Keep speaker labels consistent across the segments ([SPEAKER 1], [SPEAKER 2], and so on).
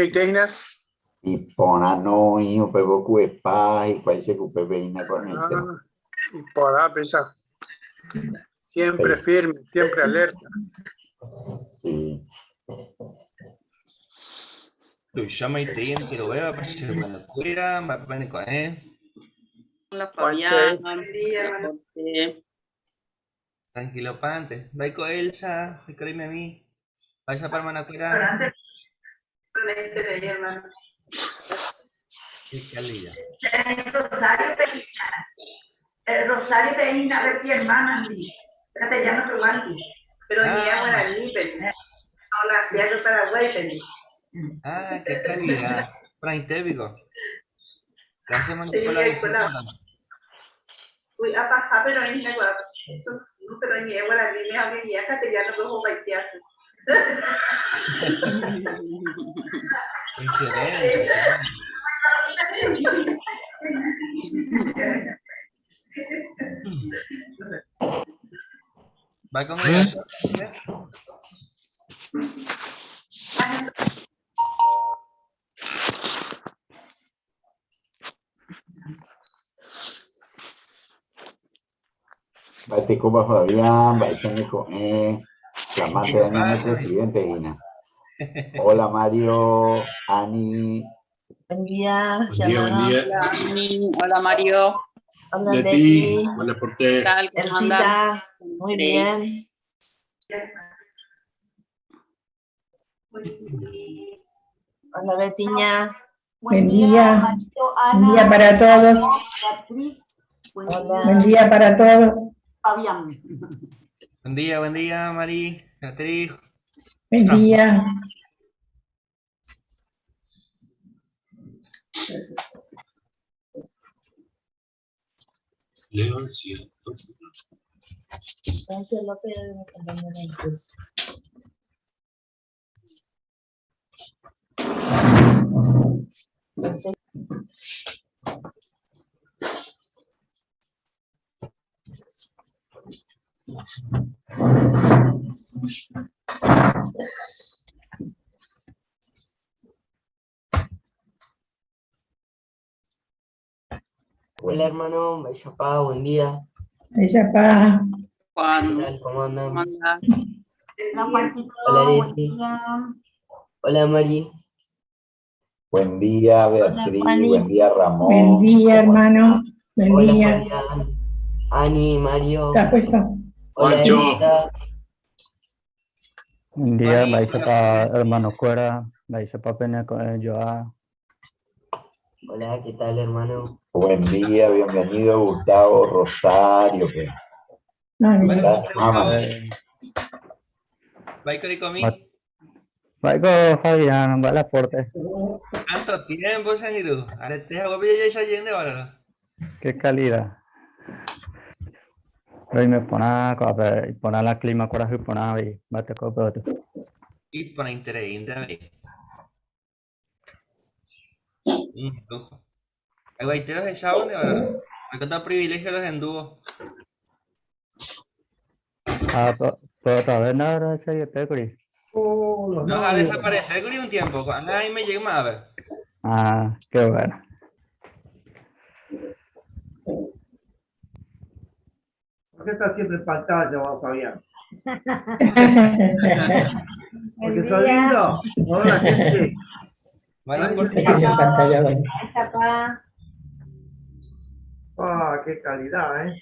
[SPEAKER 1] Hína.
[SPEAKER 2] Iporã noĩ upe vokuepa hikuái che kupépe hína ko'ẽrõite.
[SPEAKER 1] Ah, iporã péicha. Siempre firme, siempre alerta.
[SPEAKER 2] Sí.
[SPEAKER 3] Tuicha maitei enterovévape che hermanokuéra, mba'épa neko'ẽ.
[SPEAKER 4] Hola Fabián, hola Jorge.
[SPEAKER 3] Tranquilopánte. Mba'éiko Elsa, oikoreimemi. Mba'éichapa hermanakuéra? Qué calidad.
[SPEAKER 5] Rosario peína. Rosario peína Betty hermana ndi. Castellano peguánti. Pero
[SPEAKER 3] Ah.
[SPEAKER 5] ñe'ẽ guaranípe. No nacía yo Paraguáipe ndi.
[SPEAKER 3] Ah, qué calidad. Porãite piko. Gracias, mami,
[SPEAKER 5] Sí,
[SPEAKER 3] por la
[SPEAKER 5] escuela.
[SPEAKER 3] visita.
[SPEAKER 5] Vy'a pahápe roĩ hína ko'ápe. Pero ñe'ẽ guaraníme ha umi ñe'ẽ castellano pe ohopaite asy.
[SPEAKER 3] Excelente, excelente. ¿Va con congregación?
[SPEAKER 2] Mba'etekópa Fabián, mba'éicha ñeko'ẽ, flamante de ñane presidente hína. Hola Mario, Ani.
[SPEAKER 6] Buen día,
[SPEAKER 7] Buen día, buen día.
[SPEAKER 4] Hola Ani, hola Mario.
[SPEAKER 6] Hola
[SPEAKER 7] Leti,
[SPEAKER 6] Leti.
[SPEAKER 7] hola
[SPEAKER 4] ¿Qué
[SPEAKER 7] Porte.
[SPEAKER 4] tal? ¿Cómo andan?
[SPEAKER 6] Elcita, muy
[SPEAKER 4] Sí.
[SPEAKER 6] bien. Hola Betiña.
[SPEAKER 8] Buen día. Buen día para todos.
[SPEAKER 9] Beatriz. Buen
[SPEAKER 6] Hola.
[SPEAKER 9] día,
[SPEAKER 8] Buen día para todos.
[SPEAKER 9] Fabián.
[SPEAKER 3] Buen día, Mari, Beatriz.
[SPEAKER 8] Buen día.
[SPEAKER 7] Leo el ciento.
[SPEAKER 6] Francia López me acompañó en el curso. Entonces,
[SPEAKER 10] Hola hermano, Mayapá, buen día.
[SPEAKER 8] Ella pa.
[SPEAKER 4] Juan,
[SPEAKER 10] ¿Qué tal? ¿Cómo andan?
[SPEAKER 4] ¿cómo andás?
[SPEAKER 9] Hola, Juancito.
[SPEAKER 10] Hola,
[SPEAKER 9] Buen
[SPEAKER 10] Leti.
[SPEAKER 9] día.
[SPEAKER 10] Hola Mari.
[SPEAKER 2] Buen día Beatriz,
[SPEAKER 6] Juani.
[SPEAKER 2] buen día Ramón.
[SPEAKER 8] Buen día,
[SPEAKER 2] ¿Cómo
[SPEAKER 8] hermano. Buen
[SPEAKER 10] Hola
[SPEAKER 8] día.
[SPEAKER 10] Fabián. Ani, Mario.
[SPEAKER 8] ¿Estás puesto?
[SPEAKER 10] Hola
[SPEAKER 7] Juancho.
[SPEAKER 10] Elsa.
[SPEAKER 11] Buen día,
[SPEAKER 3] Mari,
[SPEAKER 11] mba'éichapa hermanokuéra, mba'éichapa peneko'ẽ joa.
[SPEAKER 10] Hola, ¿qué tal hermano?
[SPEAKER 2] Buen día, bienvenido Gustavo Rosario. Pe.
[SPEAKER 8] No, no.
[SPEAKER 2] Rosario, mamá.
[SPEAKER 3] Mba'éiko reikomi.
[SPEAKER 11] Mba'éiko Fabián, mba'e la aporte.
[SPEAKER 3] Tanto tiempo, che angirũ. Arete haguépe jajecha jeýnte ahora.
[SPEAKER 11] Qué calidad. Roime porã ko'ápe, iporã la clima kuarahy porã avei, mba'eteko upe otro.
[SPEAKER 3] Iporãitereínte avei. Un lujo. Aguaite rohechávo nde ahora. Oikóta privilegio rohendúvo.
[SPEAKER 11] Ah, pero otra vez no rohechaiete kuri.
[SPEAKER 3] Nos ha desaparecido kuri un tiempo. Ko'ág̃a aime jeýma ápe.
[SPEAKER 11] Ah, qué bueno.
[SPEAKER 12] ¿Por qué estás siempre en pantalla vos, Fabián? Porque sos lindo. Hola, gente.
[SPEAKER 3] Vale, por
[SPEAKER 8] Ese es en pantalla, bueno.
[SPEAKER 12] Ah, qué calidad, ¿eh?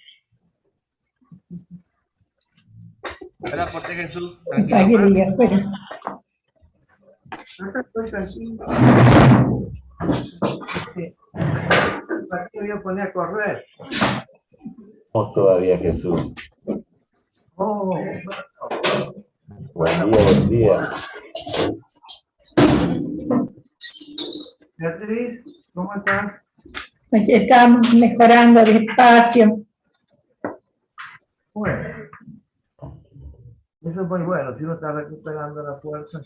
[SPEAKER 3] Hola, aporte Jesús.
[SPEAKER 8] Ay,
[SPEAKER 3] Tranquilo,
[SPEAKER 8] qué
[SPEAKER 3] pa.
[SPEAKER 8] día, bueno.
[SPEAKER 12] Acá estoy tranquilo. Sí. ¿Para qué me voy a poner a correr?
[SPEAKER 2] estamos todavía Jesús?
[SPEAKER 12] Oh,
[SPEAKER 2] Buen día, buen día.
[SPEAKER 12] Beatriz, ¿cómo estás?
[SPEAKER 8] Aquí estamos mejorando despacio.
[SPEAKER 12] Bueno. Eso es muy bueno, si uno está recuperando la fuerza.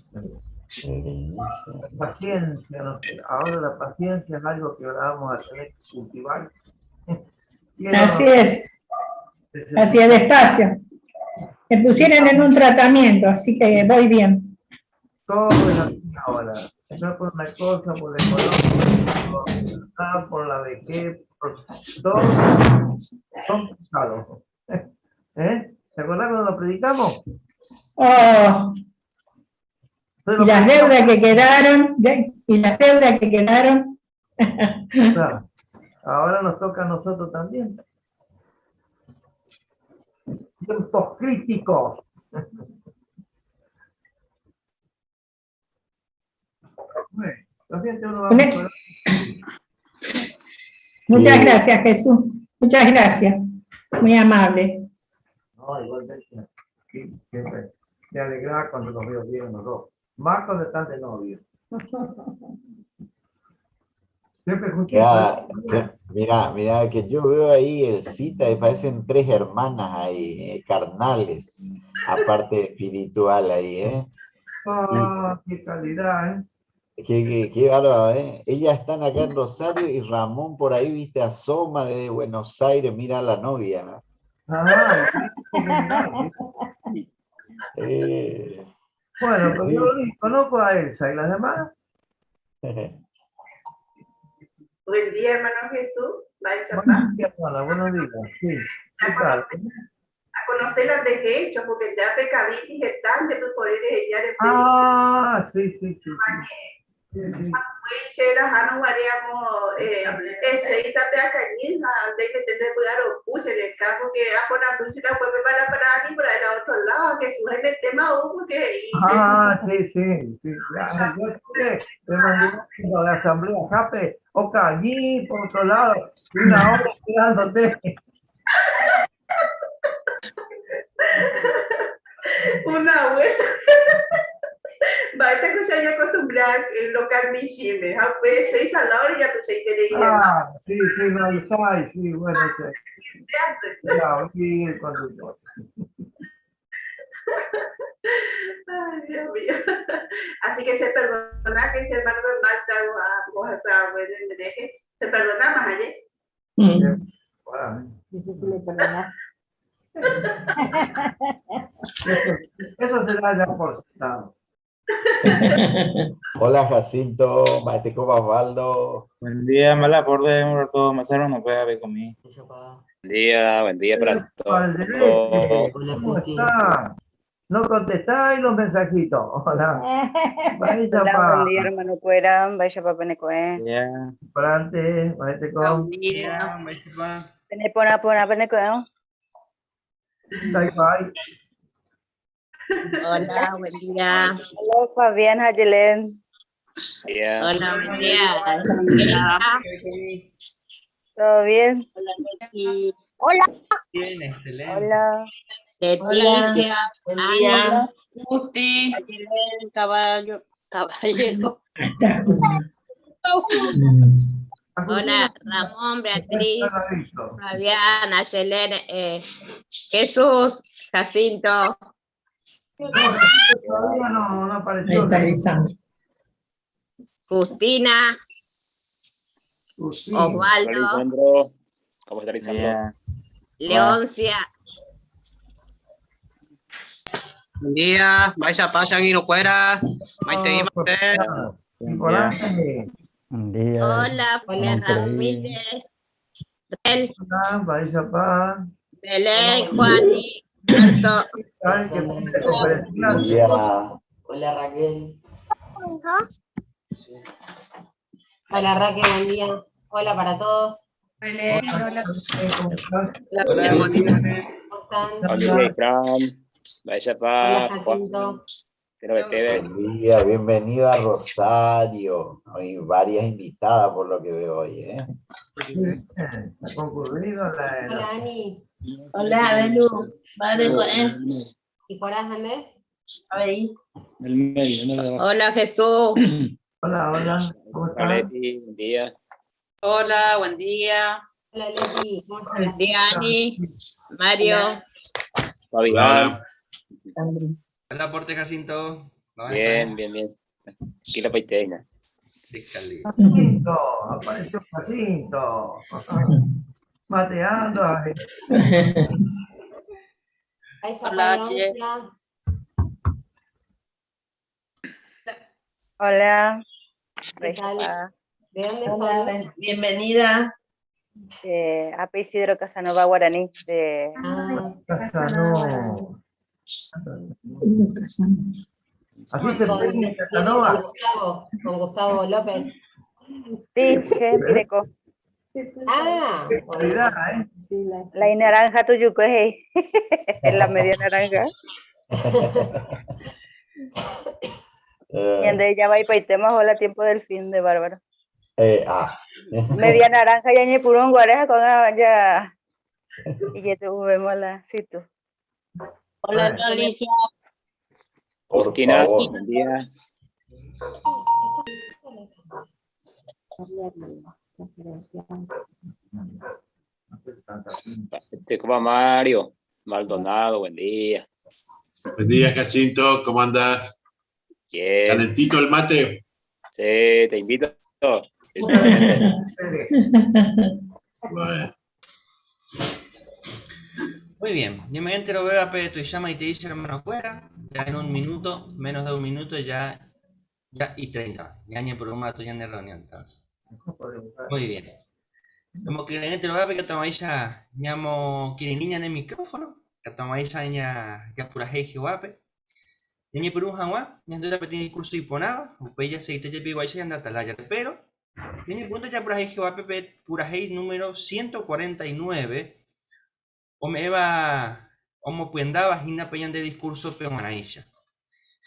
[SPEAKER 12] La paciencia, no sé, ahora la paciencia es algo que ahora vamos a tener que cultivar. Quiero
[SPEAKER 8] Así es, así es, despacio. Me pusieron en un tratamiento, así que voy bien.
[SPEAKER 12] Todo en la vida. Ahora, no por una cosa, por la económica, por la libertad, por la vejez, por todo, son pesados. ¿Eh? ¿Se acuerdan cuando lo predicamos?
[SPEAKER 8] Oh,
[SPEAKER 12] Entonces,
[SPEAKER 8] y
[SPEAKER 12] lo
[SPEAKER 8] las
[SPEAKER 12] predicamos.
[SPEAKER 8] deudas que quedaron, y las deudas que quedaron.
[SPEAKER 12] Claro. Ahora nos toca a nosotros también. Tiempos críticos. Bueno, la gente uno va
[SPEAKER 8] Una-
[SPEAKER 12] mejorando.
[SPEAKER 8] Muchas
[SPEAKER 2] Sí.
[SPEAKER 8] gracias, Jesús. Muchas gracias. Muy amable.
[SPEAKER 12] No, igualmente. Sí, siempre. Me alegra cuando los veo bien los dos. Más cuando están de novio. Siempre juntitos.
[SPEAKER 2] Ya, mira, mira, que yo veo ahí el cita y parecen tres hermanas ahí, carnales, aparte espiritual ahí, ¿eh?
[SPEAKER 12] Ah, qué calidad, ¿eh?
[SPEAKER 2] Qué bárbaro, ¿eh? Ellas están acá en Rosario y Ramón por ahí, viste, asoma desde Buenos Aires, mira a la novia, ¿no?
[SPEAKER 12] Ah, qué genial. Bueno, pero yo conozco a Elsa y las demás.
[SPEAKER 5] Buen día, hermano Jesús. Bye, chapá.
[SPEAKER 12] Buenos días, hermana, buenos días. Sí. ¿Qué tal?
[SPEAKER 5] A conocer las de hecho, porque ya pecadí y están de tu poder de ella de
[SPEAKER 12] Ah, sí, sí, sí, sí. Sí, sí.
[SPEAKER 5] Chera, Jano, Mariamo, ese, Isa, Pea, Cañiza, de que tener cuidado, puche, el caso que a por la ducha, la puede para para mí, por el otro lado, que sube el tema, porque y
[SPEAKER 12] Ah, sí, sí, sí. Ya, yo estuve, me mandé a la asamblea Jape, o Cañí, por otro lado, y una hora esperándote.
[SPEAKER 5] Una vuelta. Va, te escuché yo acostumbrar el local mi chime. Ah, pues, 6 a la hora ya tú se quiere ir.
[SPEAKER 12] Ah, sí, sí, no, sai, sí, bueno, sí. Ya, sí, el conductor.
[SPEAKER 5] Ay, Dios mío. Así que se perdona que ese hermano de Malta o a vos a saber, se perdona más allá.
[SPEAKER 12] Bueno.
[SPEAKER 9] Difícil de perdonar.
[SPEAKER 12] Eso será ya por sentado.
[SPEAKER 2] Hola Jacinto, Mateco Osvaldo.
[SPEAKER 7] Buen día, mala por de un rato, más no puede haber conmigo.
[SPEAKER 13] Buen día para todos.
[SPEAKER 12] Valderete,
[SPEAKER 10] Hola,
[SPEAKER 12] ¿cómo
[SPEAKER 10] Justi.
[SPEAKER 12] está? No contestáis los mensajitos. Hola. Vaya
[SPEAKER 4] Hola,
[SPEAKER 12] pa.
[SPEAKER 4] buen día, hermano Cuera. Vaya pa Penecoe.
[SPEAKER 7] Ya.
[SPEAKER 12] Prante, vaya con.
[SPEAKER 4] Buen día.
[SPEAKER 3] Día, pa.
[SPEAKER 4] Penepona, pona, Penecoe.
[SPEAKER 12] Bye, bye.
[SPEAKER 6] Hola, buen día.
[SPEAKER 4] Hola, Fabián Ayelén.
[SPEAKER 13] Día.
[SPEAKER 6] Hola, buen día.
[SPEAKER 4] Hola. ¿Todo bien?
[SPEAKER 9] Hola, Leti.
[SPEAKER 4] Hola.
[SPEAKER 3] Bien, excelente.
[SPEAKER 4] Hola.
[SPEAKER 6] Leticia,
[SPEAKER 9] Buen día.
[SPEAKER 4] Gusti.
[SPEAKER 9] Ayelén, caballo, caballero.
[SPEAKER 6] Hola, Ramón, Beatriz, Fabián, Ayelén, Jesús, Jacinto.
[SPEAKER 12] Todavía no, no
[SPEAKER 8] Ahí
[SPEAKER 12] apareció.
[SPEAKER 8] está Lisandro.
[SPEAKER 6] Justina,
[SPEAKER 12] Justina.
[SPEAKER 13] Hola,
[SPEAKER 6] Osvaldo,
[SPEAKER 13] Lisandro. ¿Cómo está, Lisandro?
[SPEAKER 7] Ya.
[SPEAKER 6] Leoncia,
[SPEAKER 3] Buen día, vaya payan y no cuera. Maite y Mate.
[SPEAKER 12] Importante.
[SPEAKER 11] Buen día.
[SPEAKER 6] hola, Julián
[SPEAKER 11] Increíble.
[SPEAKER 6] Ramírez, Rel,
[SPEAKER 12] Hola, vaya pa.
[SPEAKER 6] Belén, Juani, Alberto,
[SPEAKER 12] Ay, qué
[SPEAKER 2] Buen día.
[SPEAKER 10] Hola, Raquel.
[SPEAKER 9] Hola Raquel, buen día. Hola para todos.
[SPEAKER 8] Belén, hola.
[SPEAKER 12] ¿Cómo estás?
[SPEAKER 3] Hola, buen día.
[SPEAKER 9] ¿Cómo están?
[SPEAKER 13] Hola, Fran. Vaya pa.
[SPEAKER 9] Hola
[SPEAKER 13] Juan.
[SPEAKER 9] Jacinto.
[SPEAKER 13] Espero que te ve.
[SPEAKER 2] Buen día, bienvenido a Rosario. Hay varias invitadas por lo que veo hoy, ¿eh?
[SPEAKER 12] Ha concurrido la.
[SPEAKER 9] Hola Ani.
[SPEAKER 6] Hola, Belu. Vale,
[SPEAKER 9] ¿Y por Andrés?
[SPEAKER 6] Ahí.
[SPEAKER 7] Del medio, no de abajo.
[SPEAKER 6] Hola, Jesús.
[SPEAKER 12] Hola, hola. ¿Cómo
[SPEAKER 13] Hola,
[SPEAKER 12] estás?
[SPEAKER 13] Leti. Buen día.
[SPEAKER 4] Hola, buen día.
[SPEAKER 9] Hola Leti. ¿Cómo estás?
[SPEAKER 6] Buen día, Ani. Mario.
[SPEAKER 13] Fabián.
[SPEAKER 3] Hola, aporte Jacinto.
[SPEAKER 13] Bien, bien, bien. Aquí la paiteña.
[SPEAKER 3] De Cali.
[SPEAKER 12] Jacinto, apareció Jacinto. Mateando.
[SPEAKER 9] Ahí ya
[SPEAKER 4] Hola,
[SPEAKER 9] pa,
[SPEAKER 4] che.
[SPEAKER 9] Leoncia.
[SPEAKER 4] Hola.
[SPEAKER 9] ¿Qué tal? ¿De dónde
[SPEAKER 6] Hola,
[SPEAKER 9] son?
[SPEAKER 6] bienvenida.
[SPEAKER 4] Ape Isidro Casanova Guaraní. De...
[SPEAKER 9] Ah.
[SPEAKER 12] Casanova. Así se
[SPEAKER 9] Con,
[SPEAKER 12] pone Casanova.
[SPEAKER 9] con Gustavo López.
[SPEAKER 4] Sí, je, Pireco.
[SPEAKER 9] Ah,
[SPEAKER 12] Qué
[SPEAKER 9] bueno.
[SPEAKER 12] cuidad, ¿eh?
[SPEAKER 4] La naranja tuyuco es la media naranja. Y ande ya va y paitema, hola, tiempo del fin de bárbaro.
[SPEAKER 2] Ah.
[SPEAKER 4] Media naranja ya ni puro un guareja con ya. Y ya te vemos la situ.
[SPEAKER 9] Hola, Alicia.
[SPEAKER 2] Por
[SPEAKER 13] Justina,
[SPEAKER 2] favor.
[SPEAKER 13] buen día. Este como Mario Maldonado, buen día.
[SPEAKER 14] Buen día, Jacinto, ¿cómo andás?
[SPEAKER 13] Bien.
[SPEAKER 14] ¿Calentito el mate?
[SPEAKER 13] Sí, te invito.
[SPEAKER 14] Bueno.
[SPEAKER 3] Muy bien, yo me entero veo a tu llama y te dice hermano cuera, ya en un minuto, menos de un minuto ya, ya y 30, ya ni por un rato ya en reunión entonces. Muy bien. Como que en entero veo que tomáis ya llamo niña en el micrófono, que tomáis ya ya pura hei jehuape. Ni por un jaguá, ni ando petín discurso y ponaba, o ella se te pigo ahí anda atalaya, pero ni punto ya pura hei jehuape pura hei número 149. Omeva, omo puendaba hina peñan de discurso peomanaisha.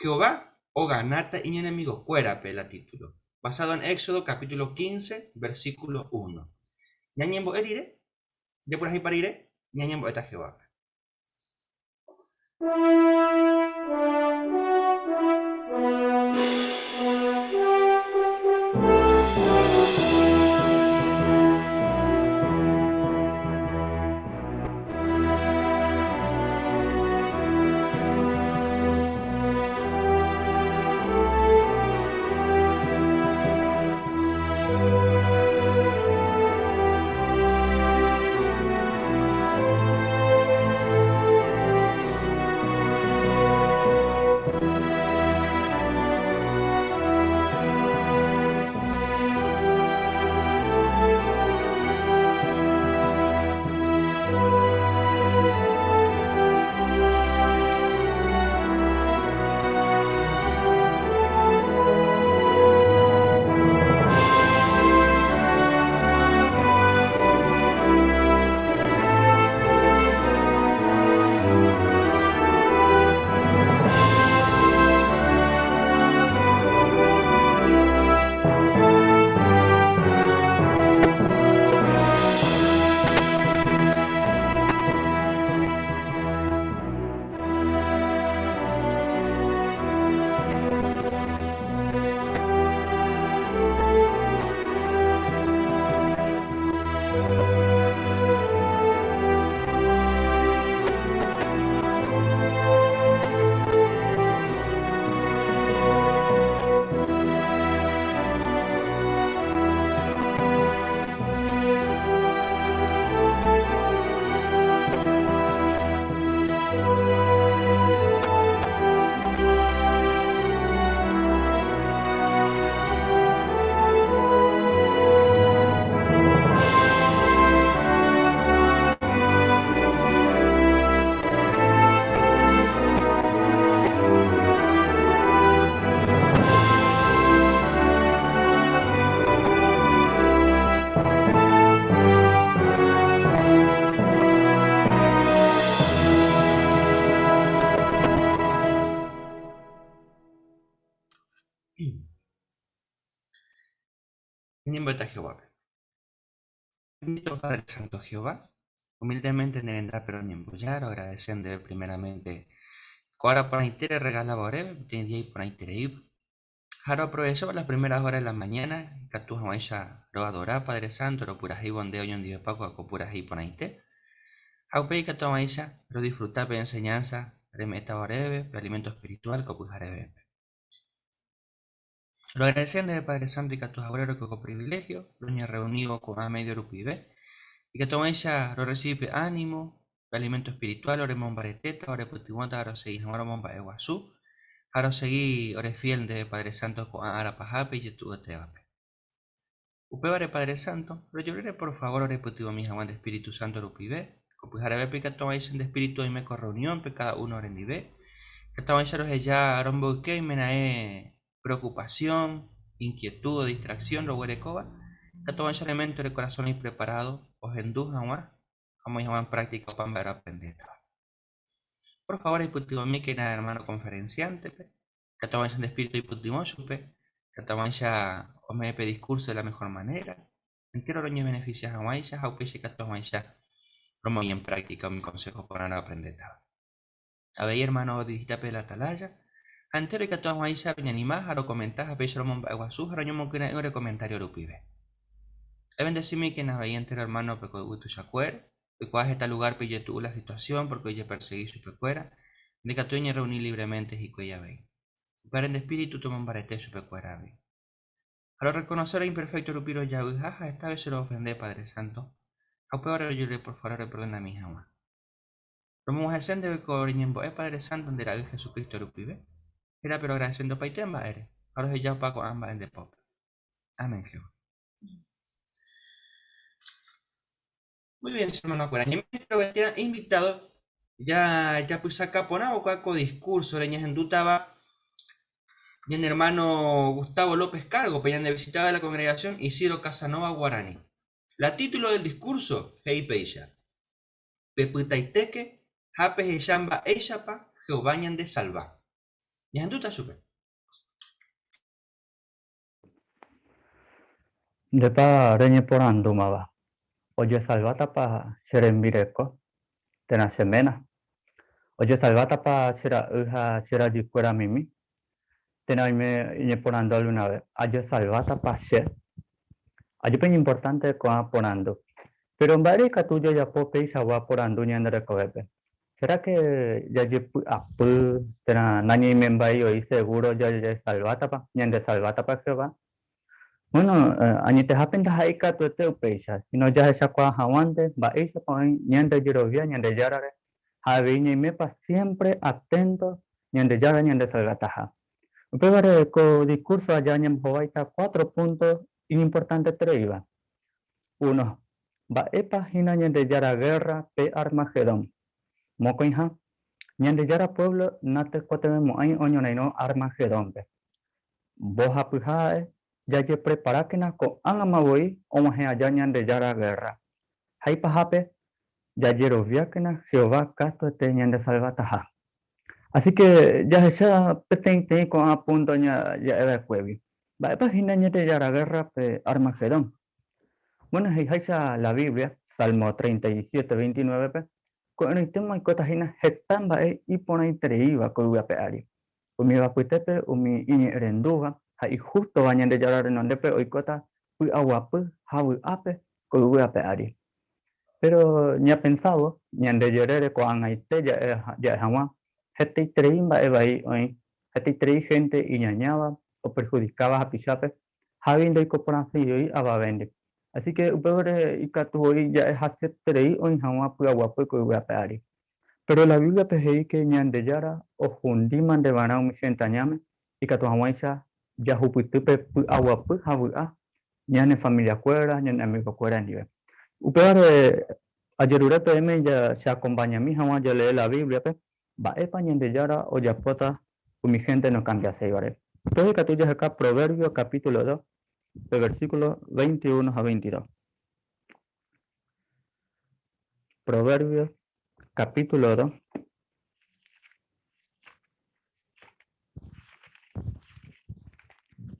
[SPEAKER 3] Jehová o ganata y enemigo cuera pela título. Basado en Éxodo capítulo 15, versículo 1. Ñañembo erire, de por ahí parire, ñañembo eta Jehová. Ñembo Jehová. Bendito Padre Santo Jehová, humildemente nerenda pero ñemboyar, agradeciendo primeramente. Cuara para intere regalaba orebe, tiene día y por intere ib. Jaro aprovechaba las primeras horas de la mañana, catu jamaisha ro adorá, Padre Santo, ro purají bondeo ñon dive paco aco purají ponaite. Jaupei catu jamaisha ro disfrutar pe enseñanza, remeta orebe, pe alimento espiritual, copu jarebe. Lo agradecen desde Padre Santo y que a tus abuelos que con privilegio, lo ña reunido con a medio rupibe, y que toma ella lo recibe ánimo, alimento espiritual, ore mombareteta, ore putiguanta, ore seis, ore momba eguazú, Ha rosegi ore fiel ndéve Padre Santo ko'ã ára pahápe ijetu'uetévape. Upévare Padre Santo, rojerure por favor orepytyvõmi hag̃ua nde Espíritu Santo rupive, ko pyharevépe ikatuavãicha nde Espíritu oime ko reunión-pe cada uno orendive, ikatuavãicha roheja romboyke oimeraẽ preocupación, inquietud o distracción roguerekóva, ikatuavãicha ore mente ore corazón oĩ preparado ohendu hag̃ua ha omoĩ hag̃ua en práctica opa mba'e roaprendétava. Por favor eipytyvõmíkena hermano conferenciante-pe, ikatuavãicha nde Espíritu oipytyvõ chupe, ikatuavãicha ome'ẽ pe discurso de la mejor manera, entero roñebeneficia hag̃uáicha ha upéicha ikatuavãicha romoĩ en práctica umi consejo porã roaprendétava. Avei hermano odirigíta pe La Atalaya, ha entero ikatuavãicha roñanima ha rokomenta ha péicha romomba'eguasu ha roñomokyre'ỹ ore comentario rupive. Ebendesimíkena avei entero hermano-pe ko yvy tuichakuére, Oikuaa heta lugárpe ijetu'u la situasión pórke ojepersegi chupekuéra, ndaikatúi oñerreuni lívremente hikuái avei. Upévare nde espíritu tomombarete chupekuéra avei. Ha rorrekonose ore imperfékto rupi rojavyha ha heta vése roofende, Padre Santo, ha upévare rojerure por favor oreperdonami hag̃ua. Romog̃uahẽse ndéve ko reñembo'e, Padre Santo, nde Ra'y Jesucristo rupive. Hérape roagradese nde opaite mba'ére, ha roheja opa ko'ã mba'e nde pópe. Amén, Jehová. Muy bien, hermano-kuéra, ñaime invitado ya japysaka porã ko discurso reñehendútava ñane hermano Gustavo López Cargo, pe ñande visitaba de la congregación Isidro Casanova Guarani. La título del discurso, he'i péicha: Pepytaitéke ha pehecha mba'éichapa Jehová ñandesalva. Ñahendúta chupe.
[SPEAKER 11] Ndépa reñeporandúmava, ojesalvátapa che rembireko térã che ména? Ojesalvátapa che ra'y ha che rajykuéra mimi? Térã oime iñeporandu algunave, ajesalvátapa che? Ajépa iñimportánte ko'ã porandu. Péro mba'ére ikatu jajapo peichagua porandu ñande rekovépe? Sera ke jajepy'apy térã nañaimembái oĩ segúro jajesalvátapa, ñandesalvátapa Jehová? Bueno, añetehápe ndaha'éi katuete upéicha, síno jahechakuaa hag̃uánte mba'éichapa oĩ ñandejerovia Ñandejárare ha avei ñaimépa siémpre aténto Ñandejára ñandesalvataha. Upévare ko diskúrso aja ñambohováita cuatro púnto iñimportantetereíva. Uno, Mba'épa hína Ñandejára gérra pe Armagedón? Mokõiha, Ñandejára puévlo natekotevẽmo'ãi oñorairõ Armagedónpe. Mbohapyha ha'e, jajepreparákena ko'ág̃ama voi og̃uahẽ aja Ñandejára gérra. Ha ipahápe, jajeroviákena Jehová katuete ñandesalvataha. Así ke jahecha peteĩteĩ ko'ã púnto ja'e va'ekuégui. Mba'épa hína Ñandejára gérra pe Armagedón? Bueno, he'iháicha la Biblia, Salmo 37, 29-pe, ko'ẽrõitéma oikóta hína heta mba'e iporãitereíva ko yvy ape ári. Umíva apytépe umi iñe'ẽrendúva ha ihústova Ñandejára renondépe oikóta py'aguapy ha vy'ápe ko yvy ape ári. Péro ñapensávo ñande jerére ko'ag̃aite ja'e hag̃ua, hetaiterei mba'e vai oĩ, hetaiterei hénte iñañáva, operhudikáva hapichápe ha avei ndoikoporãseioi avavéndi. Así ke upévare ikatu voi ja'e hasyeterei oĩ hag̃ua py'aguapy ko yvy ape ári. Péro la Bíbliape he'i ke Ñandejára ohundíma ndeva'erã umi hénte añáme ikatu hag̃uáicha jahupyty pe py'aguapy ha vy'a ñane familiakuéra, ñane amigokuéra ndive. Upévare ajerure peẽme cheakompañami hag̃ua jalee la Bíbliape Mba'épa Ñandejára ojapóta umi hénte nokambiaséivare? Upéva ikatu jaheka Proverbios capítulo 2, pe versículo 21 ha 22. Proverbios capítulo 2,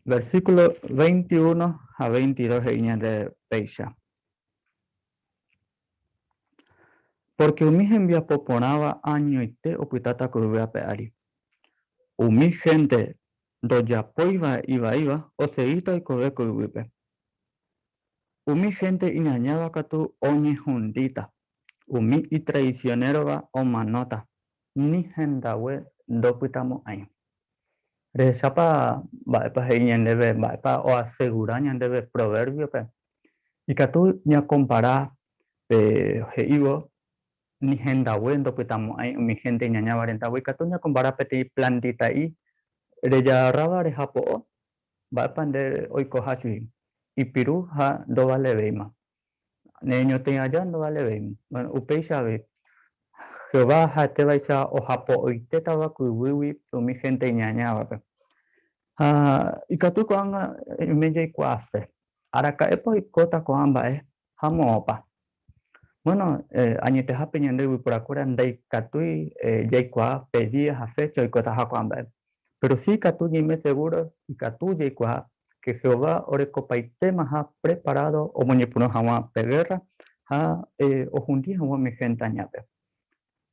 [SPEAKER 11] versículo 21 ha 22 he'i ñande péicha. Pórke umi hembiapo porãva añoite opytáta ko yvy ape ári. Umi hénte ndojapóiva ivaíva osegíta oikove ko yvýpe. Umi hénte iñañáva katu oñehundíta, umi itraisionérova omanóta, ni hendague ndopytamo'ãi. Rehechápa mba'épa he'i ñandéve, mba'épa oasegura ñandéve Proverbio-pe? Ikatu ñakompara pe he'ívo ni hendague ndopytamo'ãi umi hénte iñañáva rendague, ikatu ñakompara peteĩ plantita'i Rejagarráva rehapo'o, mba'épa nde oikoha chugui? Ipiru ha ndovalevéima. Nereñotỹi aja ndovalevéima. Bueno, upéicha avei, Jehová ha'etévaicha ohapo'oitétava ko yvýgui umi hénte iñañávape. Ha ikatu ko'ág̃a oime jaikuaase, araka'épa oikóta ko'ã mba'e ha moõpa? Bueno, añetehápe ñande yvyporakuéra ndaikatúi jaikuaa pe día ha fécha oikotaha ko'ã mba'e. Péro si ikatu ñaime segúro ikatu jaikuaa ke Jehová orekopaitémaha preparádo omoñepyrũ hag̃ua pe gérra ha ohundi hag̃ua umi hénte añápe.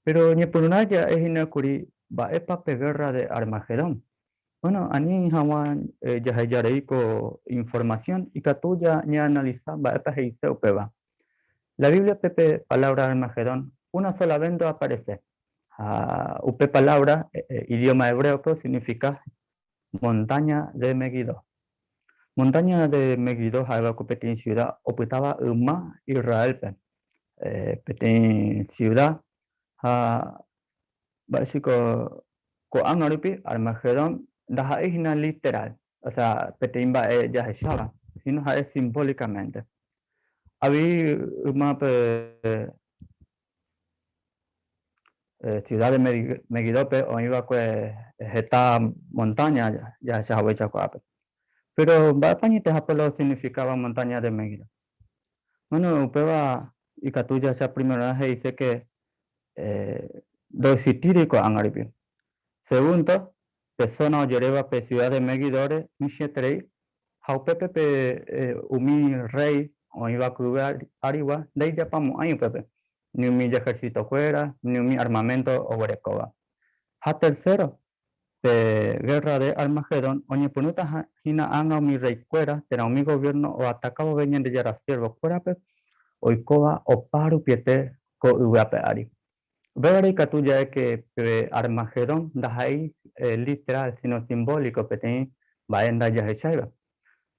[SPEAKER 11] Péro ñepyrũrã ja'e hína kuri mba'épa pe gérra de Armagedón. Bueno, ani hag̃ua jaheja rei ko informasión, ikatu ñaanalisa mba'épa he'ise upéva. La Bíbliape pe palávra Armagedón una sóla ves ndoaparese, ha upe palávra idióma hebréope osignifika Montáña de Meguidó. Montáña de Meguidó ha'eva'ekue peteĩ siuda opytáva yma Israélpe, peteĩ siuda ha mba'éichiko ko'ág̃a rupi Armagedón ndaha'éi hína literal, osea peteĩ mba'e jahecháva, síno ha'e simbólikamente. Avei yma pe Ciudad de Meguidópe oĩ va'ekue heta montáña jahecha haguéicha ko'ápe. Péro mba'épa añetehápe la osignifikáva montáña de Meguidó? Bueno, upéva ikatu jahecha primerorã he'ise ke ndoexistíri ko'ág̃a rupi. Segundo, pe zona ojeréva pe ciudad de Meguidóre michĩeterei ha upépe pe umi rréi oĩva ko yvy arigua ndaijapamo'ãi upépe, ni umi ijehersitokuéra, ni umi armaménto oguerekóva. Ha tercero, pe gérra de Armagedón oñepyrũta hína ág̃a umi rreikuéra térã umi goviérno oataka vove Ñandejára siervokuérape oikóva oparupiete ko yvy ape ári. Upévare ikatu ja'e ke pe Armagedón ndaha'éi literal síno simbóliko peteĩ mba'e ndajahecháiva,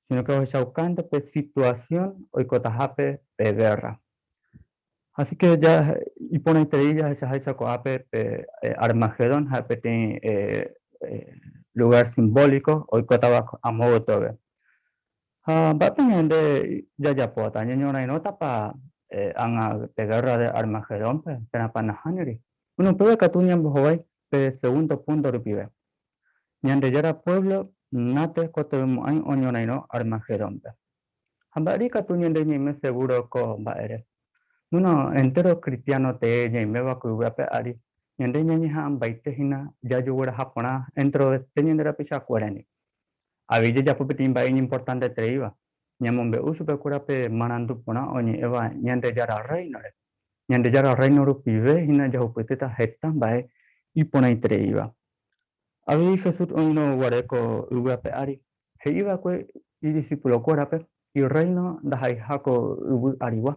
[SPEAKER 11] síno ke ohechaukánte pe situasión oikotahápe pe gérra. Así ke iporãiterei jahechaháicha ko'ápe pe Armagedón ha'e peteĩ lugár simbóliko oikótava amo gotyove. Ha mba'épa ñande jajapóta? Ñañorairõtapa ág̃a pe gérra de Armagedónpe térãpa nahániri? Bueno, upéva ikatu ñambohovái pe segundo púnto rupive. Ñandejára puévlo natekotevẽmo'ãi oñorairõ Armagedónpe. Ha mba'ére ikatu ñande ñaime segúro ko mba'ére? Bueno, entéro kristiáno tee ñaiméva ko yvy ape ári, ñande ñañeha'ãmbaite hína jajogueraha porã enterovete ñande rapichakuérandi. Avei jajapo peteĩ mba'e iñimportantetereíva, ñamombe'u chupekuéra pe marandu porã oñe'ẽva Ñandejára Rréinore. Ñandejára Rréino rupive hína jahupytýta heta mba'e iporãitereíva. Avei Jesús oĩrõ guare ko yvy ape ári, he'i va'ekue idisipulokuérape Irréino ndaha'eiha ko yvy arigua.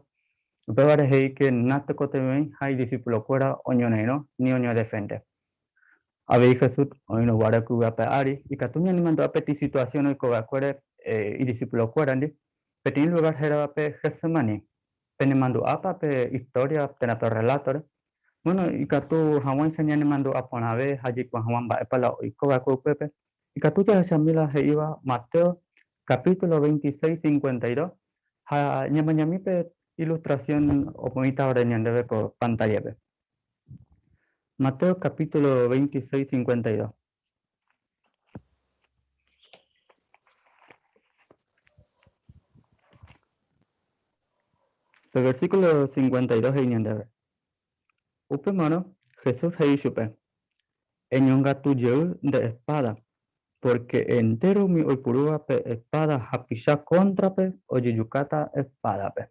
[SPEAKER 11] Upévare he'i ke natekotevẽiha idisipulokuéra oñorairõ ni oñodefende. Avei Jesús oĩrõ guare ko yvy ape ári, ikatu ñanemandu'a peteĩ situasión oiko va'ekuére idisipulokuérandi, peteĩ lugár héravape Getsemaní. Penemandu'ápa pe istória térã pe rrelátore? Bueno, ikatu hag̃uáicha ñanemandu'a porãve ha jaikuaa hag̃ua mba'épa la oiko va'ekue upépe, ikatu jahechami la he'íva Mateo capítulo 26, 52 ha ñamañami pe ilustrasión omoĩtavare ñandéve ko pantállape. Mateo capítulo 26, 52. Pe versículo 52 he'i ñandéve, Upémarõ Jesús he'i chupe, Eñongatu jey nde espáda, pórke entéro umi oipurúva pe espáda hapicha kóntrape ojejukáta espádape.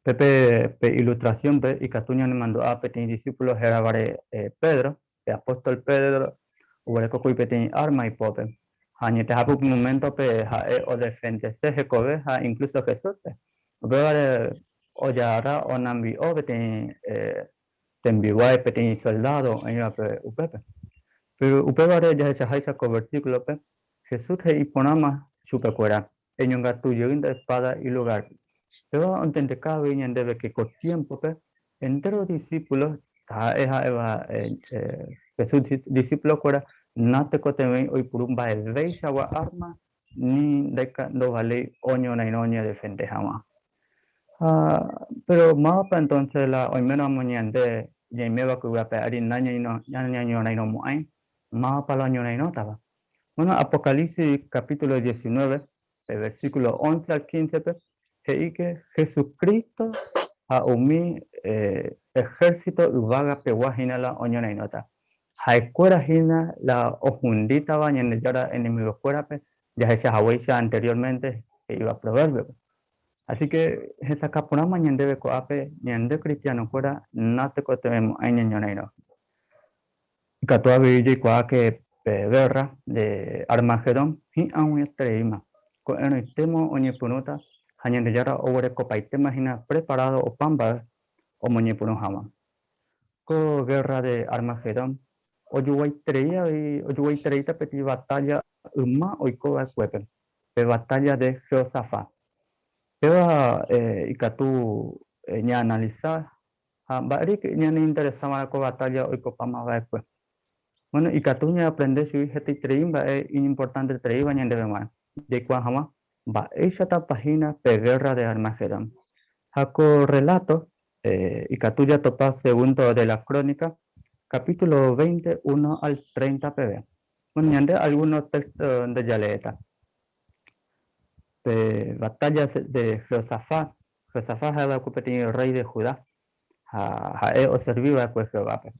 [SPEAKER 11] Pépe pe ilustrasiónpe ikatu ñanemandu'a peteĩ disípulo héravare Pedro, pe apóstol Pedro oguereko kuri peteĩ árma ipópe, ha añetehápe upe moméntope ha'e odefendese hekove ha inklúso Jesúspe. Upévare ojagarra onambi'o peteĩ tembiguái, peteĩ soldádo oĩvape upépe. Péro upévare jahechaháicha ko versíkulope, Jesús he'i porãma chupekuéra, Eñongatu jey nde espáda ilugárpe. Péva ontendeka avei ñandéve ke ko tiémpope entéro disípulo, taha'e ha'éva Jesús disipulokuéra, Natekotevẽi oipuru mba'evéichagua árma ni ndovaléi oñorairõ oñedefende hag̃ua. Ha péro mávapa entónse la oiméramo ñande ñaiméva ko yvy ape ári nañañorairõmo'ãi, mávapa la oñorairõtava? Bueno, Apocalipsis capítulo 19, pe versículo 11 al 15-pe, he'i ke Jesucristo ha umi ehérsito yvága pegua hína la oñorairõta. Ha'ekuéra hína la ohundítava Ñandejára enemigokuérape jahecha haguéicha anteriormente he'íva Proverbios-pe. Así que hesakã porãma ñandéve ko'ápe ñande cristiano-kuéra natekotevẽmo'ãi ñañorairõ. Ikatu avei jaikuaa ke pe gérra de Armagedón hi'ag̃uietereíma. Ko'ẽrõitémo oñepyrũta ha Ñandejára oguerekopaitéma hína preparado opa mba'e omoñepyrũ hag̃ua. Ko gérra de Armagedón ojoguaiterei avei ojoguaitereíta peteĩ batalla yma oiko va'ekuépe, pe batalla de Jehosafat. Péva ikatu ñaanalisa ha mba'ére ñaneinteresava'erã ko batalla oikopáma va'ekue. Bueno, ikatu ñaaprende chugui hetaiterei mba'e iñimportantetereíva ñandéve g̃uarã, jaikuaa hag̃ua mba'éichatapa hína pe gérra de Armagedón. Ha ko rreláto ikatu jatopa Segundo de las Crónicas, capítulo 20, 1 al 30 peve. Bueno, ñande algunos texto nde jaleéta. Pe batalla de Jehosafat, Jehosafat ha'e va'ekue peteĩ rréi de Judá, ha ha'e oservi va'ekue Jehovápe.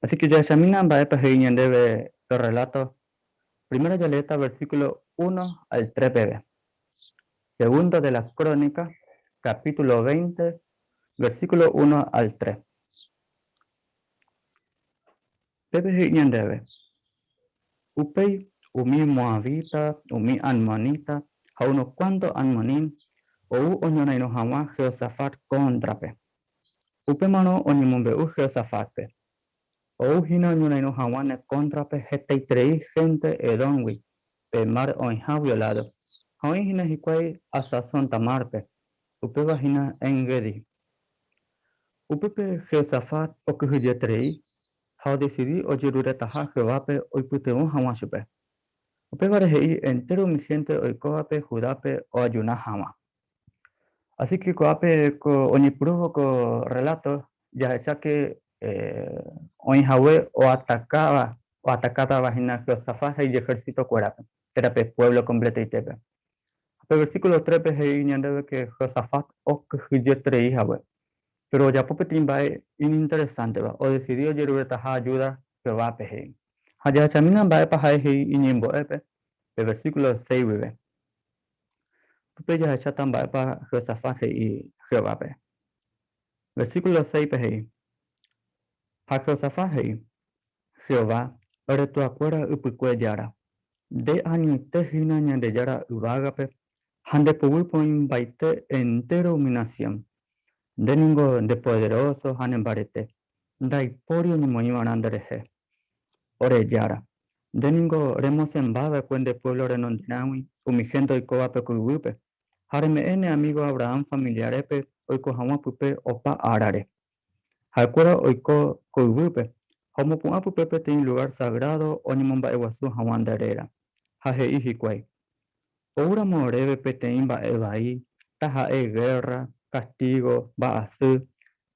[SPEAKER 11] Así que jahechamína mba'épa he'i ñandéve pe relato. Primero jaleéta versículo 1 al 3 peve. Segundo de las Crónicas, capítulo 20, versículo 1 al 3. Pépe he'i ñandéve, Upéi umi moabita, umi ammonita ha unos kuánto ammonín ou oñorairõ hag̃ua Jehosafat kóntrape. Upémarõ oñemombe'u Jehosafátpe, Ou hína oñorairõ hag̃ua ne kóntrape hetaiterei hénte Edómgui, pe mar oĩha violádo, ha oĩ hína hikuái Hazazón-Tamárpe, upéva hína En-Guedi. Upépe Jehosafat okyhyjeterei ha odesidi ojeruretaha Jehovápe oipytyvõ hag̃ua chupe. Upévare he'i entéro umi hénte oikóvape Judápe oajuna hag̃ua. Así ke ko'ápe ko oñepyrũvo ko rreláto jahecha ke oĩ hague oatakáva oatakátava hína Jehosafat ha ijehersitokuérape, térã pe puévlo kompletoitépe. Ha pe versíkulo trépe he'i ñandéve ke Jehosafat okyhyjeterei hague. Péro ojapo peteĩ mba'e iñinteresánteva, odesidi ojeruretaha ajúda Jehovápe, he'i. Ha jahechamína mba'épa ha'e he'i iñembo'épe pe versíkulo seis guive. Upépe jahecháta mba'épa Jehosafat he'i Jehovápe. Versíkulo séispe he'i, Ha Jehosafat he'i, Jehová, ore tuakuéra ypykue Jára, nde añoite hína Ñandejára yvágape ha nde poguýpe oĩmbaite entéro umi nasión. Nde ningo ndepoderóso ha nembarete, ndaipóri oñemoĩva'erã nderehe. Ore Jára, nde ningo remosẽmba va'ekue nde puévlo renonderãgui umi hénte oikóvape ko yvýpe, ha reme'ẽ ne amígo Abrahán familiarépe oiko hag̃ua pype opa árare. Ha'ekuéra oiko ko yvýpe ha omopu'ã pype peteĩ lugár sagrádo oñemomba'eguasu hag̃ua nde réra. Ha he'i hikuái, Oúramo oréve peteĩ mba'e vai, taha'e gérra, kastígo, mba'asy,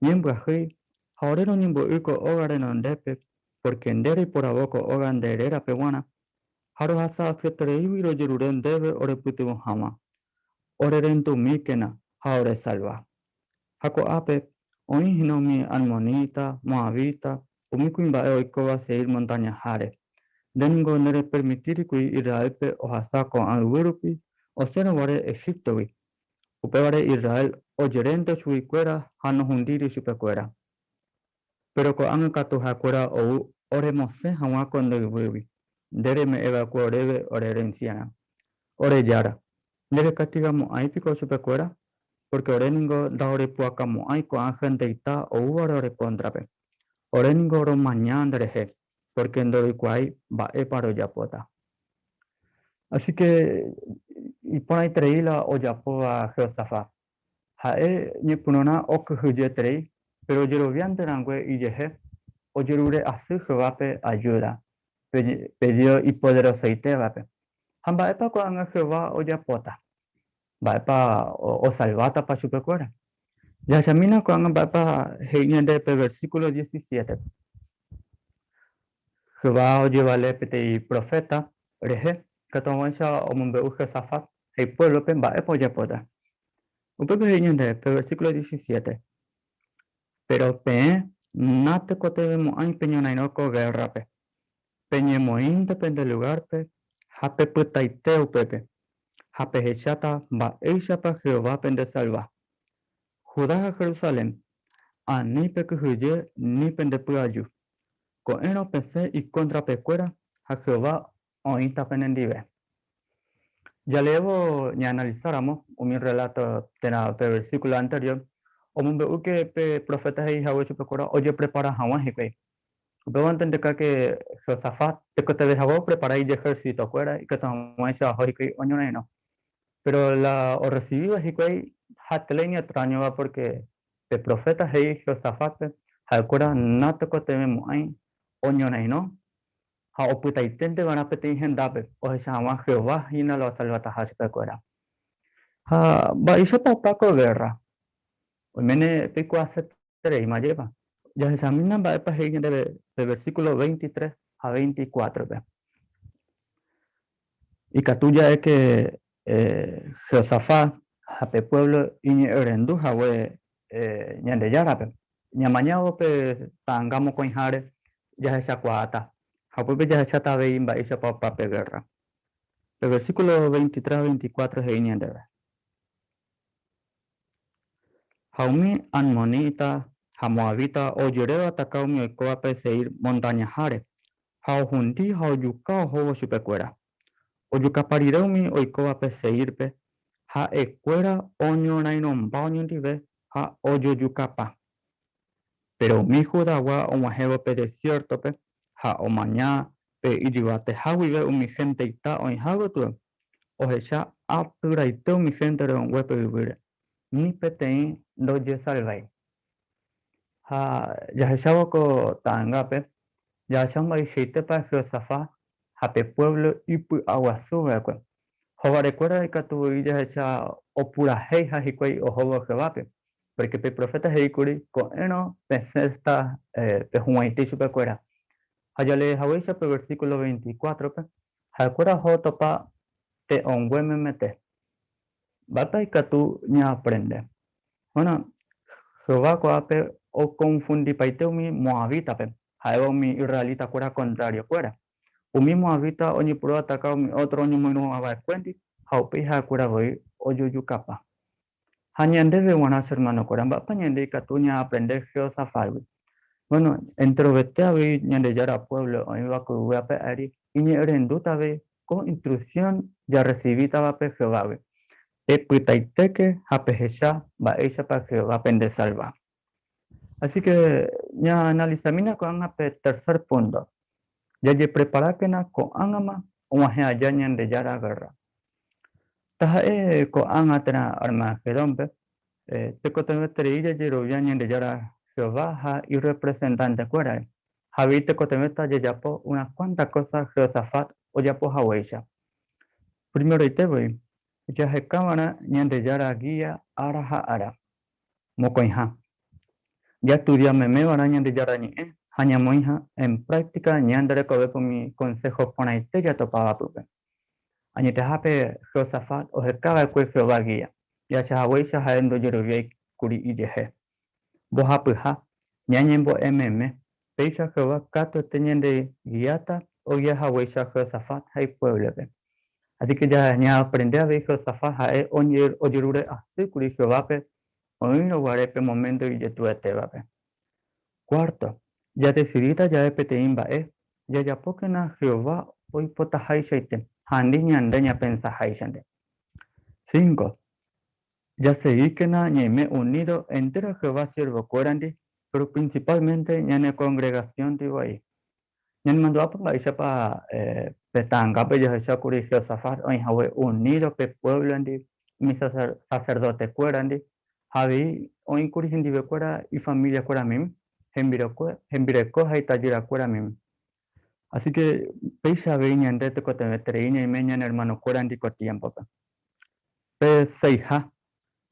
[SPEAKER 11] ñembyahýi, ha ore roñembo'y ko óga renondépe, pórke nde reiporavo ko óga nde rérape g̃uarã, ha rohasa asyetereígui rojerure ndéve orepytyvõ hag̃ua. Orerendumíkena ha oresalva. Ha ko'ápe oĩ hína umi ammonita, moabita, umi kuimba'e oikóva Seir montañaháre. Nde ningo nerepermitíri kuri Israélpe ohasa ko'ã yvy rupi osẽrõ guare Egíptogui. Upévare Israel ojerénte chuguikuéra ha nohundíri chupekuéra. Péro ko'ág̃a katu ha'ekuéra ou oremosẽ hag̃ua ko nde yvýgui, nde reme'ẽ va'ekue oréve ore erensiarã. Ore Jára, nderekastigamo'ãi piko chupekuéra? Pórke ore ningo ndaorepu'akamo'ãi ko'ã henteita oúvare ore kóntrape. Ore ningo romaña nderehe, pórke ndoroikuaái mba'épa rojapóta. Así ke iporãiterei la ojapóva Jehosafat. Ha'e ñepyrũrã okyhyjeterei, péro ojeroviánte rangue ijehe, ojerure asy Jehovápe ajúda. pe Dios ipoderosoitévape. Ha mba'épa ko'ág̃a Jehová ojapóta? Mba'épa osalvátapa chupekuéra? Jahechamína ko'ág̃a mba'épa he'i ñande pe versíkulo diecisiétepe. Jehová ojevale peteĩ proféta rehe ikatu hag̃uáicha omombe'u Josafat ha ipuévlope mba'épa ojapóta. Upépe he'i ñande pe versíkulo diecisiéte, Péro peẽ natekotevẽmo'ãi peñorairõ ko gérrape. Peñemoĩnte pende lugárpe ha pepytaite upépe, ha pehecháta mba'éichapa Jehová pendesalva. Judá ha Jerusalén, ani pekyhyje ni pendepy'aju. Ko'ẽrõ pesẽ ikontrapekuéra ha Jehová oĩta penendive. Jaleévo ñaanalisáramo umi rreláto térã pe versíkulo anteriór, omombe'u ke pe proféta he'i hague chupekuéra ojeprepara hag̃ua hikuái. Upéva ontendeka ke Josafat tekotevẽ hague oprepara ijehersitokuéra ikatu hag̃uáicha oho hikuái oñorairõ. Péro la orresivíva hikuái ha'etele iñextráñova pórke pe proféta he'i Josafátpe ha'ekuéra natekotevẽmo'ãi oñorairõ ha opytaiténte va'erã peteĩ hendápe ohecha hag̃ua Jehová hína la osalvataha chupekuéra. Ha mba'éichapa opa ko gérra? Oiméne peikuaasetereíma ajépa. Jahechamína mba'épa he'i ñandéve pe versíkulo 23 ha 24-pe. Ikatu ja'e ke Jehosafat ha pe puévlo iñe'ẽrendu hague Ñandejárape. Ñamañávo pe ta'anga mokõiháre jahechakuaáta, ha upépe jahecháta avei mba'éichapa opa pe gérra. Pe versíkulo 23 ha 24 he'i ñandéve, Ha umi ammonita ha moabita ojere oataka umi oikóvape Seir montañaháre, ha ohundi ha ojuka ohóvo chupekuéra. Ojukapa rire umi oikóvape Seírpe, ha'ekuéra oñorairõmba oñondive ha ojojukapa. Péro umi Judagua og̃uahẽvo pe desiértope ha omaña pe ijyvateha guive umi henteita oĩha gotyo, ohecha atyraite umi hénte re'õngue pe yvýre, ni peteĩ ndojesalvái. Ha jahechávo ko ta'angápe, jahecha mba'eichaitépa Jehosafat ha pe puévlo ipy'aguasu va'ekue. Hovarekuéra ikatu voi jahecha opurahéiha hikuái ohóvo Jehovápe, pórke pe proféta he'i kuri ko'ẽrõ pesẽta pehug̃uaitĩ chupekuéra. Ha jalee haguéicha pe versíkulo 24-pe, ha'ekuéra oho otopa te'õngue memete. Mba'épa ikatu ñaaprende? Bueno, Jehová ko'ápe okonfundipaite umi moabítape, ha'éva umi israelitakuéra kontrariokuéra. Umi moabita oñepyrũ oataka umi ótro oñomoirũva'ekuéndi ha upéi ha'ekuéra voi ojojukapa. Ha ñandéve g̃uarã che ermanokuéra, mba'épa ñande ikatu ñaaprende Jehosafátgui? Bueno, enterovete avei Ñandejára puévlo oĩva ko yvy ape ári iñe'ẽrendúta avei ko instruksión jarresivítavape Jehovágui, Pepytaitéke ha pehecha mba'éichapa Jehová pendesalva. Así ke ñaanalisamína ko'ág̃a pe tercer púnto, Jajepreparákena ko'ág̃ama og̃uahẽ aja Ñandejára gérra. Taha'e ko'ág̃a térã Armagedónpe, tekotevẽterei jajerovia Ñandejára Jehová ha irrepresentantekuérare, ha avei tekotevẽta jajapo unas kuánta kósa Jehosafat ojapo haguéicha. Primeroite voi, jaheka va'erã Ñandejára gía ára ha ára. Mokõiha, jastudia meme va'erã Ñandejára Ñe'ẽ ha ñamoĩha en práctica ñande rekovépe umi konsého porãite jatopáva pype. Añetehápe Jehosafat oheka va'ekue Jehová gía, jahecha haguéicha ha'e ndojeroviái kuri ijehe. Mbohapyha, ñañembo'e meme, péicha Jehová katuete ñandegiáta ogia haguéicha Jehosafat ha ipuévlope. Así ke ñaaprende avei Jehosafat ha'e ojerure asy kuri Jehovápe oĩrõ guare pe moménto ijetu'uetévape. Cuarto, jadesidíta jave peteĩ mba'e, jajapókena Jehová oipotahaichaite ha ani ñande ñapensaháichante. Cinco, jasegíkena ñaime unído entéro Jehová siervokuérandi, péro prinsipálmente ñane kongregasióndi voi. Ñanemandu'ápa mba'éichapa pe ta'angápe jahecha kuri Jehosafat oĩ hague unído pe puévlondi, umi saserdotekuérandi, ha avei oĩ kuri hendivekuéra ifamiliakuéra mimi, hembireko ha itajyrakuéra mimi. Así que péicha avei ñande tekotevẽterei ñaime ñane ermanokuérandi ko tiémpope. Pe seiha,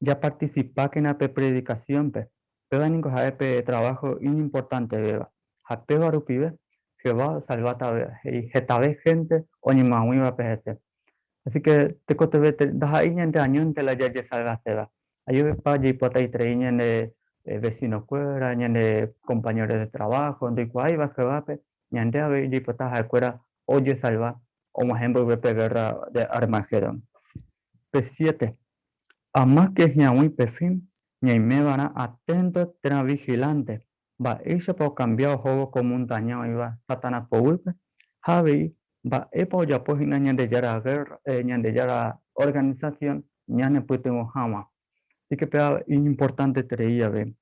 [SPEAKER 11] japartisipákena pe predikasiónpe, péva ningo ha'e pe traváho iñimportantevéva. Ha péva rupive, Jehová osalváta he'i hetave hénte oñemoag̃uívape hese. Así que tekotevẽterei, ndaha'éi ñande añónte la jajesalvaséva. Ajépa jaipotaiterei ñane vesinokuéra, ñane kompañéro de traváho ndoikuaáiva Jehovápe, ñande avei jaipota ha'ekuéra ojesalva og̃uahẽ mboyve pe gérra de Armagedón. Pe siete, Amáke hi'ag̃ui pe fin, ñaimeva'erã aténto térã vigilánte mba'éichapa okambia ohóvo ko múndo aña oĩva Satanás poguýpe ha avei mba'épa ojapo hína Ñandejára gérra, Ñandejára organisasión ñanepytyvõ hag̃ua. Así ke péva iñimportanteterei avei.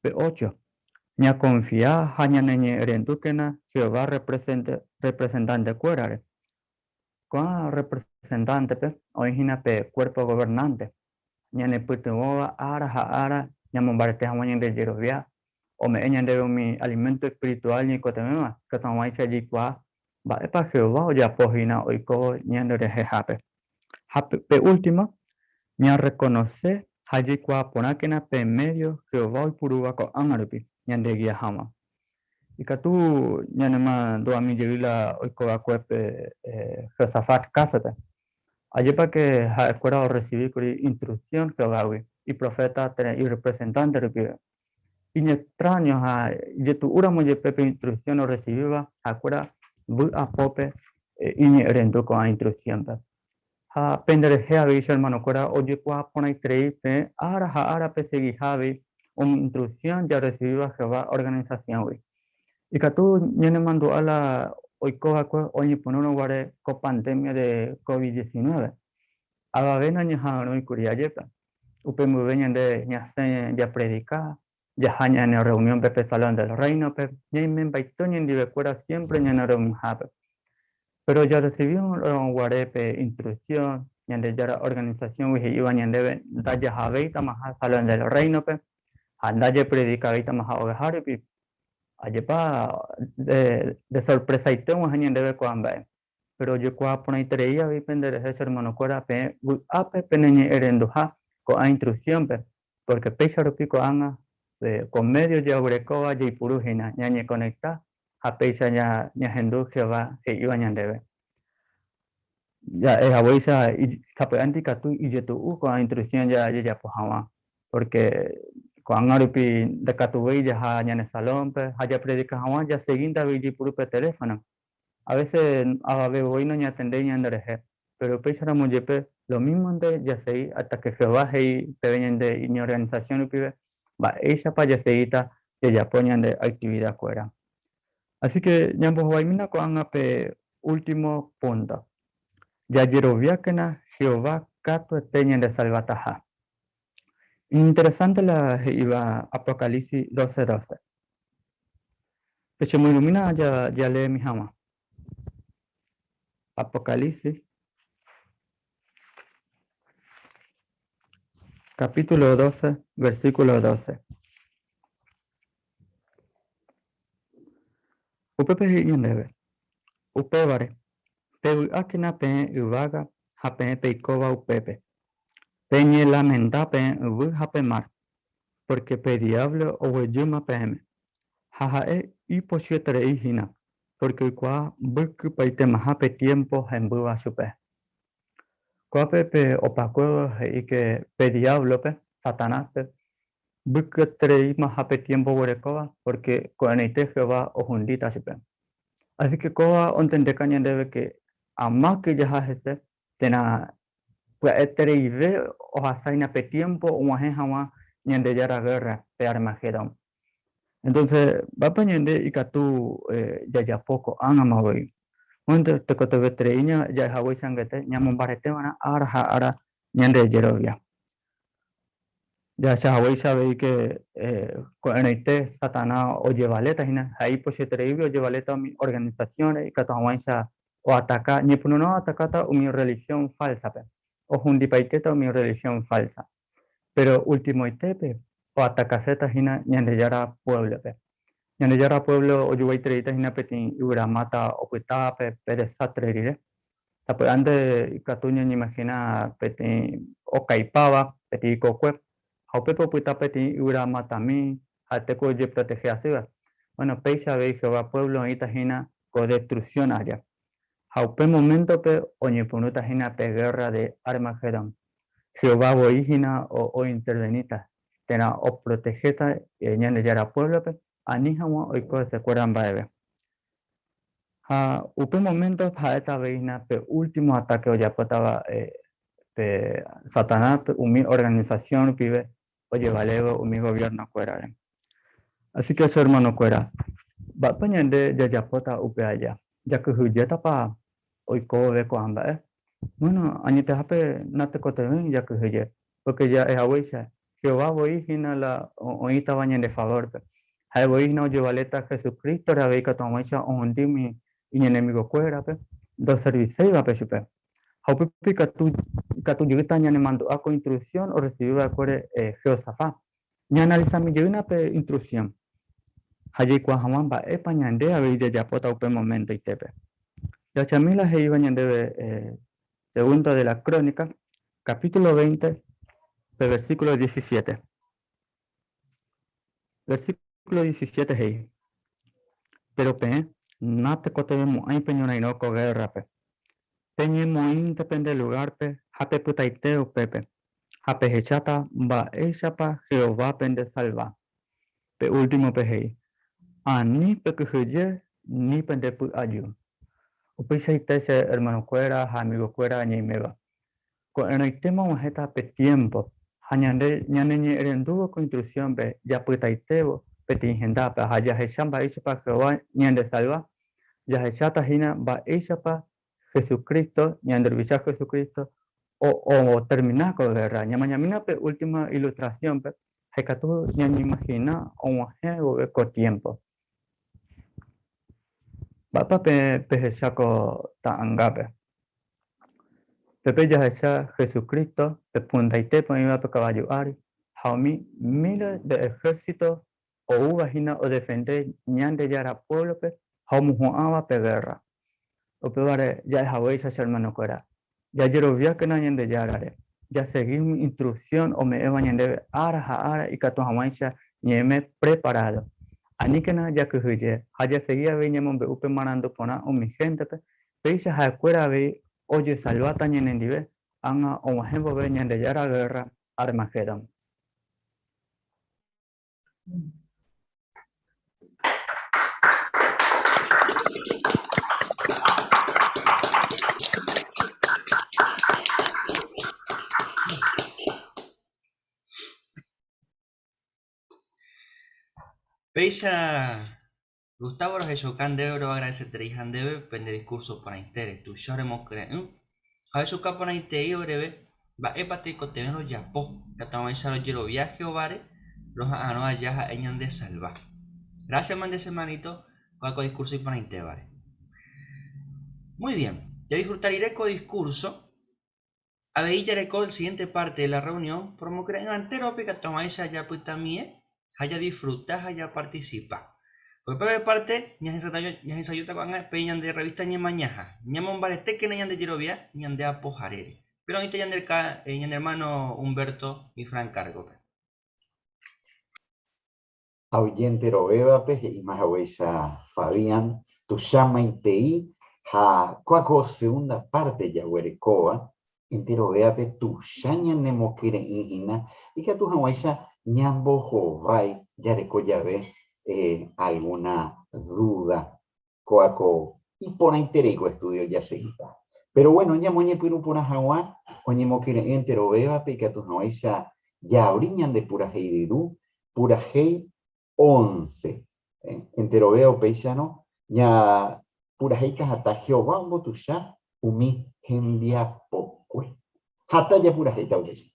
[SPEAKER 11] Pe ocho, ñakonfia ha ñaneñe'ẽrendúkena Jehová rrepresentantekuérare. Ko'ã rrepresentántepe oĩ hína pe Kuérpo Governánte, ñanepytyvõva ára ha ára ñamombarete hag̃ua ñande jerovia, ome'ẽ ñandéve umi aliménto espirituál ñaikotevẽva ikatu hag̃uáicha jaikuaa mba'épa Jehová ojapo hína oikóvo ñanderehehápe. Ha pe último, ñarrekonose ha jaikuaa porãkena pe médio Jehová oipurúva ko'ág̃a rupi ñandegia hag̃ua. Ikatu ñanemandu'ami jey la oiko va'ekue pe Josafat kásope. Ajépa ke ha'ekuéra orresivi kuri instruksión Jehovágui iproféta térã irrepresentánte rupive. Iñextráño ha ijetu'úramo jepe pe instruksión orresivíva, ha'ekuéra vy'apópe iñe'ẽrendu ko'ã instruksiónpe. Ha penderehe avei che ermanokuéra ojekuaa porãiterei peẽ ára ha ára pesegiha avei umi instruksión jarresivíva Jehová organisasióngui. Ikatu ñanemandu'a la oiko va'ekue oñepyrũrõ guare ko pandémia de covid 19. Avave nañeha'arõi kuri ajépa. Upe mboyve ñande ñasẽ japredika, jaha ñane rreuniónpe pe Salón del Réinope, ñaimembaite oñendivekuéra siémpre ñane rreunionhápe. Péro jarresivírõ guare pe instruksión Ñandejára organisasióngui he'íva ñandéve ndajahavéitamaha Salón del Réinope ha ndajepredikavéitamaha ogahárupi, ajépa de sorpresaite og̃uahẽ ñandéve ko'ã mba'e. Péro ojekuaa porãiterei avei penderehe che ermanokuéra peẽ vy'ápe peneñe'ẽrenduha ko'ã instruksiónpe, pórke péicha rupi ko'ág̃a ko médio jaguerekóva jaipuru hína ñañekonekta ha péicha ñahendu Jehová he'íva ñandéve. Ja'e haguéicha sapy'ánte ikatu ijetu'u ko'ã instruksión jajapo hag̃ua, pórke ko'ág̃a rupi ndakatuvéi jaha ñane salónpe ha japredika hag̃ua jasegínte avei jaipuru pe teléfono. A vése avave voi noñatendéi ñanderehe, péro upéicharamo jepe lomímonte jasegi hasta ke Jehová he'i peve ñande iñorganisasión rupive mba'éichapa jasegíta jajapo ñande aktividakuéra. Así ke ñambohovaimína ko'ág̃a pe último púnto, Jajeroviákena Jehová katuete ñandesalvataha. Iñinteresánte la he'íva Apocalipsis 12, 12. Pechemoirũmína jaleemi hag̃ua. Apocalipsis capítulo 12, versículo 12. Upépe he'i ñandéve, Upévare, pevy'ákena peẽ yvága ha peẽ peikóva upépe. Peñelamenta peẽ yvy ha pe mar, pórke pe Diablo oguejýma peẽme. Ha ha'e ipochyeterei hína, pórke oikuaa mbykypaitemaha pe tiémpo hembýva chupe. Ko'ápe pe opakuévo he'i ke pe Diáblope, Satanáspe, mbykyetereimaha pe tiémpo oguerekóva, pórke ko'ẽrõite Jehová ohundíta chupe. Así ke kóva ontendeka ñandéve ke amáke jaha hese térã pya'etereive ohasáina pe tiémpo og̃uahẽ hag̃ua Ñandejára gérra, pe Armagedón. Entónse, mba'épa ñande ikatu jajapo ko'ág̃ama voi? Mónte tekotevẽterei ja'e haguéicha angete ñamombarete va'erã ára ha ára ñande jerovia. Jahecha haguéicha avei ke ko'ẽrõite Satanás ojevaléta hína, ha'e ipochyetereígui ojevaléta umi organisasiónre ikatu hag̃uáicha oataka, ñepyrũrã oatakáta umi rrelihión fálsape, ohundipaitéta umi rrelihión fálsa. Péro ultimoitépe oatakaséta hína Ñandejára puévlope. Ñandejára pueblo ojuvaitereíta hína peteĩ yvyramáta opytávape pe desastre rire. Sapy'ánte ikatu ñañeimagina peteĩ okaipáva peteĩ kokue, ha upépe opyta peteĩ yvyramatami ha'etéko ojeprotehe asýva. Bueno, péicha avei Jehová pueblo oĩta hína ko destrucción aja. Ha upe moméntope oñepyrũta hína pe gérra de Armagedón. Jehová voi hína ointerveníta térã oprotehéta Ñandejára puévlope ani hag̃ua oiko hesekuéra mba'eve. Ha upe moménto ha'éta avei hína pe último atáke ojapótava pe Satanás umi organisasión rupive ojevalévo umi goviernokuérare. Así ke che ermanokuéra, mba'épa ñande jajapóta upe aja? Jakyhyjétapa oiko vove ko'ã mba'e? Bueno, añetehápe natekotevẽi jakyhyje, pórke ja'e haguéicha, Jehová voi hína la oĩtava ñande favórpe. Ha'e voi hína ojevaléta Jesucrístore avei ikatu hag̃uáicha ohundi umi iñenemigokuérape ndoserviséivape chupe. Ha upépe ikatu jeýta ñanemandu'a ko instruksión orresivi va'ekuére Jehosafat. Ñaanalisami jeýna pe instruksión ha jaikuaa hag̃ua mba'épa ñande avei jajapóta upe momentoitépe. Jahechami la he'íva ñandéve Segundo de la Crónica, capítulo 20, pe versículo 17. Versículo 17 he'i, Péro peẽ natekotevẽmo'ãi peñorairõ ko gérrape. Peñemoĩnte pende lugárpe ha pepytaite upépe, ha pehecháta mba'éichapa Jehová pendesalva. Pe últimope he'i, Ani pekyhyje ni pendepy'aju. Upeichaite che ermanokuéra ha amigokuéra ñaiméva. Ko'ẽrõitéma og̃uahẽta pe tiémpo ha ñande ñaneñe'ẽrendúvo ko instruksiónpe japytaitévo peteĩ hendápe ha jahecha mba'éichapa Jehová ñandesalva, jahecháta hína mba'éichapa Jesucristo, ñande Ruvicha Jesucristo, otermina ko gérra. Ñamañamína pe última ilustrasiónpe ha ikatu ñañeimagina og̃uahẽ vove ko tiémpo. Mba'épa pehecha ko ta'angápe? Pépe jahecha Jesucristo pe pundaitépe oĩva pe kavaju ári ha umi miles de ehérsito oúva hína odefende Ñandejára puévlope ha omohu'ãva pe gérra. Upévare ja'e haguéicha che ermanokuéra, jajeroviákena Ñandejárare, jasegi umi instruksión ome'ẽva ñandéve ára ha ára ikatu hag̃uáicha ñaime preparádo. Aníkena jakyhyje ha jasegi avei ñamombe'u pe marandu porã umi héntepe Péicha ha'ekuéra avei ojesalváta ñanendive ág̃a og̃uahẽ vove Ñandejára gérra Armagedón.
[SPEAKER 3] Péicha Gustavo rohechauka ndéve roagradesetereiha ndéve pende discurso porãitére, tuicha oremokyre'ỹ ha ohechauka porãitei oreve mba'épa tekotevẽ rojapo ikatu hag̃uáicha rojerovia Jehováre roha'arõ aja ha'e ñandesalva. Gracias mante che hermanito kóva ko discurso iporãitévare. Muy bien, jadisfruta rire ko discurso, Avei jareko el siguiente parte de la reunión promokyre'ỹantérope ikatu hag̃uáicha japytamie ha jadisfruta ha japarticipa. Upépe parte ñahesa'ỹijóta ko'ág̃a pe ñande revista Ñemañaha. Ñamombaretékena ñande jerovia ñande apoharére. Péro oĩta ñane hermano Humberto Ifrán kárgope.
[SPEAKER 2] Ha ojenterovévape he'íma haguéicha Fabián, tuichamaitei ha kóa ko segunda parte jaguerekóva, enterovévape tuicha ñanemokyre'ỹ hína ikatu hag̃uáicha ñambohovái jareko jave alguna duda. Kóa ko iporãiterei ko estudio jasegíta. Pero bueno, ñamoñepyrũ porã hag̃ua oñemokyre'ỹ enterovévape ikatu hag̃uáicha jaabri ñande purahéi ryru, purahéi once. Enterovéva upéicharõ ña purahéita hatã Jehová ombotuicha umi hembiapokue. Hatã japurahéita upéicha.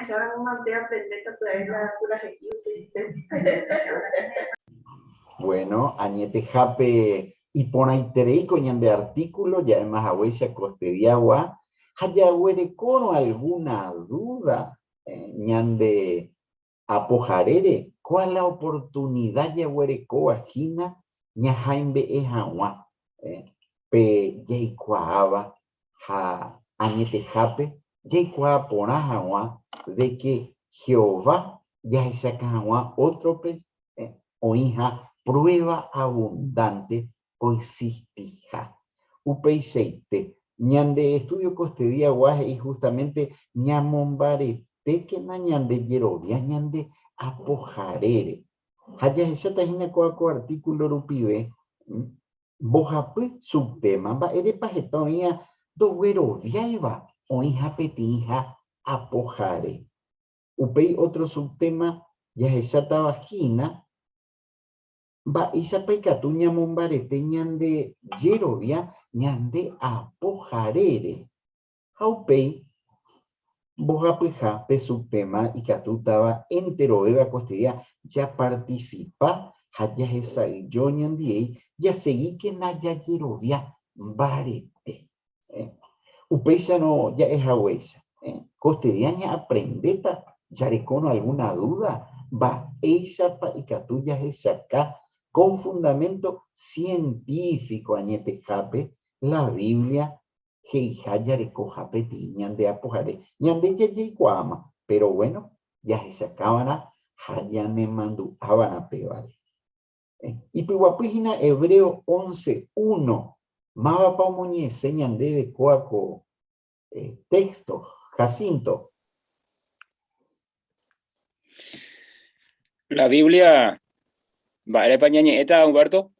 [SPEAKER 5] Ahecháramo mante aprendéta pya'e la purahe'i upeite.
[SPEAKER 2] Bueno, añetehápe iporãiterei ko ñande artículo ja'éma haguéicha kostediagua ha jaguerekórõ alguna duda ñande apoharére, kóa la oportunidad jaguerekóva hína ñahaimbe'e hag̃ua pe jaikuaáva ha añetehápe jaikuaa porã hag̃ua de ke Jehová jahechaka hag̃ua ótrope oĩha prueba abundante oexistiha. Upeichaite, ñande estudio kostediagua he'i justamente ñamombaretékena ñande jerovia ñande Apoharére. Ha jahecháta hína kóa ko artículo rupive mbohapy subtema mba'érepa heta oĩva ndogueroviáiva oĩha peteĩha Apohare. Upéi ótro subtema jahechátava hína Mba'éichapa ikatu ñamombarete ñande jerovia ñande Apoharére? Ha upéi mbohapyha pe subtema ikatútava enterovéva koestedía japartisipa ha jahesa'ỹijo ñandiéi jasegíkena jajerovia mbarete. Upéicharõ ja'ehaguéicha, koestedía ñaaprendéta jarekórõ alguna duda mba'éichapa ikatu jahechaka con fundamento científico añetehápe la Biblia he'iha jarekoha peteĩ ñande Apohare. Ñande jajeikuaáma, péro guéno, jahechakava'erã ha ñanemandu'ava'erã pévare. Ipyguapy hína Hebreo 11, 1. Mávapa omoñe'ẽse ñandéve kóa ko texto, Jacinto?
[SPEAKER 13] La Biblia, mba'érepa ñañe'ẽta, Humberto?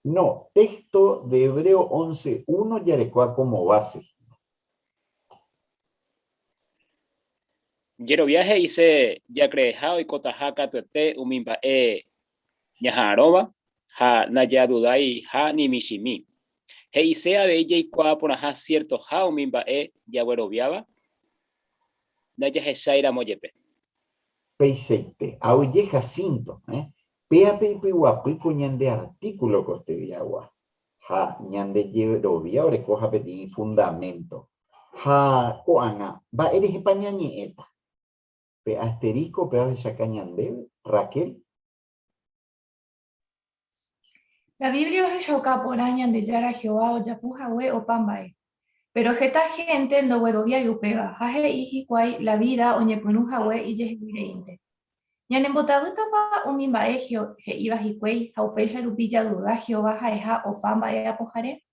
[SPEAKER 2] No, texto de Hebreo 11, 1 jarekóa como base.
[SPEAKER 13] Jerovia he'ise jakreeha oikotaha katuete umi mba'e ñaha'arõva ha najadudaiha ni michĩmi. He'ise avei jaikuaa porãha siertoha umi mba'e jagueroviáva ndajahecháiramo jepe.
[SPEAKER 2] Peichaite, aoje Jacinto, péape ipyguapy ko ñande artículo kostediagua. Ha ñande jerovia orekoha peteĩ fundamento. Ha ko'ág̃a, mba'e rehepa ñañe'ẽta? Pe asterisco pe ohechaka ñandéve, Raquel.
[SPEAKER 15] La Biblia ohechauka porã Ñandejára Jehová ojapo hague opa mba'e. Péro heta hénte ndogueroviái upéva ha he'i hikuái la vída oñepyrũ hague ijehegui reínte. Ñanembotavýtapa umi mba'e he'íva hikuái ha upéicha rupi jaduda Jehová ha'eha opa mba'e apohare?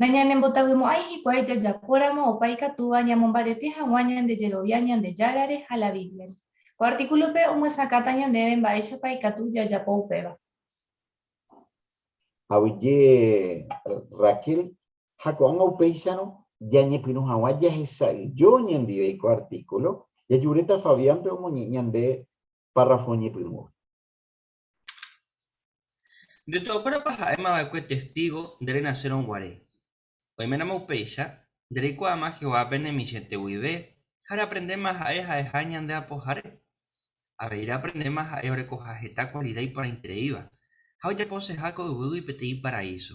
[SPEAKER 15] Nañanembotavymo'ãi hikuái jajapóramo opa ikatúva ñamombarete hag̃ua ñande jerovia Ñandejárare ha la Bíbliare. Ko artíkulope omyesakãta ñandéve mba'éichapa ikatu jajapo upéva.
[SPEAKER 2] Aguyje Raquel, ha ko'ág̃a upéicharõ jañepyrũ hag̃ua jahesa'ỹijo ñandive ko artíkulo, jajuréta Fabián-pe omoñe'ẽ ñande párrafo oñepyrũvo.
[SPEAKER 3] Nde tuakuérapa ha'éma va'ekue testígo nde renasérõ guare? Oiméramo upéicha, nde reikuaáma Jehovápe ne michĩete guive ha reaprendéma ha'e ha'eha ñande Apohare. Avei reaprendéma ha'e orekoha heta kualida iporãitereíva ha ojaposeha ko yvýgui peteĩ paraíso.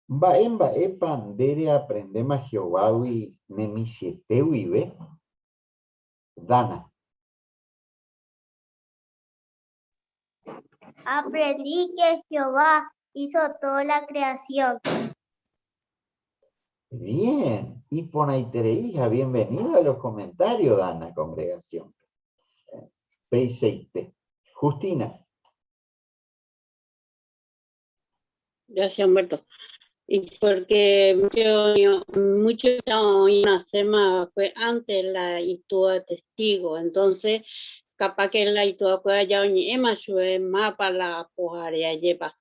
[SPEAKER 2] Mba'e mba'épa nde reaprendéma Jehovágui ne michĩete guive? Dana.
[SPEAKER 16] Aprendí que Jehová hizo toda la creación.
[SPEAKER 2] Bien, iporãiterei ha bienvenido a los comentarios, Dana, congregación. Peichaite. Justina.
[SPEAKER 6] Gracias, Humberto. Y porque mucho, mucho fue antes la itúa testigo, entonces capaz que la itúa fue allá oñe'ẽma chupe mapa la poharea jepa.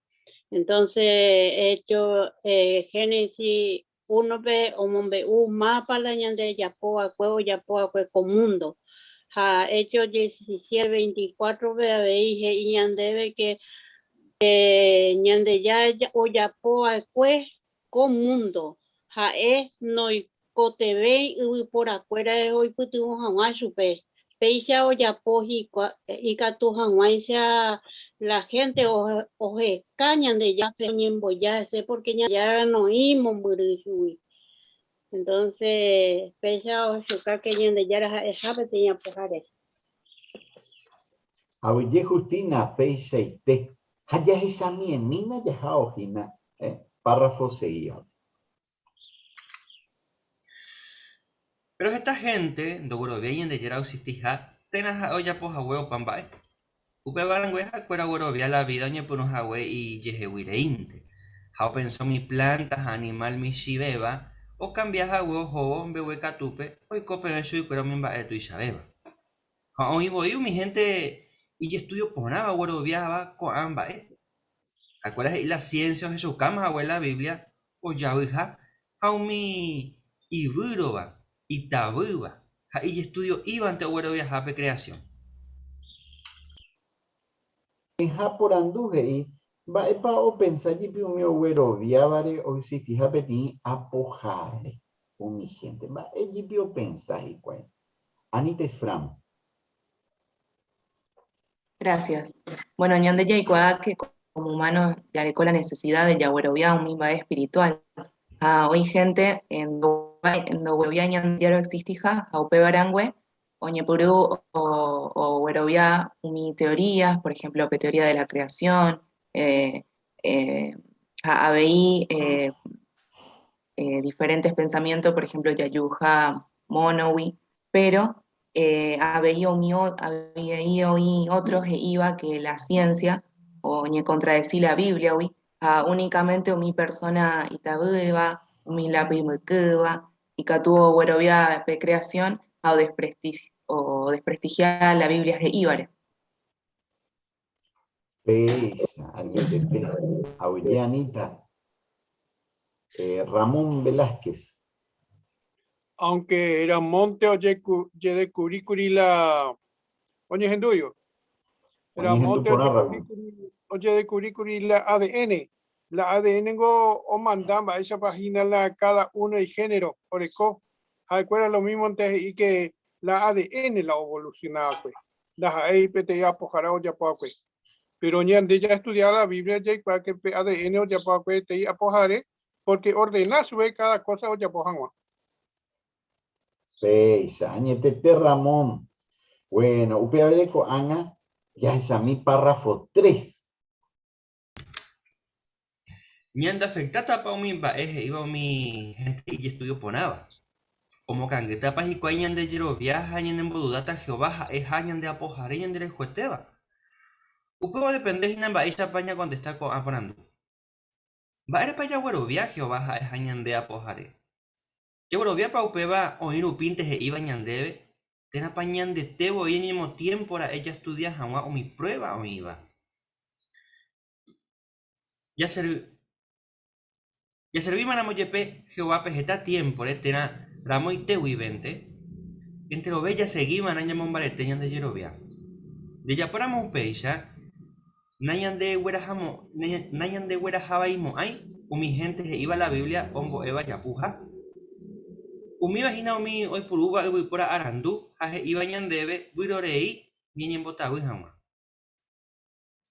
[SPEAKER 6] Entonces, hecho eh, Génesis 1-pe omombe'u mapa la ñande japo va'ekue ojapo va'ekue ko mundo. Ha Hechos 17, 24-pe avei he'i ñandéve que Ñandejára ojapo va'ekue ko múndo. Ha'e noikotevẽi yvyporakuéra oipytyvõ hag̃ua chupe. Péicha ojapo ikatu hag̃uáicha la hénte oheka Ñandejárape oñemboja hese pórke Ñandejára noĩ mombyry chugui. Entonce péicha ohechuka ke Ñandejára ha'eha peteĩ apohare.
[SPEAKER 2] Aguyje Justina peichaite ha jahechamiemína jahao hína párrafo seguívape.
[SPEAKER 3] Péro heta hénte ndogueroviái Ñandejára oexistiha térã ha'e ojapo hague opa mba'e. Upéva rangue ha'ekuéra oguerovia la vída oñepyrũ hague ijehegui reínte, ha opensa umi plánta ha animál michĩvéva okambia hague ohóvo mbeguekatúpe oiko peve chuguikuéra umi mba'e tuichavéva. Ha oĩ voi umi hénte ijestúdio porãva ogueroviáva ko'ã mba'e. Ha'ekuéra he'i la siénsia ohechukáma hague la Biblia ojavyha ha umi ivýrova, itavýva ha ijestudio'ívante ogueroviaha pe kreasión.
[SPEAKER 2] Ha porandu he'i, Mba'épa opensa jepi umi ogueroviávare oexistiha peteĩ apohare umi hénte? Mba'e jepi opensa hikuái? Anita Ifram.
[SPEAKER 17] Gracias. Bueno, ñande jaikuaa que como humanos jareko la necesidad de jaguerovia umi mba'e espiritual. Ha oĩ gente ndogueroviái Ñandejára oexistiha ha upéva rangue oñepyrũ oguerovia umi teorías, por ejemplo, pe teoría de la creación, eh, eh, ha avei eh, eh, diferentes pensamientos, por ejemplo, Yayuha, Monowi, pero eh, avei umi avei oĩ otros he'íva que la ciencia oñecontradeci la Biblia-gui, ha únicamente umi persona itavýva, umi lápiz mbykýva, ikatu oguerovia pe creación ha odesprestigia la Biblia he'ívare.
[SPEAKER 2] Péicha, añetete. Aguyje Anita. Eh, Ramón Velázquez.
[SPEAKER 1] Aunque era monte ojedescubrí la oñehendúivo. Era
[SPEAKER 2] Oñehendu
[SPEAKER 1] monte
[SPEAKER 2] porã, Ramón.
[SPEAKER 1] ojedescubrí kuri la ADN. La ADN ningo omanda mba'éichapa hína la cada uno igénero oreko. Ha'ekuéra lo mismo nte he'i que la ADN la ovolucionáakue. Ndaha'éi peteĩ apohára ojapo'akue. Péro ñande jaestudia la Biblia jaikuaa ke pe ADN ojapo'akue peteĩ apohare pórke ordena chupe káda kósa ojapo hag̃ua.
[SPEAKER 2] Péicha, añetete Ramón. Bueno, upévare ko'ág̃a jahechami párrafo tres.
[SPEAKER 3] Ñandeafektátapa umi mba'e he'íva umi hénte ijestúdio porãva? Omokangýtapa hikuái ñande jerovia ha ñanembodudáta Jehová ha'eha ñande Apohare ñanderayhuetéva? Upéva odepende hína mba'éichapa ñakontesta ko'ã porandu. Mba'érepa jaguerovia Jehová ha'eha ñande Apohare? Jagueroviápa upéva oĩ rupínte he'íva ñandéve, térãpa ñandete voi ñañemotiémpo ra'e jastudia hag̃ua umi pruéva oĩva? Jaservímaramo jepe Jehovápe heta tiémpore térã ramoite guivénte, enterove jasegiva'erã ñamombarete ñande jerovia. Jajapóramo upéicha, Nañandeguerahavaimo'ãi umi hénte he'íva la Biblia ombo'éva japuha. Umíva hína umi oipurúva yvypóra arandu ha he'íva ñandéve vyrorei ñañembotavy hag̃ua.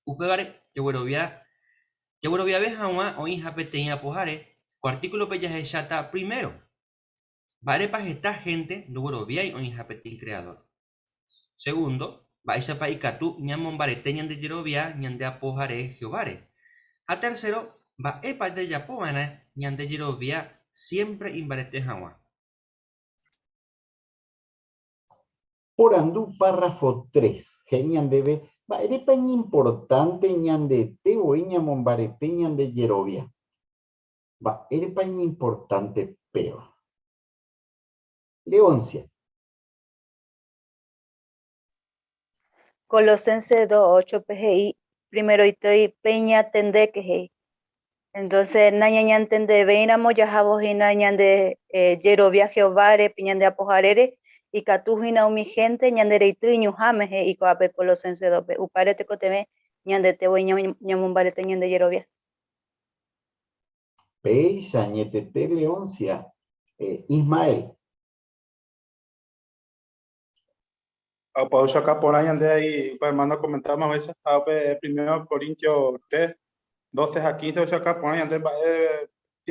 [SPEAKER 3] Upévare jagueroviave hag̃ua oĩha peteĩ apohare, ko artíkulope jahecháta primero, mba'érepa heta hénte ndogueroviái oĩha peteĩ Kreadór. Segundo, mba'éichapa ikatu ñamombarete ñande jerovia ñande Apohare Jehováre. Ha tercero, mba'épa jajapo va'erã ñande jerovia siémpre imbarete hag̃ua.
[SPEAKER 2] Porandu párrafo tres, he'i ñandéve mba'érepa iñimportánte ñandete voi ñamombarete ñande jerovia. Mba'érepa iñimportánte péva? Leoncia.
[SPEAKER 4] Colosenses 2.8 pe he'i, Primeroitoi peñatendéke he'i. Entonces nañañantendevéiramo jahávo hína ñande jerovia Jehováre, pe ñande Apoharére, ikatu hína umi hénte ñande reity iñuhãme he'i ko'ápe Colosenses 2-pe. Upévare tekotevẽ ñandete voi ñamombarete ñande jerovia.
[SPEAKER 2] Péicha añetete Leoncia, eh, Ismael.
[SPEAKER 7] Opa acá porã ñande ahí, upe hermano okomentáma haguéicha, ha upe primero Corintios 3, 12 ha 15 ohecha porã ñande mba'e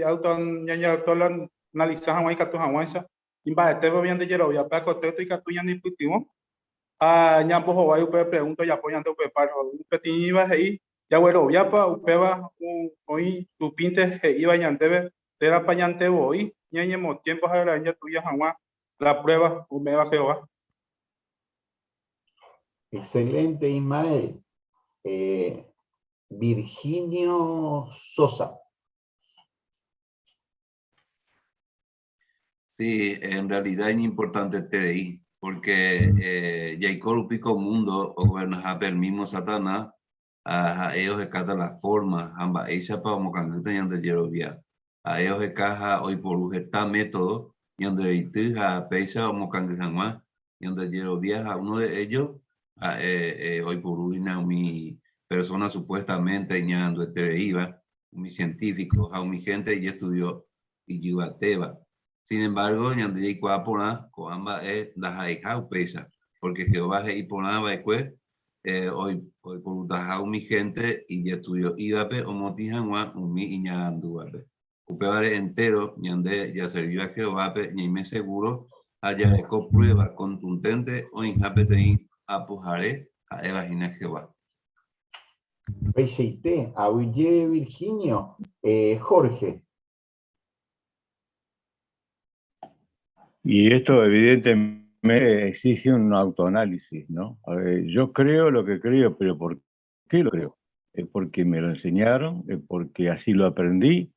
[SPEAKER 7] auto ñañeautoanaliza hag̃ua ikatu hag̃uáicha, imba'etépe ñande jeroviápe akotéto ikatu ñanepytyvõ ha ñambohovái upe pregunta ojapo ñande upe párrafo. Peteĩva he'i jagueroviápa upéva oĩ rupínte he'íva ñandéve térãpa ñande voi ñañemotiempo ha jatuia hag̃ua la prueba ome'ẽva Jehová.
[SPEAKER 2] Excelente, Ismael. Eh, Virginio Sosa.
[SPEAKER 14] Sí, en realidad es importante porque eh, jaiko rupi ko mundo ogobernahápe el mismo Satanás, ha ha'e ohekáta la forma ha mba'éichapa omokangýta ñande jerovia. Ha'e oheka ha oiporu heta método ñande reity ha péicha omokangy hag̃ua ñande jerovia ha uno de ellos ha'e oiporu hína umi persona supuestamente iñaranduetereíva, umi científico ha umi gente ijestudio ijyvatéva. Sin embargo, ñande jaikuaa porã ko'ã mba'e ndaha'eiha upéicha, pórke Jehová he'i porã va'ekue oiporutaha umi hénte ijestudi'ívape omotĩ hag̃ua umi iñarandúvape. Upévare entéro ñande jaservíva Jehovápe ñaime segúro ha jareko pruéva kontunténte oĩha peteĩ Apohare ha'éva hína Jehová.
[SPEAKER 2] Upeichaite, aguyje Virginio, Jorge.
[SPEAKER 18] Y esto evidentemente exige un autoanálisis, ¿no? A ver, yo creo lo que creo, pero ¿por qué lo creo? Es porque me lo enseñaron, es porque así lo aprendí.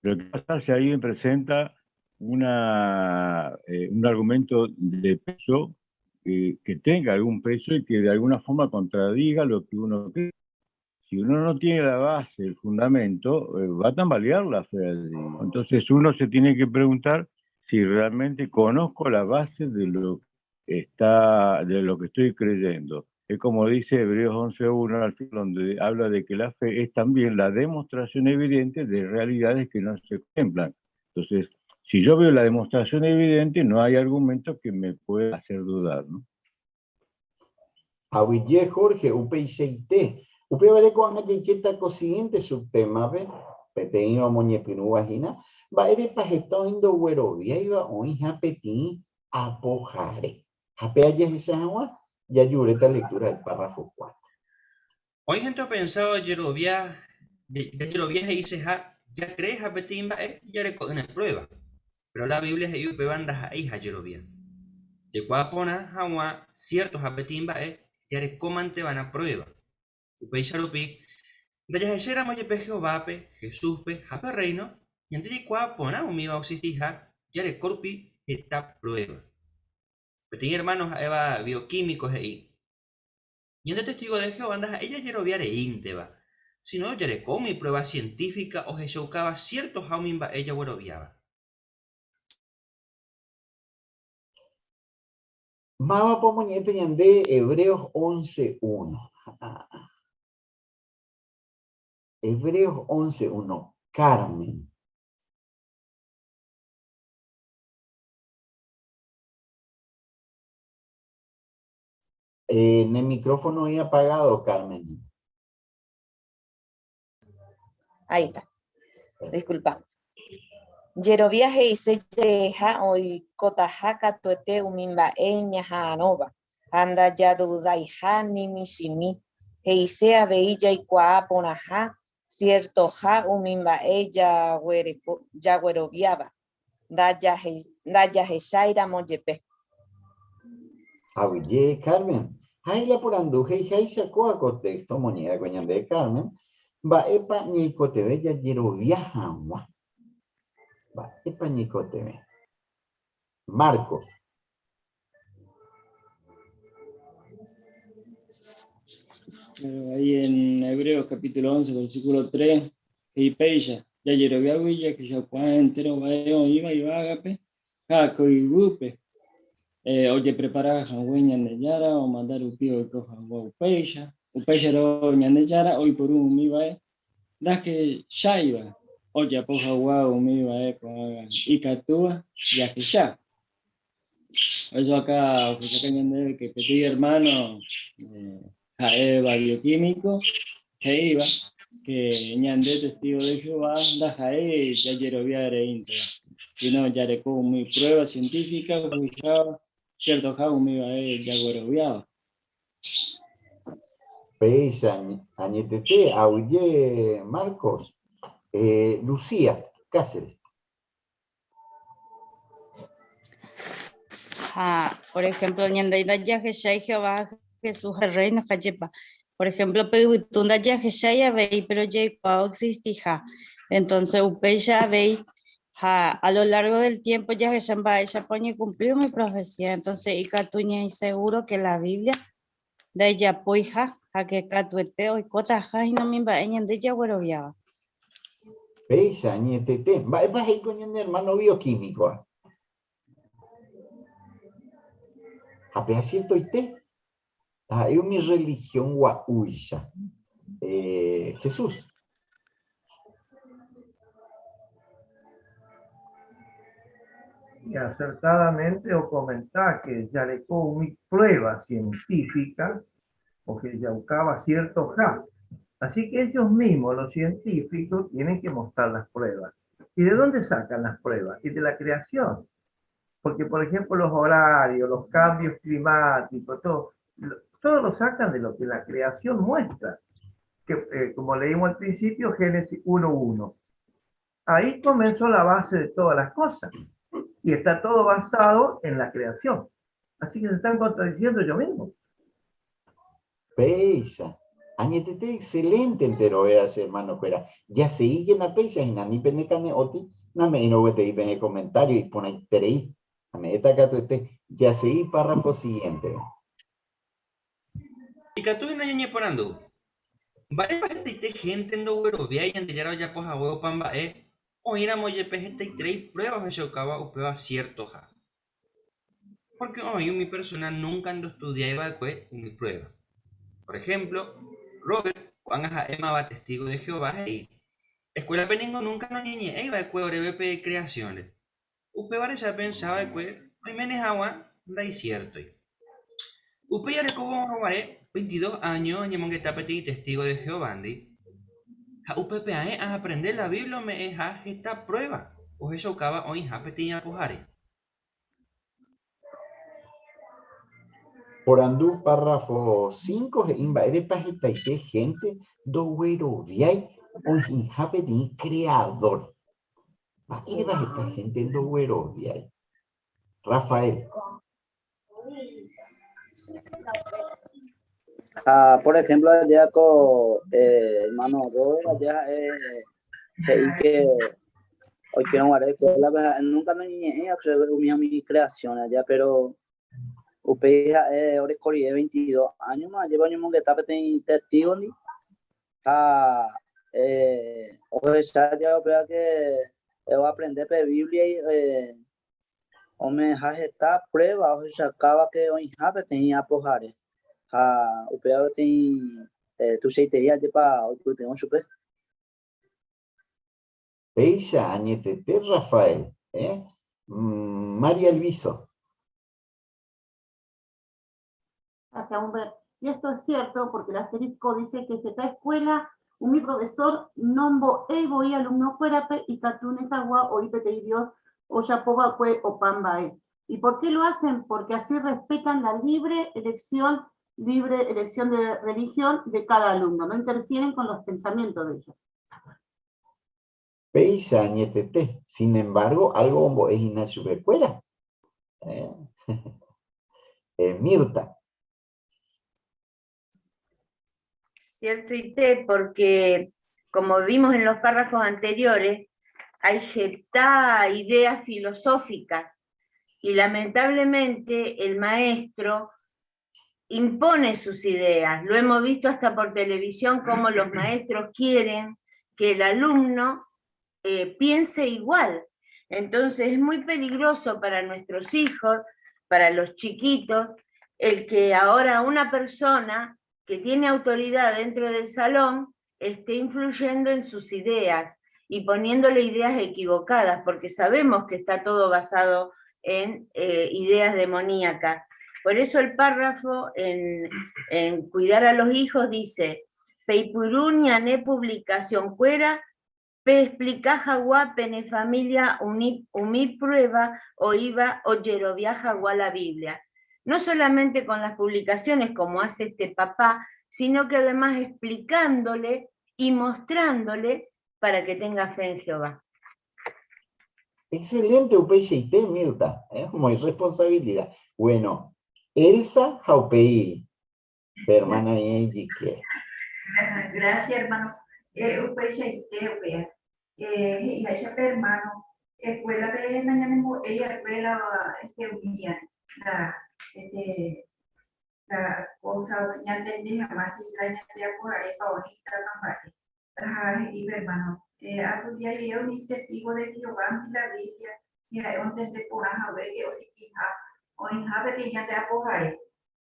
[SPEAKER 18] Pero ¿qué pasa si alguien presenta una, un argumento de peso que tenga algún peso y que de alguna forma contradiga lo que uno cree? Si uno no tiene la base, el fundamento, va a tambalear la fe allí. Entonces uno se tiene que preguntar si realmente conozco la base de lo que está, de lo que estoy creyendo. Es como dice Hebreos 11.1, al fin, donde habla de que la fe es también la demostración evidente de realidades que no se contemplan. Entonces, si yo veo la demostración evidente, no hay argumento que me pueda hacer dudar, ¿no?
[SPEAKER 2] Aguyje Jorge, upeichaite. Upévare ko'ág̃a jaikéta ko siguiente subtema-pe, peteĩva omoñepyrũva hína, mba'érepa heta oĩ ndogueroviáiva oĩha peteĩ apohare. Ha péa jahecha hag̃ua, jajuréta lectura del párrafo 4.
[SPEAKER 3] Oĩ hénte opensáva ojerovia, jajerovia he'iseha jakreeha peteĩ mba'e jareko'ỹre pruéva. Péro la Biblia he'i upéva ndaha'eiha jerovia. Jaikuaa porã hag̃ua siertoha peteĩ mba'e jarekómante va'erã pruéva. Upéicha rupi, ndajahecháiramo jepe Jehovápe, Jesúspe ha pe Rréino, ñande jaikuaa porã umíva oexistiha jareko rupi heta pruéva. Peteĩ ermáno ha'éva bioquímico he'i, Ñande testígo de Jehová ndaha'éi jajerovia reínteva, síno jareko umi pruéva sientífika ohechaukáva siertoha umi mba'e jagueroviáva.
[SPEAKER 2] Mávapa omoñe'ẽta ñande Hebreos 11.1? Hebreos 11.1, Carmen. Eh, ne micrófono oĩ apagado, Carmen.
[SPEAKER 10] Ahí está. Disculpa. Jerovia he'ise jeheha oikotaha katuete umi mba'e ñaha'arõva ha ndajadudaiha ni michĩmi, he'ise avei jaikuaa porãha siertoha umi mba'e jagueroviáva ndajahecháiramo jepe.
[SPEAKER 2] Aguyje, Carmen. Ha la porandu he'iháicha kóa ko texto omoñe'ẽva'ekue ñande, Carmen, mba'épa ñaikotevẽ jajerovia hag̃ua? Mba'épa ñaikotevẽ? Marcos.
[SPEAKER 19] Ahí en Hebreos capítulo 11, versículo 3, he'i péicha, Jajeroviágui jahechakuaa entéro mba'e oĩva yvágape ha ko yvýpe, ojeprepara hague Ñandejára omanda rupi oiko hag̃ua upéicha, upéicharõ Ñandejára oiporu umi mba'e ndahecháiva. Ojapo hagua umi mba'e ko'ágã ikatúva jahecha. Eso acá ohechauka ñandéve que peteĩ hermano ha'éva bioquímico he'íva que ñande testigo de Jehová ndaha'éi jajerovia reínteva, sino jareko umi prueba científica ohecháva ciertoha umi mba'e jagueroviáva.
[SPEAKER 2] Péicha añetete aguyje Marcos. Lucía Cáceres.
[SPEAKER 20] Ha, por ejemplo, ñande ndajahechái Jehová ha Jesús ha Reino jajepa. Por ejemplo, pe yvytu ndajahechái avei, pero jaikuaa oexistiha. Entonces, upéicha avei, ha a lo largo del tiempo jahecha mba'éichapa oñekumpli umi profecía. Entonces, ikatu ñaĩ seguro que la Biblia ndaijapóiha ha que katuete oikótaha hína umi mba'e ñande jagueroviáva.
[SPEAKER 2] Péicha añetete. Mba'épa he'i ko ñane hermano bioquímico-a? Ha pe aciertoite, ha'e umi religión gua'úicha. Eh, Jesús.
[SPEAKER 12] Y acertadamente o comentá que yarekó umi prueba científica o que yaucaba cierto ja. Así que ellos mismos, los científicos, tienen que mostrar las pruebas. ¿Y de dónde sacan las pruebas? Y de la creación. Porque, por ejemplo, los horarios, los cambios climáticos, todo, todo lo sacan de lo que la creación muestra. Que, como leímos al principio, Génesis 1.1. Ahí comenzó la base de todas las cosas. Y está todo basado en la creación. Así que se están contradiciendo ellos mismos.
[SPEAKER 2] Péicha. Añetete excelente enterove che hermano kuéra. Jaseíkena péicha hína, ni pene kane'õti, name'ẽirõ gueteri pene comentario iporãiterei. Ame'ẽta katuete. Jaseí párrafo siguiente.
[SPEAKER 3] Ikatu hína ñañeporandu, Mba'épa hetaite hénte ndogueroviái Ñandejára ojapo hague opa mba'e, oĩramo jepe hetaiterei pruéva ohechaukáva upéva siertoha? Pórke oĩ umi persóna núnka ndostudiái va'ekue umi pruéva. Por ehémplo, Robert, ko'ág̃a ha'émava testígo de Jehová, he'i, Eskuélape ningo núnka noñeñe'ẽi va'ekue oréve pe kreasiónre. Upévare che apensa va'ekue oiméne hag̃ua ndaisiértoi. Upéi arekóvo guare veintidós áño añemongeta peteĩ testígo de Jehovándi, ha upépe ae aaprende la Biblia ome'ẽha heta pruéva ohechaukáva oĩha peteĩ apohare.
[SPEAKER 2] Porandu párrafo 5 he'i mba'érepa hetaite hénte ndogueroviái oĩha peteĩ Creador. Mba'érepa heta hénte ndogueroviái? Rafael.
[SPEAKER 21] Ha, por ejemplo, allá ko hermano Robert, allá ha'e he'i que oikérõ guare escuela-pe ha'e nunca noñeñe'ẽi chéve umi umi creación allá, pero upéi ha'e oreko rire 22 años-ma, ajépa oñomongeta peteĩ testigo-ndi ha ohecha jave upéva que oaprende pe Biblia Ome'ẽha heta prueba ohechakáva ke oĩha peteĩ apohare, ha upéva peteĩ tuichaitei ajépa oipytyvõ chupe.
[SPEAKER 2] Péicha añetete Rafael, eh? María Elviso.
[SPEAKER 22] Gracias, Humber. Y esto es cierto porque el asterisco dice que esta escuela, umi profesor nombo'éi voi alumnokuérape ikatúne hag̃ua oĩ peteĩ Dios ojapova'ekue opa mba'e. ¿Y por qué lo hacen? Porque así respetan la libre elección, libre elección de religión de cada alumno, no interfieren con los pensamientos de ellos.
[SPEAKER 2] Péicha añetete, sin embargo, algo ombo'e hína chupekuéra. Eh, eh, Mirta.
[SPEAKER 23] Cierto y té, porque como vimos en los párrafos anteriores, hay heta ideas filosóficas y lamentablemente el maestro impone sus ideas. Lo hemos visto hasta por televisión cómo los maestros quieren que el alumno piense igual. Entonces es muy peligroso para nuestros hijos, para los chiquitos, el que ahora una persona que tiene autoridad dentro del salón esté influyendo en sus ideas. y poniéndole ideas equivocadas, porque sabemos que está todo basado en eh, ideas demoníacas. Por eso el párrafo en, en Cuidar a los hijos dice, Peipurú ñane publicación cuera, pe explica jagua pene familia uni, umi prueba oiva ojerovia jagua la Biblia. No solamente con las publicaciones como hace este papá, sino que además explicándole y mostrándole para que tenga fe en Jehová.
[SPEAKER 2] Excelente upeichaite, Mirta, ¿eh? Muy responsabilidad. Bueno, Elsa Jaupei, hermana Enrique.
[SPEAKER 5] Gracias, hermano. Eh, upeichaite, upéa. Eh, he'iháicha pe hermano, escuela-pe nañanembo'éi va'ekue la este umía, la este la cosa ñantende hag̃ua si la ñande apoharépa oĩtapa mba'e. Ha he'i pe hermano, eh, astudia rire umi testigo de Jehová-ndi la Biblia, ha'e ontende porã hague ke ositiha oĩha peteĩ ñande apohare,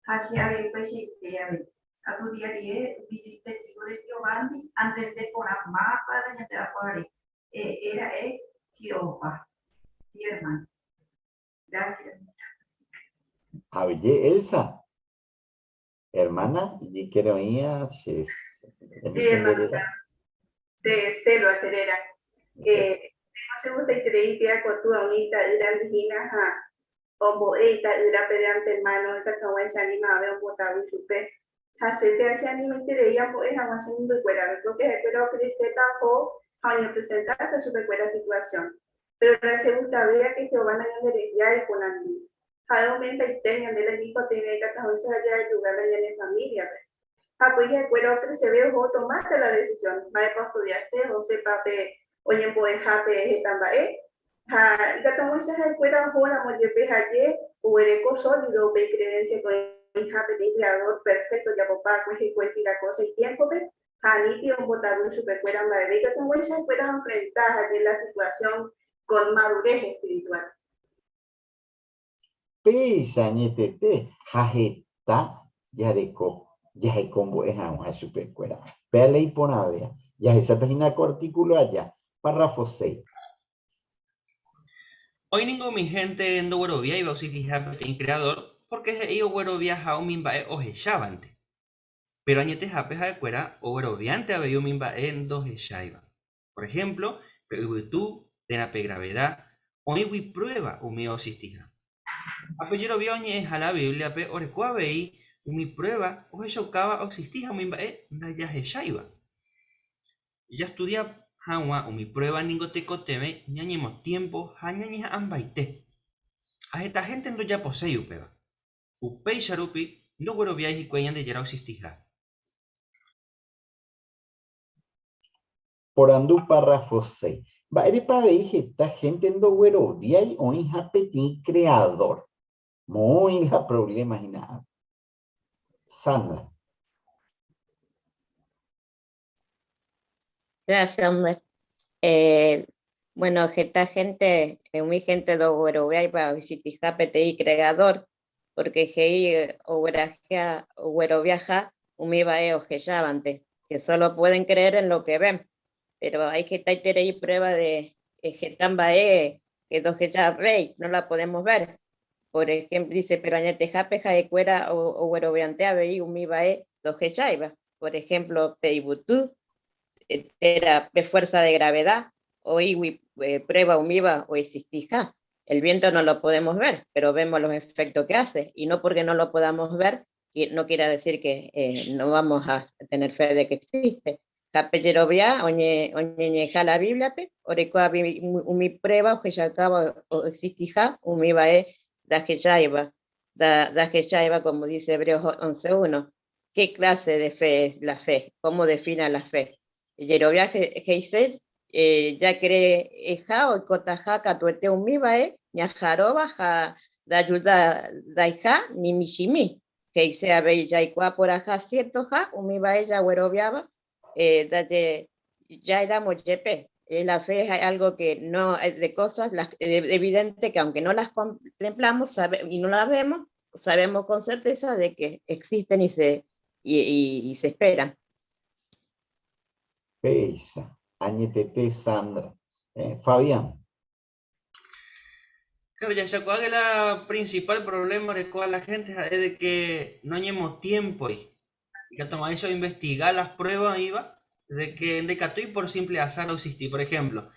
[SPEAKER 5] ha che avei upeichaite avei. Astudia rire umi testigo de Jehová-ndi antende porã mávapa la ñande apohare, eh, era'e Jehová. Sí, hermano. Gracias.
[SPEAKER 2] Oye, Elsa, hermana, y quiero ir a
[SPEAKER 5] Sí, hermano, de celo acelera. Eh, se gusta y creí que acotúa unita irán dijina ha ombo'e ita'ýrape de antemano ikatuhag̃ua che anima ave ombotágui chupe ha che pe che animaiterei ambo'e hag̃ua che membykuérape porque ha'ekuéra ocrecéta oho ha oñepresentáta chupekuéra situación. Péro la che gustavéva ke Jehová nañanderegiái porãmi. Ha'e ome'ẽmbaite ñande la ñeikotevẽ ikatuhag̃uáicha jajuga la ñane famíliape. Ha upéi ha'ekuéra okreseve oho otomáta la desisión mba'épa ostudiase, osépa pe oñembo'ehápe heta mba'e. Ha ikatuhag̃uáicha ha'ekuéra ohóramo jepe ha'e oguereko sólido upe icreencia ke oĩha peteĩ Creador perfecto ojapopa akue hekuéti la kósa itiémpope, Ha aníti ombotavy chupekuéra mba'eve ikatuhag̃uáicha ha'ekuéra oenfrenta hague la situasión con madurez espiritual.
[SPEAKER 2] Péicha añetete ha heta jareko jahekombo'e hag̃ua chupekuéra. Péa léi porãvéa. Jahecháta hína ko artículo aja, párrafo 6.
[SPEAKER 3] Oĩ ningo umi hénte ndogueroviáiva oexistiha peteĩ Creador pórke he'i ogueroviaha umi mba'e ohechávante. Péro añetehápe ha'ekuéra ogueroviánte avei umi mba'e ndohecháiva. Por ehémplo, pe yvytu térã pe graveda oĩgui pruéva umi oexistiha. Ha pe jerovia oñe'ẽha la Bíbliape oreko avei umi pruéva ohechaukáva oexistiha umi mba'e ndajahecháiva. Jastudia hag̃ua umi pruéva ningo tekotevẽ ñañemotiémpo ha ñañeha'ãmbaite. Ha heta hénte ndojaposéi upéva. Upéicha rupi ndogueroviái hikuái Ñandejára oexistiha.
[SPEAKER 2] Porandu párrafo 6. Mba'érepa avei heta hénte ndogueroviái oĩha peteĩ Creador? Moõ oĩ la provléma hína ápe? Sandra.
[SPEAKER 8] Gracias, hombre. Eh, bueno, heta gente, umi gente ndogueroviáiva oexitiha peteĩ Creador, porque he'i ogueraha, ogueroviaha umi mba'e ohechávante, que solo pueden creer en lo que ven. Pero hay hetaiterei prueba de heta mba'e que ndohechavéi, no la podemos ver. Por ejemplo, dice, pero añetehápe ha'ekuéra ogueroviante avei umi mba'e ndohecháiva. Por ejemplo, pe yvytu, térã pe fuerza de gravedad, oĩgui prueba umíva oexistiha. El viento no lo podemos ver, pero vemos los efectos que hace. Y no porque no lo podamos ver, no quiera decir que no vamos a tener fe de que existe. Ha pe jerovia oñeñe'ẽha la Biblia-pe, oreko avei umi prueba ohechaukáva oexistiha umi mba'e ndahecháiva, ndahecháiva como dice Hebreos 11.1. Qué clase de fe es la fe? Cómo defina la fe? Jerovia he'ise jakere'eha oikotaha katuete umi mba'e ñaharóva ha ndajudaiha ni michĩmi. He'ise avei jaikuaa porãha ciertoha umi mba'e jagueroviáva ndaje ja'éramo jepe. La fe es algo que no, de cosas las, evidente que aunque no las contemplamos sabe, y no las vemos, sabemos con certeza de que existen y se, y, y, y se esperan.
[SPEAKER 2] Péicha. Añetete Sandra. Eh, Fabián.
[SPEAKER 3] Claro, ya se que la principal problema de la gente es de que no llevamos tiempo ahí. Y que toma eso investigar las pruebas iba de que en Decatuy por simple azar no existí. Por ejemplo,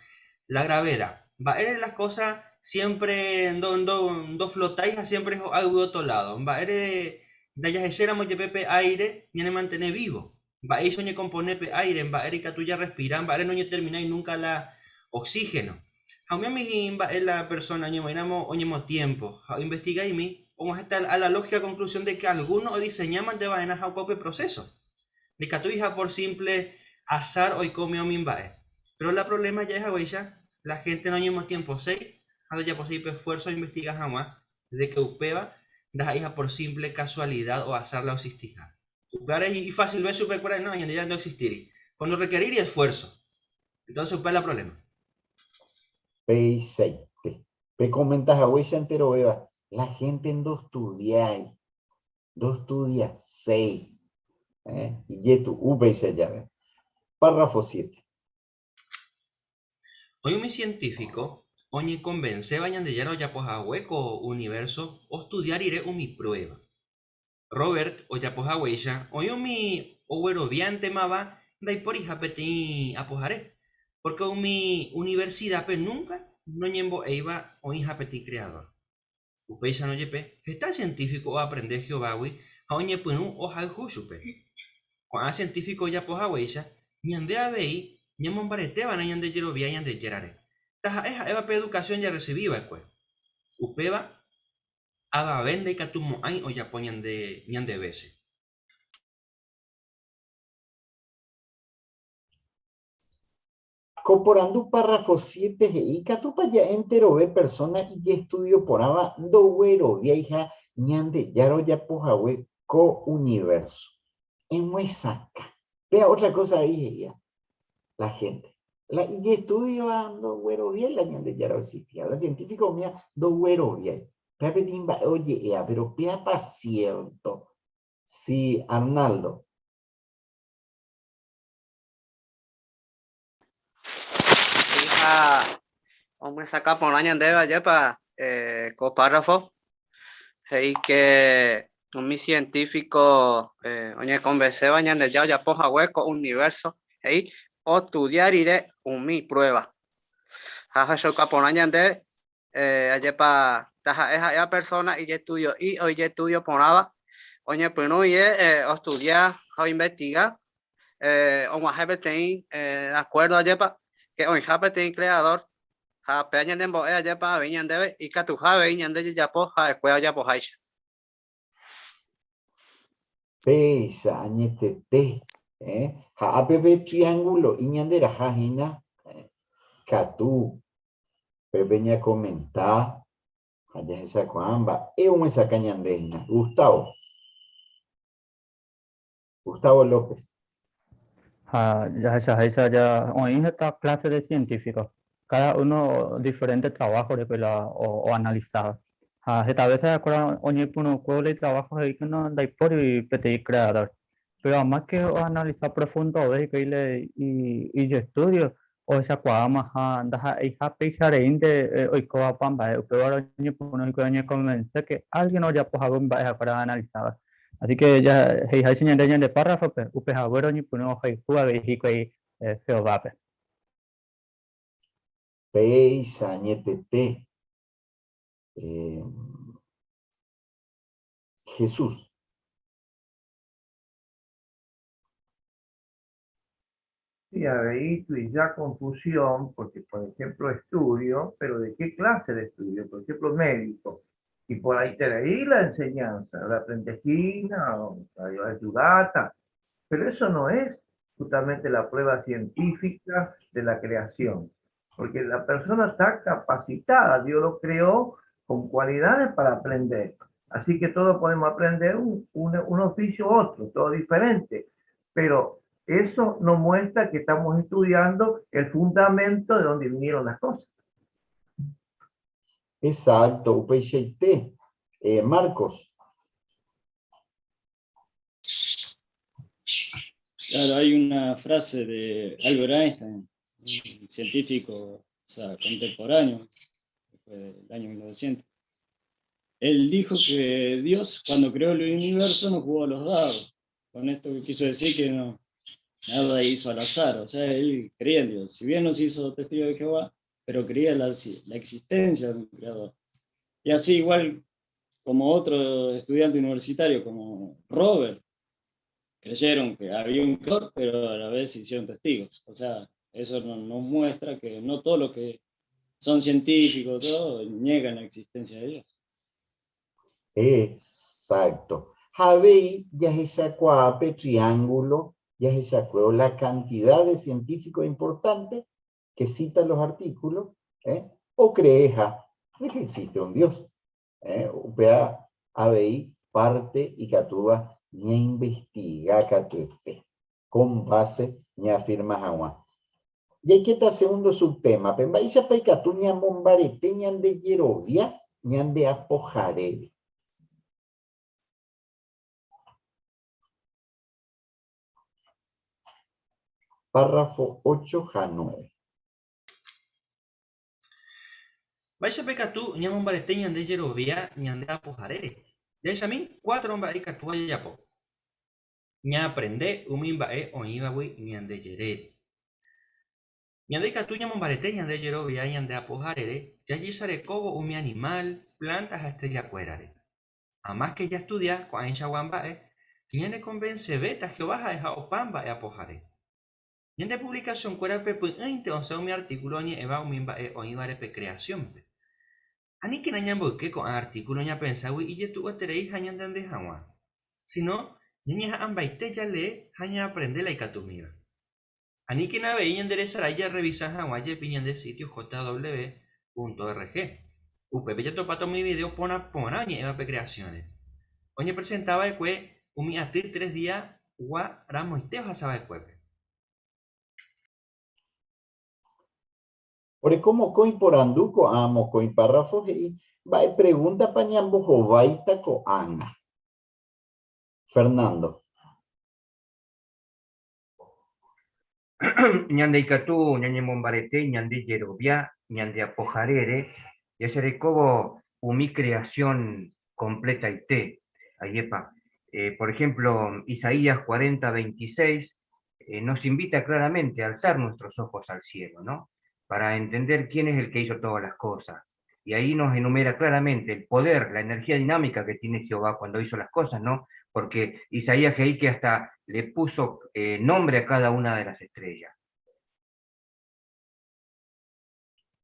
[SPEAKER 3] la gravedad. Va a las cosas siempre do, do, do flotáis siempre es algo de otro lado. Va a de allá pepe aire ni mantener vivo. Va a eso compone aire, va a que tú ya respiran, va a no terminar nunca la oxígeno. A mí es la persona, ñemo tiempo, a investigar y mí, vamos a estar a la lógica conclusión de que algunos diseñaban de vaina a propio proceso. De que tu hija por simple azar hoy come o mimbae. Pero la problema ya es ya, la gente no ñemo tiempo seis, ya por simple esfuerzo investiga jamás, de que upeba, da hija por simple casualidad o azar la existija. Y fácil ver su no, ya no existir. Cuando requerir y esfuerzo. Entonces, upea la problema.
[SPEAKER 2] P 6 P comentas a entero beba. La gente en dos estudia, dos estudia seis. ¿Eh? Y yetu, U P se llave. Párrafo 7.
[SPEAKER 3] Hoy un científico, oñe convence bañan de yaro ya hueco universo, o estudiar iré mi prueba. Robert, o ya poja hoy un mi oweroviante mava, por hija peti apojaré. Porque mi universidad pe nunca no ñembo eiba o hija peti creador. Upeisa no yepe, está científico o aprender Jehová a oñe punu o hushupe. Cuando científico ya poja weisha, ñande avei, ñamombarete van a ñande yerovia ñande yerare. Taja eja eva pe educación ya recibí pues. Upeba, aba vende y katumo ay o ya ñande ñande bese.
[SPEAKER 2] Coporando párrafo 7 y katupa ya entero ve persona y estudio poraba do güero vieja ñande yaro ya pojahue co universo. En Huesaca. Vea otra cosa ahí ya. La gente. La y estudio ando güero bien la ñande yaro existía. La científico mía do güero bien. Pepe oye, ea, pero pea pa cierto. Sí, Arnaldo.
[SPEAKER 9] Hija, hombre, saca por año de ayer pa eh, co párrafo. Y que un científico eh, oye convence bañan de ya ya poja hueco universo y o estudiar iré un mi prueba. Jaja, yo por año de eh, ayer pa taja esa persona y estudio y hoy estudio ponaba oye pues no y eh, o estudiar o investigar eh, o más eh, acuerdo ayer pa que hoy jape creador ja peña de mbo ayer pa viñan debe y katu ja viñan de ya po ja escuela ya po jaisha.
[SPEAKER 2] Pesa añetete, eh? Ja app triángulo iñandera jajina katu pepe ña comenta allá esa cuamba e un esa cañandejina. Gustavo. Gustavo López.
[SPEAKER 11] Ja, ya esa, esa ya, hoy esta clase de científicos, cada uno diferente trabajo de la, o, o analizado. Ja, esta vez se acuerda, oye, uno cuál trabajo ahí que no da por y pete creador. Pero además que o analizar profundo, ve que le y y yo estudio, o esa cuadama ja, da hija pisare hoy coa pamba, pero ahora uno que convence que alguien no ya pues para analizar. Así que ya hei hai señal de párrafo pe upe habuero ni puno hei jua ve hiko i Jehová pe.
[SPEAKER 2] Peisa añetete. Eh, Jesús.
[SPEAKER 12] Sí, ahí y ya confusión, porque por ejemplo estudio, pero ¿de qué clase de estudio? Por ejemplo, médico. Y por ahí te leí la enseñanza, la aprendejina, la ayudata, pero eso no es justamente la prueba científica de la creación, porque la persona está capacitada, Dios lo creó con cualidades para aprender. Así que todos podemos aprender un, un, un oficio u otro, todo diferente, pero eso no muestra que estamos estudiando el fundamento de donde vinieron las cosas.
[SPEAKER 2] Exacto, UPCT. Marcos.
[SPEAKER 19] Claro, hay una frase de Albert Einstein, un científico, o sea, contemporáneo, que fue del año 1900. Él dijo que Dios, cuando creó el universo, no jugó a los dados. Con esto que quiso decir que no, nada hizo al azar. O sea, él creía en Dios. Si bien no se hizo testigo de Jehová, pero creía en la existencia de un creador. Y así igual como otro estudiante universitario, como Robert, creyeron que había un creador, pero a la vez se hicieron testigos. O sea, eso nos muestra que no todos los que son científicos, todo, niegan la existencia de Dios.
[SPEAKER 2] Exacto. Javei jahechakuaa triángulo, jahechakuaa la cantidad de científicos importantes que citan los artículos, ¿eh? O creeja de que existe un Dios. ¿Eh? Upea avei parte ikatúva ñainvestiga katuete, con base ñaafirma hag̃ua. Jaikéta segundo subtema, pe mba'éichapa ikatu ñamombarete ñande jerovia ñande apoharére. Párrafo 8 ha 9.
[SPEAKER 3] Mba'éichapa ikatu ñamombarete ñande jerovia ñande apoharére. Jahechami cuatro mba'e ikatúva jajapo. Ñaaprende umi mba'e oĩvagui ñande jerére. Ñande ikatu ñamombarete ñande jerovia ñande apoharére jajesarekóvo umi animal, planta ha estrella-kuérare. Amáske jastudia ko'ãichagua mba'e, ñanekonvensevéta Jehová ha'eha opa mba'e apohare. Ñande puvlikasionkuérape py'ỹinte osẽ umi artíkulo oñe'ẽva umi mba'e oĩvare pe kreasiónpe. Aníkena ñamboyke ko'ã artíkulo ñapenságui ijetu'ueterei ha ñantende hag̃ua, síno ñañeha'ãmbaite jalee ha ñaaprende la ikatumíva. Aníkena avei ñanderesarái jarrevisa hag̃ua jepi ñande sítio jw.org. Upépe jatopáta umi vidéo porã porã oñe'ẽva pe kreasiónre. Oñepresenta va'ekue umi aty tres diagua ramoite ohasa va'ekuépe.
[SPEAKER 2] Oreko mokõi porandu ko'ã mokõi párrafo he'i mba'e pregúntapa ñambohováita ko'ág̃a. Fernando.
[SPEAKER 13] Ñande ikatu ñañemombarete ñande jerovia ñande apoharére jajerekóvo umi creación completaite. Ajépa. Por ejemplo, Isaías 40, 26 nos invita claramente a alzar nuestros ojos al cielo, ¿no? Para entender quién es el que hizo todas las cosas. Y ahí nos enumera claramente el poder, la energía dinámica que tiene Jehová cuando hizo las cosas, ¿no? Porque Isaías ahí que hasta le puso nombre a cada una de las estrellas.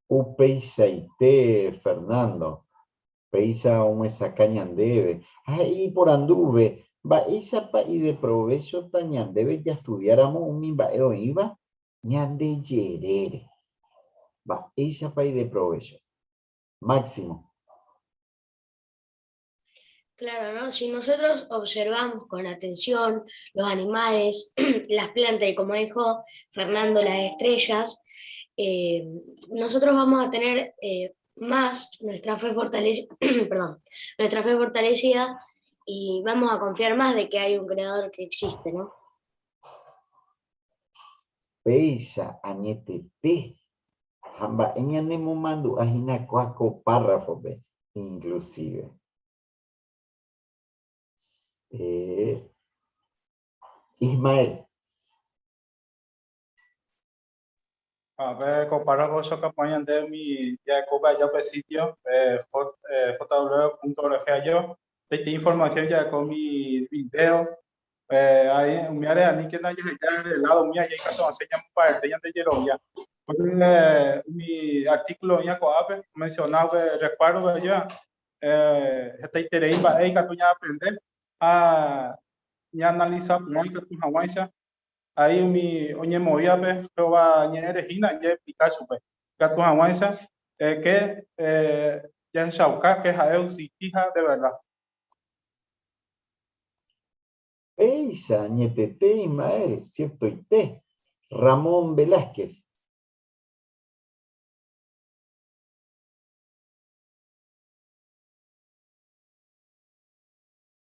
[SPEAKER 2] Upeichaite, Fernando. Péicha omyesakã ñandéve. Ha he'i iporanduve, Mba'éichapa ideprovéchota ñandéve jastudiáramo umi mba'e oĩva ñande jerére? Mba'éichapa ideprovécho? Máximo.
[SPEAKER 15] Claro, ¿no? Si nosotros observamos con atención los animales, las plantas y como dijo Fernando, las estrellas, nosotros vamos a tener más nuestra fe fortalecida, perdón, nuestra fe fortalecida y vamos a confiar más de que hay un creador que existe, ¿no?
[SPEAKER 2] Péicha añetete ha mba'e ñanemomandu'a hína kua ko párrafo-pe, inclusive. Ismael.
[SPEAKER 7] A ver, ko párrafo chokapua ñande umi ja'ekópe aja upe sitio, jw.org aja, peteĩ información ja'eko umi video, ahí umi área aníkena jaheja de lado umi aja ikatu osẽ ñamomba'ete ñande jerovia. Porque umi artículo oĩva ko'ápe mencionado upe resguardo aja, hetaiterei mba'e ikatu ñaaprende ha ñaanalisa porã ikatu hag̃uáicha ahí umi oñemoĩvape Jehová ñe'ẽre hína jaexplika chupe ikatu hag̃uáicha ke jahechauka ke ha'e oexistíha de verdad.
[SPEAKER 2] Péicha añetete Ismael, ciertoite. Ramón Velázquez.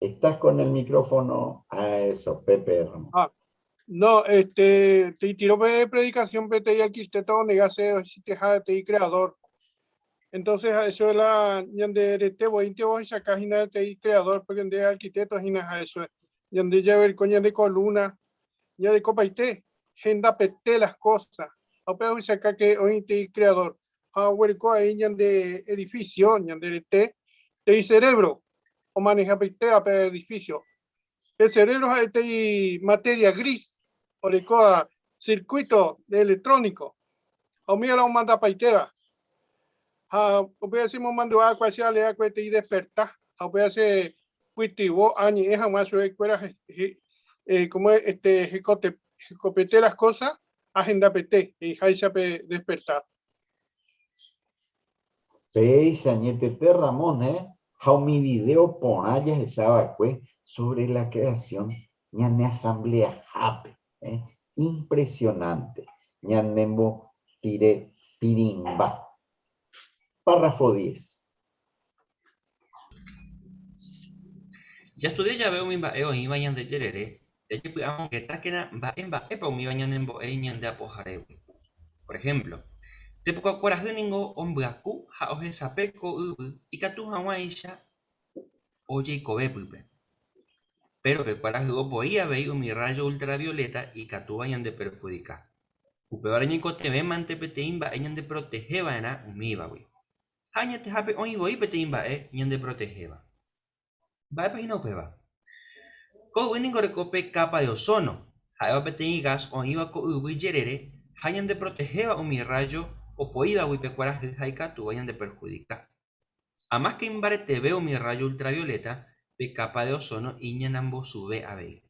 [SPEAKER 2] Estás con el micrófono. A eso, Pepe Ramón.
[SPEAKER 1] Ah, No, este, te tiró pe predicación pe te arquitecto negase existiha te creador. Entonces, eso es la ñande rete voy te voy sacar hina te creador porque de arquitecto hina eso. Ñande ya ver coña de columna, ya de copa y te, genda pete las cosas. A sacar que hoy te creador. Ah, huerco ahí ñande edificio, ñande rete, te cerebro o maneja pete a edificio. El cerebro es de materia gris, o de coa circuito de electrónico. O mira la manda paitera. Ah, o puede decir mando agua, si ale agua te despertar. O puede hacer cuitivo, añi, es jamás su escuela, como este, jicote, jicopete las cosas, agenda PT, y jaiza pe despertar.
[SPEAKER 2] Peisa, ñetete Ramón, ¿eh? Jao mi video porã jahechava'ekue sobre la creación ñane asambleahápe, ¿eh? Impresionante. Ñanembo pire pirimba. Párrafo 10.
[SPEAKER 3] Jastudia jave umi mba'e oĩva ñande jerere, jajepy'amongetákena mba'e mba'épa umíva ñanembo'e ñande apoharégui. Por ejemplo, tepokakuarahy ningo ombyaku ha ohesape ko yvy ikatu hag̃uáicha ojeikove pype. Péro pe kuarahy opoi avei umi rayo ultravioleta ikatúva ñandeperhudika. Upévare ñaikotevẽmante peteĩ mba'e ñandeproteheva'erã umívagui. Ha añetehápe oĩ voi peteĩ mba'e ñandeprotehéva. Mba'épa hína upéva? Ko yvy ningo oreko pe capa de ozono, ha'éva peteĩ gas oĩva ko yvy jerére ha ñandeprotehéva umi rayo opoívagui pe kuarahy ha ikatúva ñandeperhudika. Amáske imbareteve umi rayo ultravioleta, pe capa de ozono iñanambosuve avei.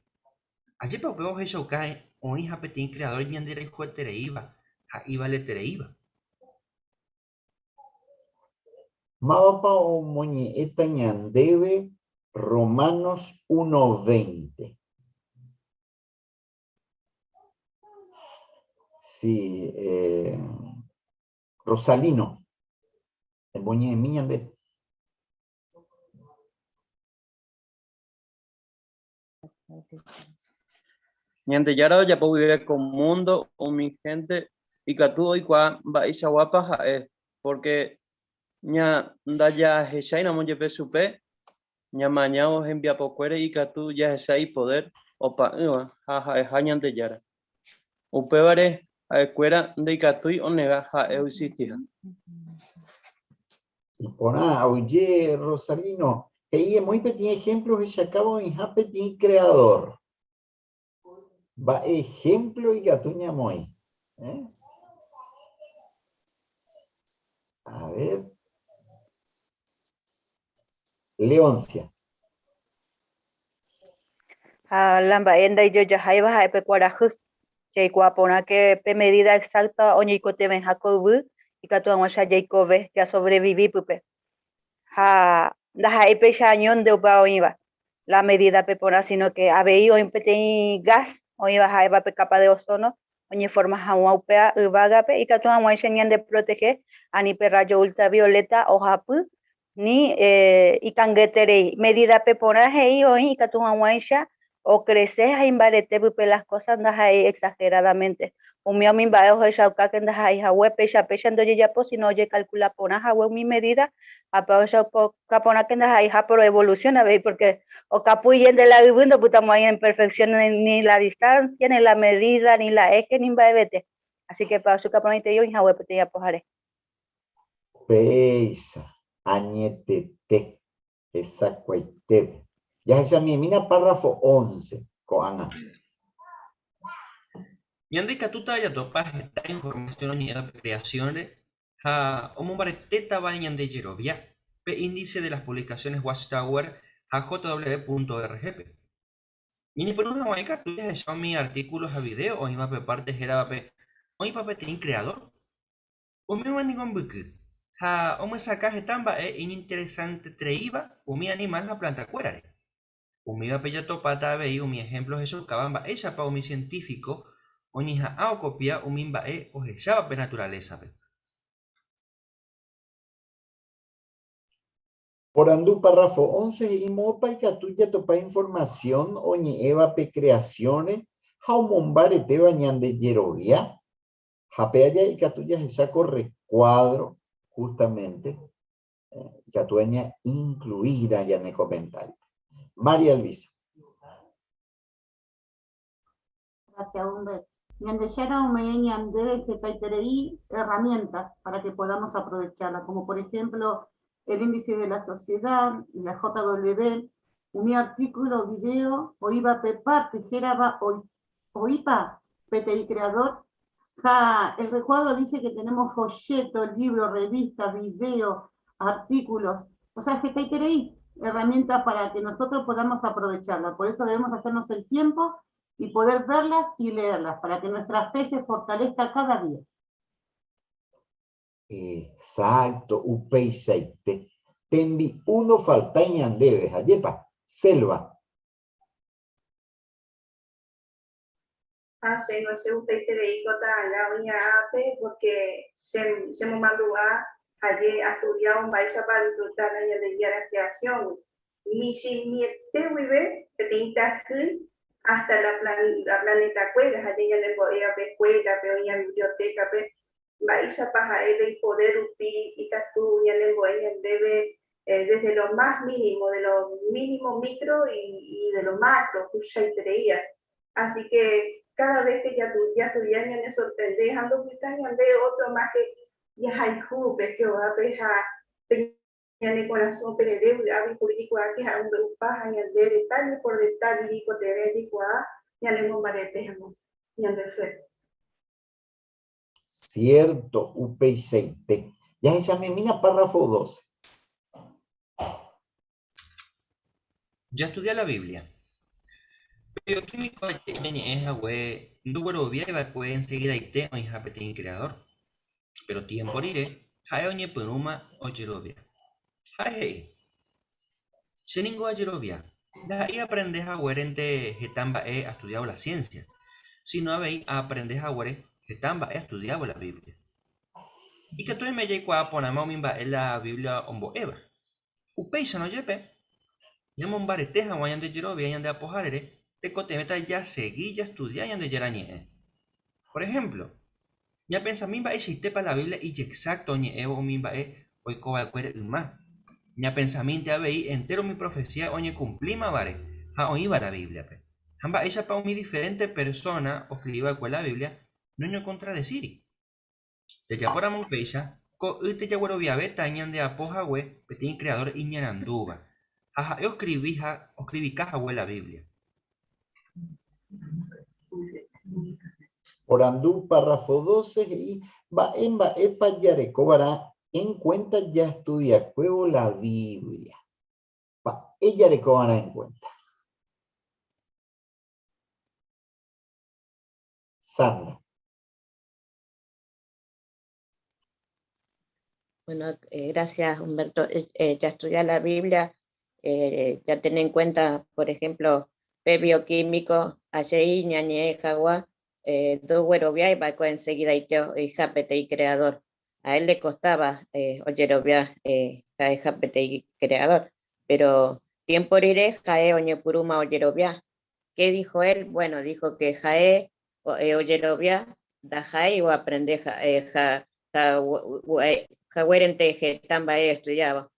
[SPEAKER 3] Ajépa upéva ohechauka oĩha peteĩ Creador ñanderayhuetereíva ha ivaletereíva?
[SPEAKER 2] Mávapa omoñe'ẽta ñandéve Romanos 1:20? Sí, eh, Rosalino, emoñe'ẽmi ñande.
[SPEAKER 9] Ñandejára ojapo guive ko múndo umi hénte ikatu oikuaa mba'eichaguápa ha'e, pórke ndajahecháiramo jepe chupe, ñamañávo hembiapokuére ikatu jahecha ipodér opa'ỹva ha ha'eha Ñandejára. Upévare ha'ekuéra ndaikatúi onega ha'e oexistiha.
[SPEAKER 2] Iporã, oje Rosalino, he'i emoĩ peteĩ ejemplo ohechakáva oĩha peteĩ creador. Mba'e ejemplo ikatu ñamoĩ? Eh? A ver. Leoncia.
[SPEAKER 4] Ha la mba'e ndaijojaháiva ha'e pe kuarahy. Jaikuaa porãke pe medida exacta oñeikotevẽha ko yvy ikatu hag̃uáicha jaikove, jasobrevivi pype. Ha ndaha'éi péicha añónte upéva oĩva la medida-pe porã, sino que avei oĩ peteĩ gas oĩva ha'éva pe capa de ozono oñeforma hag̃ua upéva yvágape ikatu hag̃uáicha ñandeprotehe ani pe rayo ultravioleta ohapy ni ikangyeterei. Medida-pe porã he'i oĩ ikatu hag̃uáicha okrese ha imbarete pype las cosas ndaha'éi exageradamente. Umíva umi mba'e ohechauka ke ndaha'éi hague péicha péichante ojejapo, sino ojekalkula porã hague umi medida ha pe ohechauka porã ke ndaha'eiha por evolución avei, porque okapu ijende la yvy ndopytamo'ãi en perfección ni la distancia, ni la medida, ni la eje, ni mba'evete. Así que pe ohechauka porãitei oĩ hague peteĩ apohare.
[SPEAKER 2] Péicha, añetete, hesakuaitépe. Jahechamimína párrafo 11 ko'ág̃a.
[SPEAKER 3] Ñande ikatúta jatopa heta informasión oñe'ẽva pe creación-re ha omombaretétava ñande jerovia pe Índice de las Publicaciones Watch Tower ha jw.org-pe. Ñañepyrũ hag̃ua ikatu jahecha umi artículo ha video oĩva pe párte héravape Oĩpa peteĩ Creador? Umíva ningo mbyky, ha omyesakã heta mba'e iñinteresantetereíva umi animál ha plantakuérare. Umívape jatopáta avei umi ehémplo ohechaukáva mba'éichapa umi sientífiko oñeha'ã okopia umi mba'e ohecháva pe naturalésape.
[SPEAKER 2] Porandu párrafo 11 he'i moõpa ikatu jatopa informasión oñe'ẽva pe creación-re ha omombaretéva ñande jerovia? Ha pe aja ikatu jahecha ko recuadro justamente ikatu aña incluirã ñane comentario. María Elvisa.
[SPEAKER 22] Gracias, Humber. Ñandejára ome'ẽ ñandéve hetaiterei herramientas para que podamos aprovecharlas, como por ejemplo el índice de la sociedad, la JW, umi artículo, video, oĩva pe parte hérava Oĩpa peteĩ creador? Ha el recuadro dice que tenemos folleto, libro, revista, video, artículos. O sea, hetaiterei herramientas para que nosotros podamos aprovecharla. Por eso debemos hacernos el tiempo y poder verlas y leerlas, para que nuestra fe se fortalezca cada día.
[SPEAKER 2] Exacto, upeichaite. Tembi'u ndofaltái ñandéve, ajépa? Selva.
[SPEAKER 5] Ha chéngo chegustaiterei ko ta'anga oñe'ãpe porque che chemomandu'a haje astudiávo mba'éichapa adisfruta la Ñandejára creación-gui. Michĩmiete guive peteĩ tahýi hasta la la planeta-kuéra haje ñanembo'éva pe escuela-pe oĩva biblioteca-pe mba'éichapa ha'e pe ipoder rupi ikatu ñanembo'e ñandéve desde lo más mínimo, de lo mínimo micro y de lo macro, tuichaitereía. Así que cada vez que jastudia ñanesorprende ha ndopyta ñande otro más que jahayhu pe Jehovápe ha pe ñane korasõ perere vy'águi político-ha que ha'e omombe'upa ha ñande detalle por detalle ñaikotevẽ jaikuaa ñanemombarete hag̃ua ñande fe.
[SPEAKER 2] Cierto, upeichaite. Jahechamimína párrafo 12.
[SPEAKER 3] Jastudia la Biblia. Pe bioquímico ñañe'ẽ hague ndogueroviái va'ekue enseguidaite oĩha peteĩ Creador. Péro tiémpo rire, ha'e oñepyrũma ojerovia. Ha'e he'i, Che ningo ajerovia, ndaha'éi aaprende haguérente heta mba'e astudiávo la siénsia, síno avei aaprende haguére heta mba'e astudiávo la Biblia. Ikatu oime jaikuaa porãma umi mba'e la Biblia ombo'éva. Upéicharõ jepe, ñamombarete hag̃ua ñande jerovia ñande Apoharére tekotevẽta jasegi jastudia Ñandejára Ñe'ẽ. Por ehémplo, ñapensami mba'eichaitépa la Biblia ijexákto oñe'ẽvo umi mba'e oiko va'ekuére yma. Ñapensamínte avei entéro umi profesía oñekumplímavare ha oĩva la Bíbliape. Ha mba'éichapa umi diferénte persóna oskrivi va'ekue la Biblia noñokontradesíri. Jajapóramo upéicha, ko'ýte jagueroviavéta ñandeapo hague peteĩ Creador iñarandúva, ha ha'e oskrivi ha oskrivika hague la Biblia.
[SPEAKER 2] Porandu párrafo 12 he'i mba'e mba'épa jarekova'erã en cuenta jastudiakuévo la Biblia. Mba'e jarekova'erã en cuenta? Sandra.
[SPEAKER 8] Bueno, gracias Humberto. Ya estudiar la Biblia, ya tener en cuenta, por ejemplo, pe bioquímico, aye'i ñañe'ẽ jagua, ndogueroviái va'ekue enseguida oĩha peteĩ creador. A él le costaba ojerovia ha'eha peteĩ creador, pero tiempo rire ha'e oñepyrũma ojerovia. ¿Qué dijo él? Bueno, dijo que ha'e ojerovia ndaha'éi oaprende haguérente heta mba'e estudiáva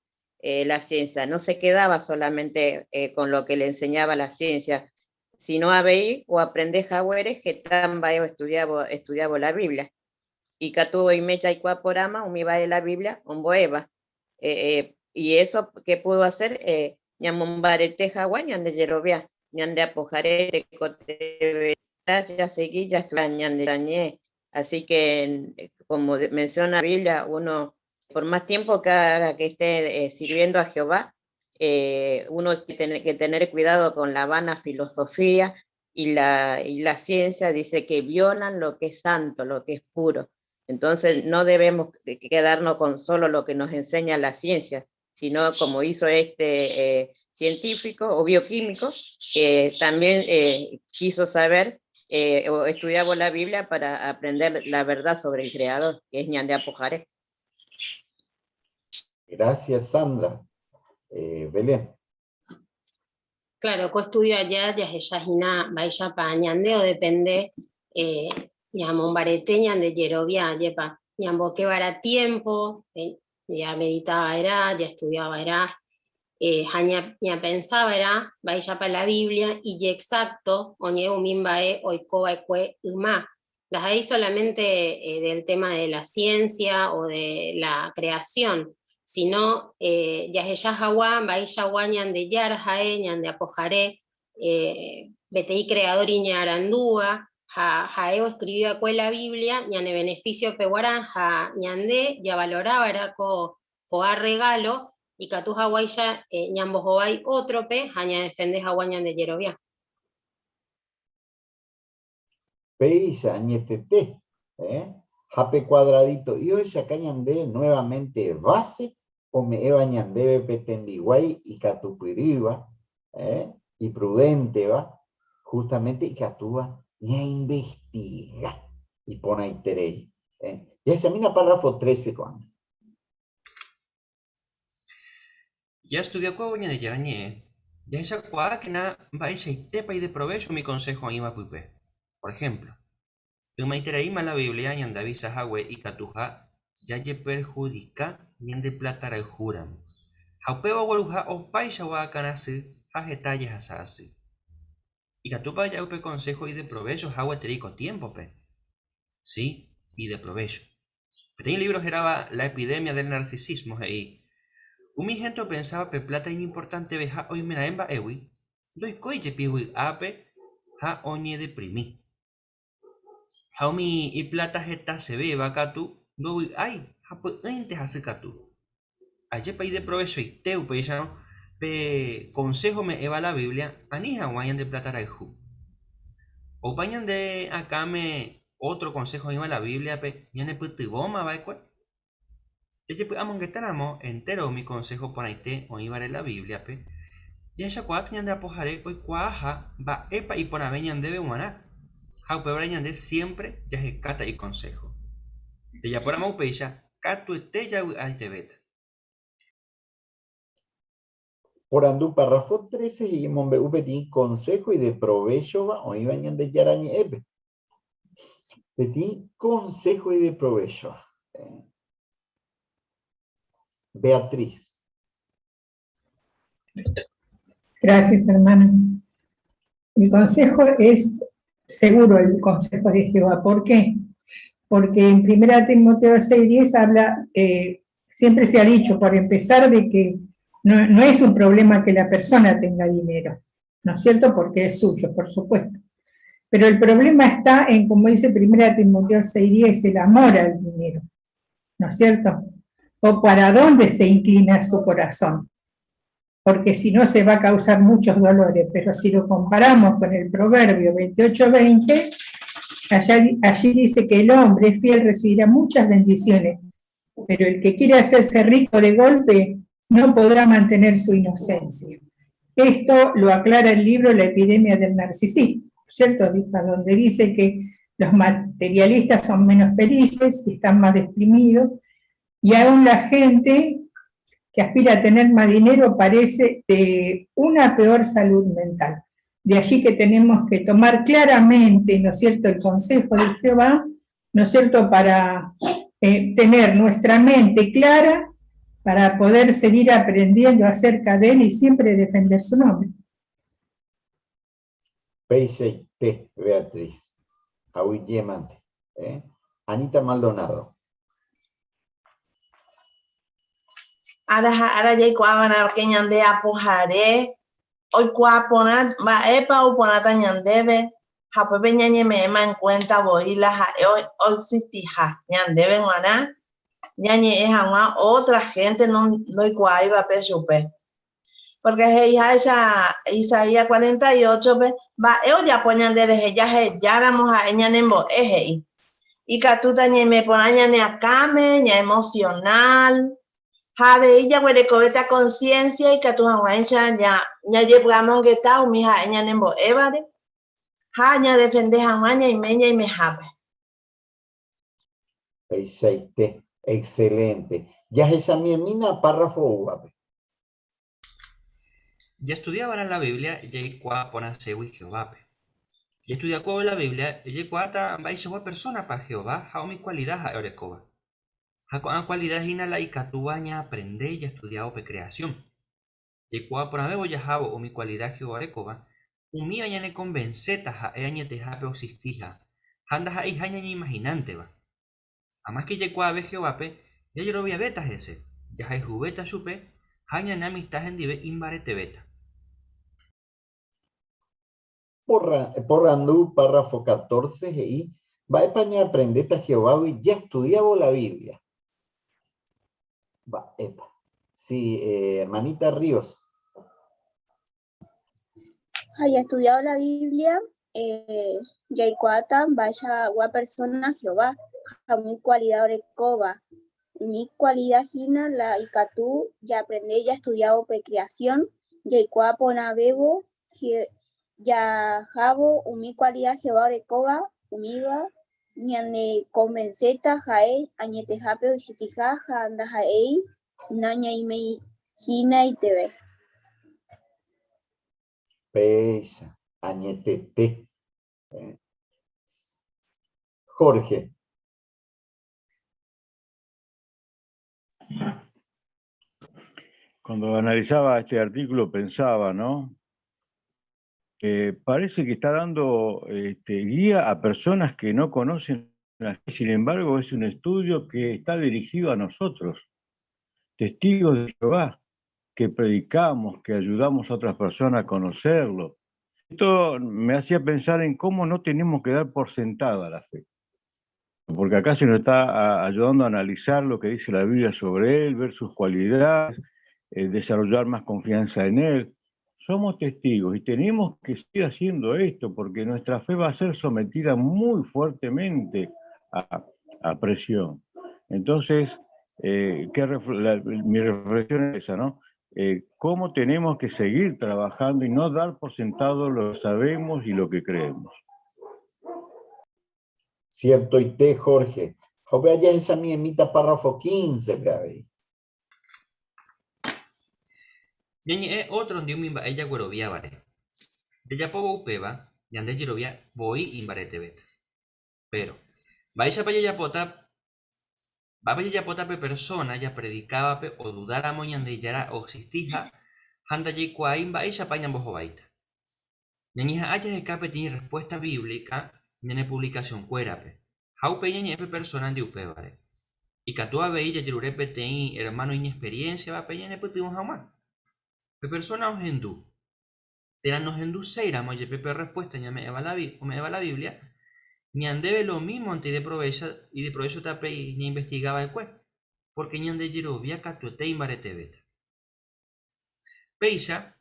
[SPEAKER 8] la ciencia. No se quedaba solamente con lo que le enseñaba la ciencia, sino avei oaprende haguére heta mba'e estudiávo la Biblia. Ikatu oime jaikuaa porãma umi mba'e la Biblia ombo'éva. Y eso que pudo hacer ñamombarete hag̃ua ñande jerovia, ñande apohare tekotevẽ jasegi jastudia ñande ñe'ẽ. Así que, como menciona la Biblia, uno, por más tiempo que haga que esté sirviendo a Jehová, uno tiene que tener cuidado con la vana filosofía y la ciencia, dice que violan lo que es santo, lo que es puro. Entonces no debemos quedarnos con solo lo que nos enseña la ciencia, sino como hizo este científico o bioquímico, que también quiso saber o estudiaba la Biblia para aprender la verdad sobre el Creador, que es Ñande Apohare.
[SPEAKER 2] Gracias, Sandra. Belén.
[SPEAKER 6] Claro, ko estudio aja jahecha hína mba'éichapa ñande odepende eh, ñamombarete ñande jerovia, ajépa ñamboke va'erã tiempo, eh, ñamedita va'erã, jaestudia va'erã, eh, ha ñapensa va'erã mba'éichapa la Biblia ijexacto oñe'ẽ umi mba'e oiko va'ekue yma. Ndaha'éi solamente eh, del tema de la ciencia o de la creación, sino eh, jahecha hag̃ua mba'eichagua Ñandejára ha'e, ñande Apohare, eh, peteĩ creador iñarandúva, ha ha'e oescribi va'ekue la Biblia ñane beneficio-pe g̃uarã, ha ñande javalora va'erã ko ko'ã regalo ikatu hag̃uáicha eh, ñambohovái ótrope ha ñadefende hag̃ua ñande jerovia.
[SPEAKER 2] Péicha añetete, eh? Ha pe cuadradito'i ohechaka ñande nuevamente base ome'ẽva ñandéve pe tembiguái ikatupyrýva, eh, iprudénteva, justamente ikatúva ñainvestiga. Iporãiterei. Eh? Jahechamína párrafo 13 ko'ág̃a.
[SPEAKER 3] Jastudiakuévo Ñandejára Ñe'ẽ, jahechakuaákena mba'eichaitépa ideprovécho umi konsého oĩva pype. Por ehémplo, ymaitereíma la Biblia ñandeavisa hague ikatuha jajeperhudika ñande platarayhúramo, ha upéva ogueruha opaichagua akãrasy ha heta jehasa asy. Ikatúpa ja'u pe konsého ideprovechoha gueteri ko tiémpope? Si, ideprovécho. Peteĩ lívro hérava La epidemia del narcisismo he'i, Umi hénte opensáva pe pláta iñimportanteveha oimeraẽ mba'égui, ndoikói jepi vy'ápe ha oñedeprimi. Ha umi ipláta hetasevéva katu ndovy'ái ha py'ỹinte hasykatu. Ajépa ideprovechoite upéicharõ pe konsého ome'ẽva la Biblia ani hag̃ua ñande pláta rayhu. Opa ñande akãme ótro konsého oĩva la Bíbliape ñanepytyvõma va'ekue. Jajepy'amongetáramo entéro umi konsého porãite oĩvare la Bíbliape, jahechakuaáta ñande Apohare oikuaaha mba'épa iporãve ñandéve g̃uarã, ha upévare ñande siémpre jahekáta ikonsého. Jajapóramo upéicha, katuete javy'aitevéta.
[SPEAKER 2] Porandu párrafo 13 he'i omombe'u peteĩ konsého ideprovéchova oĩva Ñandejára Ñe'ẽpe. Peteĩ konsého ideprovéchova. Beatriz.
[SPEAKER 16] Gracias, hermano. Mi consejo es seguro el consejo de Jehová. ¿Por qué? Porque en 1 Timoteo 6:10 habla, eh, siempre se ha dicho, por empezar, de que no, no es un problema que la persona tenga dinero, ¿no es cierto? Porque es suyo, por supuesto. Pero el problema está en, como dice 1 Timoteo 6:10, el amor al dinero, ¿no es cierto? O para dónde se inclina su corazón porque si no se va a causar muchos dolores, pero si lo comparamos con el proverbio 28-20, allí dice que el hombre fiel recibirá muchas bendiciones, pero el que quiere hacerse rico de golpe no podrá mantener su inocencia. Esto lo aclara el libro La epidemia del narcisismo, ¿cierto? Donde dice que los materialistas son menos felices y están más deprimidos, y aún la gente que aspira a tener más dinero parece de una peor salud mental. De allí que tenemos que tomar claramente, ¿no es cierto?, el consejo de Jehová, ¿no es cierto?, para eh, tener nuestra mente clara, para poder seguir aprendiendo acerca de él y siempre defender su nombre.
[SPEAKER 2] Peichaite, Beatriz. Aguyjémante. Eh? Anita Maldonado.
[SPEAKER 17] Ára ha ára jaikuaava'erã ñande apohare, oikuaa porã mba'épa ou porãta ñandéve ha upépe ñañeme'ẽma en cuenta voi la ha'e oexistiha ñandéve g̃uarã ñañe'ẽ hag̃ua otra gente ndoikuaáivape chupe. Porque he'iháicha Isaías 48-pe, mba'e ojapo ñanderehe jahejáramo ha'e ñanembo'e, he'i. Ikatúta ñaime porã ñane akãme, ñaemocional, ha avei jaguerekovéta conciencia ikatu hag̃uáicha ñajepy'amongeta umi ha'e ñanembo'évare ha ñadefende hag̃ua ñaime ñaimehápe.
[SPEAKER 2] Peichaite, excelente. Jahechamiemína párrafo oúvape.
[SPEAKER 3] Jastudiava'erã la Biblia jaikuaa porãségui Jehovápe. Jastudiakuévo la Biblia jaikuaáta mba'eichagua persónapa Jehová ha umi kualida ha'e orekóva. Ha ko'ã kualida hína la ikatúva ñaaprende jastudiávo pe kreasión. Jaikuaa porãvévo jahávo umi kualida Jehová orekóva, umíva ñanekonvenséta ha'e añetehápe oexistiha ha ndaha'eiha ñañeimahinánteva. Amáske jaikuaave Jehovápe, jajeroviavéta hese, jahayhuvéta chupe ha ñane amista hendive imbaretevéta.
[SPEAKER 2] Porandu párrafo 14 he'i, Mba'épa ñaaprendéta Jehovágui jastudiávo la Biblia? Mba'épa? Sí, hermanita Ríos.
[SPEAKER 10] Ha jastudiávo la Biblia, jaikuaáta mba'eichagua persóna Jehová ha umi kualida orekóva. Umi kualida hína la ikatu jaaprende jastudiávo pe kreasión, jaikuaa porãvévo jahávo umi kualida Jehová orekóva, umíva ñanekonvenséta ha'e añetehápe oexistiha ha ndaha'éi nañaiméi hína iteve.
[SPEAKER 2] Péicha, añetete. Jorge.
[SPEAKER 14] Cuando analizaba este artículo pensaba, ¿no? Parece que está dando guía a personas que no conocen, sin embargo es un estudio que está dirigido a nosotros, testigos de Jehová, que predicamos, que ayudamos a otras personas a conocerlo. Esto me hacía pensar en cómo no tenemos que dar por sentada la fe, porque acá se nos está ayudando a analizar lo que dice la Biblia sobre él, ver sus cualidades, desarrollar más confianza en él. Somos testigos y tenemos que seguir haciendo esto porque nuestra fe va a ser sometida muy fuertemente a presión. Entonces, mi reflexión es esa, ¿no? Cómo tenemos que seguir trabajando y no dar por sentado lo que sabemos y lo que creemos.
[SPEAKER 2] Cierto, y te, Jorge. Jope, allá esa mi emita párrafo 15, Gaby.
[SPEAKER 3] Ñañe otro ndi umi mba'e jagueroviávare. Jajapóvo upéva, ñande jerovia voi imbareteveta. Pero, mba'éichapa jajapóta, mba'épa jajapóta pe persona japredikávape odudáramo Ñandejára oexistiha ha ndajaikuaái mba'éichapa ñambohováita. Ñañeha'ã jaheka peteĩ respuesta bíblica ñane publicación-kuérape, ha upéi ñañe'ẽ pe persona ndi upévare. Ikatu avei jajerure peteĩ hermano iñexperienciavape ñanepytyvõ hag̃ua. Pe persona ohendu, térã nohenduséiramo jepe pe respuesta ñame'ẽva la ome'ẽva la Biblia, ñandéve lo mismo ante ideprovecho tape ñainvestigava'ekue, porque ñande jerovia katuete imbaretevéta. Péicha,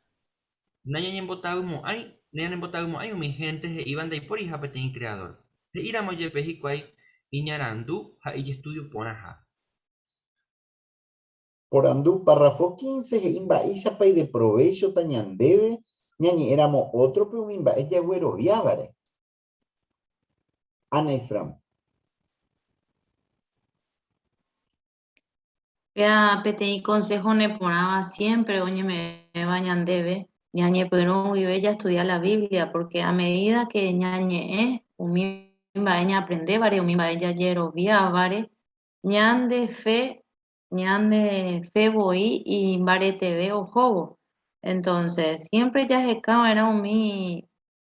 [SPEAKER 3] nañañembotavymo'ãi umi gente he'íva ndaiporiha peteĩ creador. He'íramo jepe hikuái iñarandu ha ijestudio porãha.
[SPEAKER 2] Porandu párrafo 15 he'i mba'éichapa ideprovéchota ñandéve ñañe'ẽramo ótrope umi mba'e jagueroviávare. Ana Efram.
[SPEAKER 20] Pea peteĩ consejo neporãva siempre oñeme'ẽva ñandéve, ñañepyrũ guive jaestudia la Biblia, porque a medida que ñañe'ẽ umi mba'e ñaaprendévare, umi mba'e jajeroviávare, ñande fe, ñande fe voi imbareteve ohóvo. Entonces, siempre jahekava'erã umi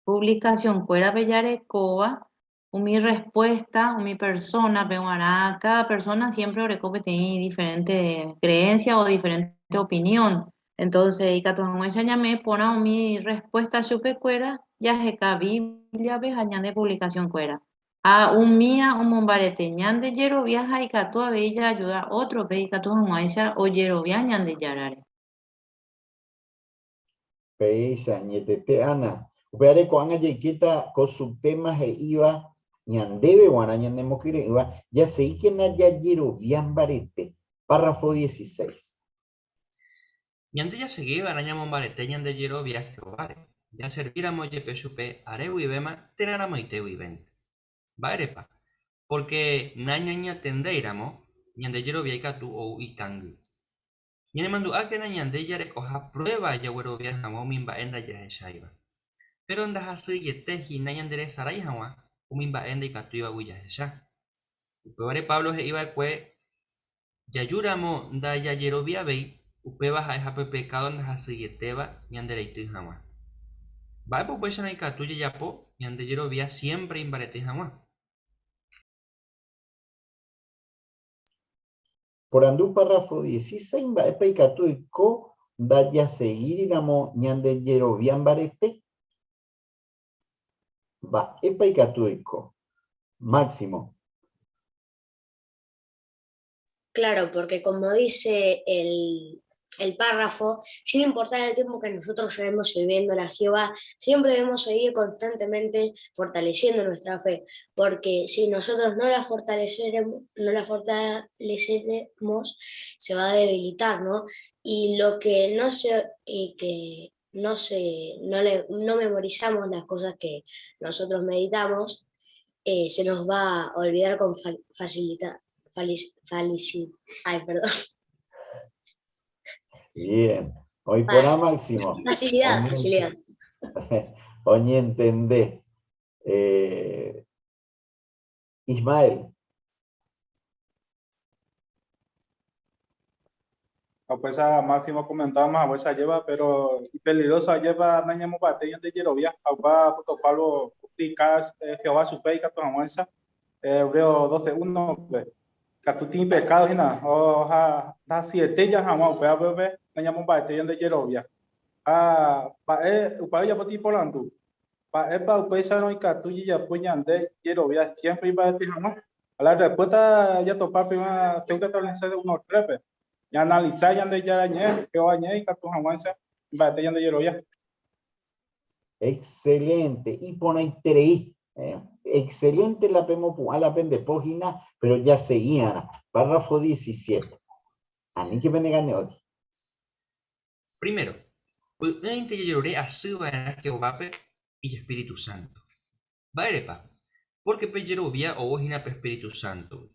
[SPEAKER 20] publicación-kuérape jarekóva, umi respuesta, umi persona, peguarã, cada persona siempre oreko peteĩ diferente creencia o diferente opinión. Entonces, ikatu hag̃uáicha ñame'ẽ porã umi respuesta chupekuéra, jaheka Biblia-pe ha ñande publicación-kuéra. Ha umía omombarete ñande jerovia ha ikatu avei jaayuda ótrope ikatu hag̃uáicha ojerovia Ñandejárare.
[SPEAKER 2] Péicha, añetete, Ana. Upévare ko'ág̃a jaikéta ko subtema he'íva ñandéve g̃uarã ñanemokyre'ỹva, jaseíkena jajerovia mbarete. Párrafo 16.
[SPEAKER 3] Ñande jaseguiva'erã ñamombarete ñande jerovia Jehováre, jaservíramo jepe chupe are guivéma térã ramoite guivénte. Mba'érepa? Porque nañañatendéiramo, ñande jerovia ikatu ou ikangy. Ñanemandu'ákena ñande jarekoha prueba jaguerovia hag̃ua umi mba'e ndajahecháiva. Péro ndahasyiete hína ñanderesarái hag̃ua umi mba'e ndaikatúivagui jahecha. Upévare Pablo he'i va'ekue jajúramo ndajajeroviavéi, upéva ha'eha pe pekádo ndahasyietéva ñandereity hag̃ua. Mba'épa upéicharõ ikatu jajapo ñande jerovia siémpre imbarete hag̃ua?
[SPEAKER 2] Porandu párrafo 16 Mba'épa ikatu oiko ndajasegíriramo ñande jerovia mbarete? Mba'épa ikatu oiko? Máximo.
[SPEAKER 15] Claro, porque como dice el, el párrafo, sin importar el tiempo que nosotros llevemos sirviendo a Jehová, siempre debemos seguir constantemente fortaleciendo nuestra fe, porque si nosotros no la fortaleceremos, no la fortaleceremos, se va a debilitar, ¿no? Y lo que no se, y que no se, no le, no memorizamos las cosas que nosotros meditamos, se nos va a olvidar con facilidad. Ay, perdón.
[SPEAKER 2] Bien. Hoy por a Máximo.
[SPEAKER 15] Facilidad, facilidad.
[SPEAKER 2] Oñe entendé. Ismael.
[SPEAKER 7] No, pues a Máximo comentaba más, pues lleva, pero peligrosa lleva nañamo bate de Jerovia, va puto Pablo publica Jehová su fe y catorce Hebreo 12:1, pues. Catutín pecado, hina, o ja, da siete ya jamás, pues, a ver, nañamo bate de Jerovia. Ah, pa upa ya poti polandu. Pa pa upa no y catuyi ya puñande Jerovia siempre iba a jamás. A la respuesta ya topar prima, segunda tabla de 1-3, pues. Ya analizar ya de ya ñe, que va ñe y catu jamás bate ya de Jerovia.
[SPEAKER 2] Excelente. Y pone ahí Excelente la pemo a la pende página, pero ya seguía. Párrafo 17. A mí que me gane hoy.
[SPEAKER 3] Primero, py'ỹinte jajerure asy va'erã Jehovápe y Espíritu Santo. Mba'érepa? Porque pe jerovia ou hína pe Espíritu Santo.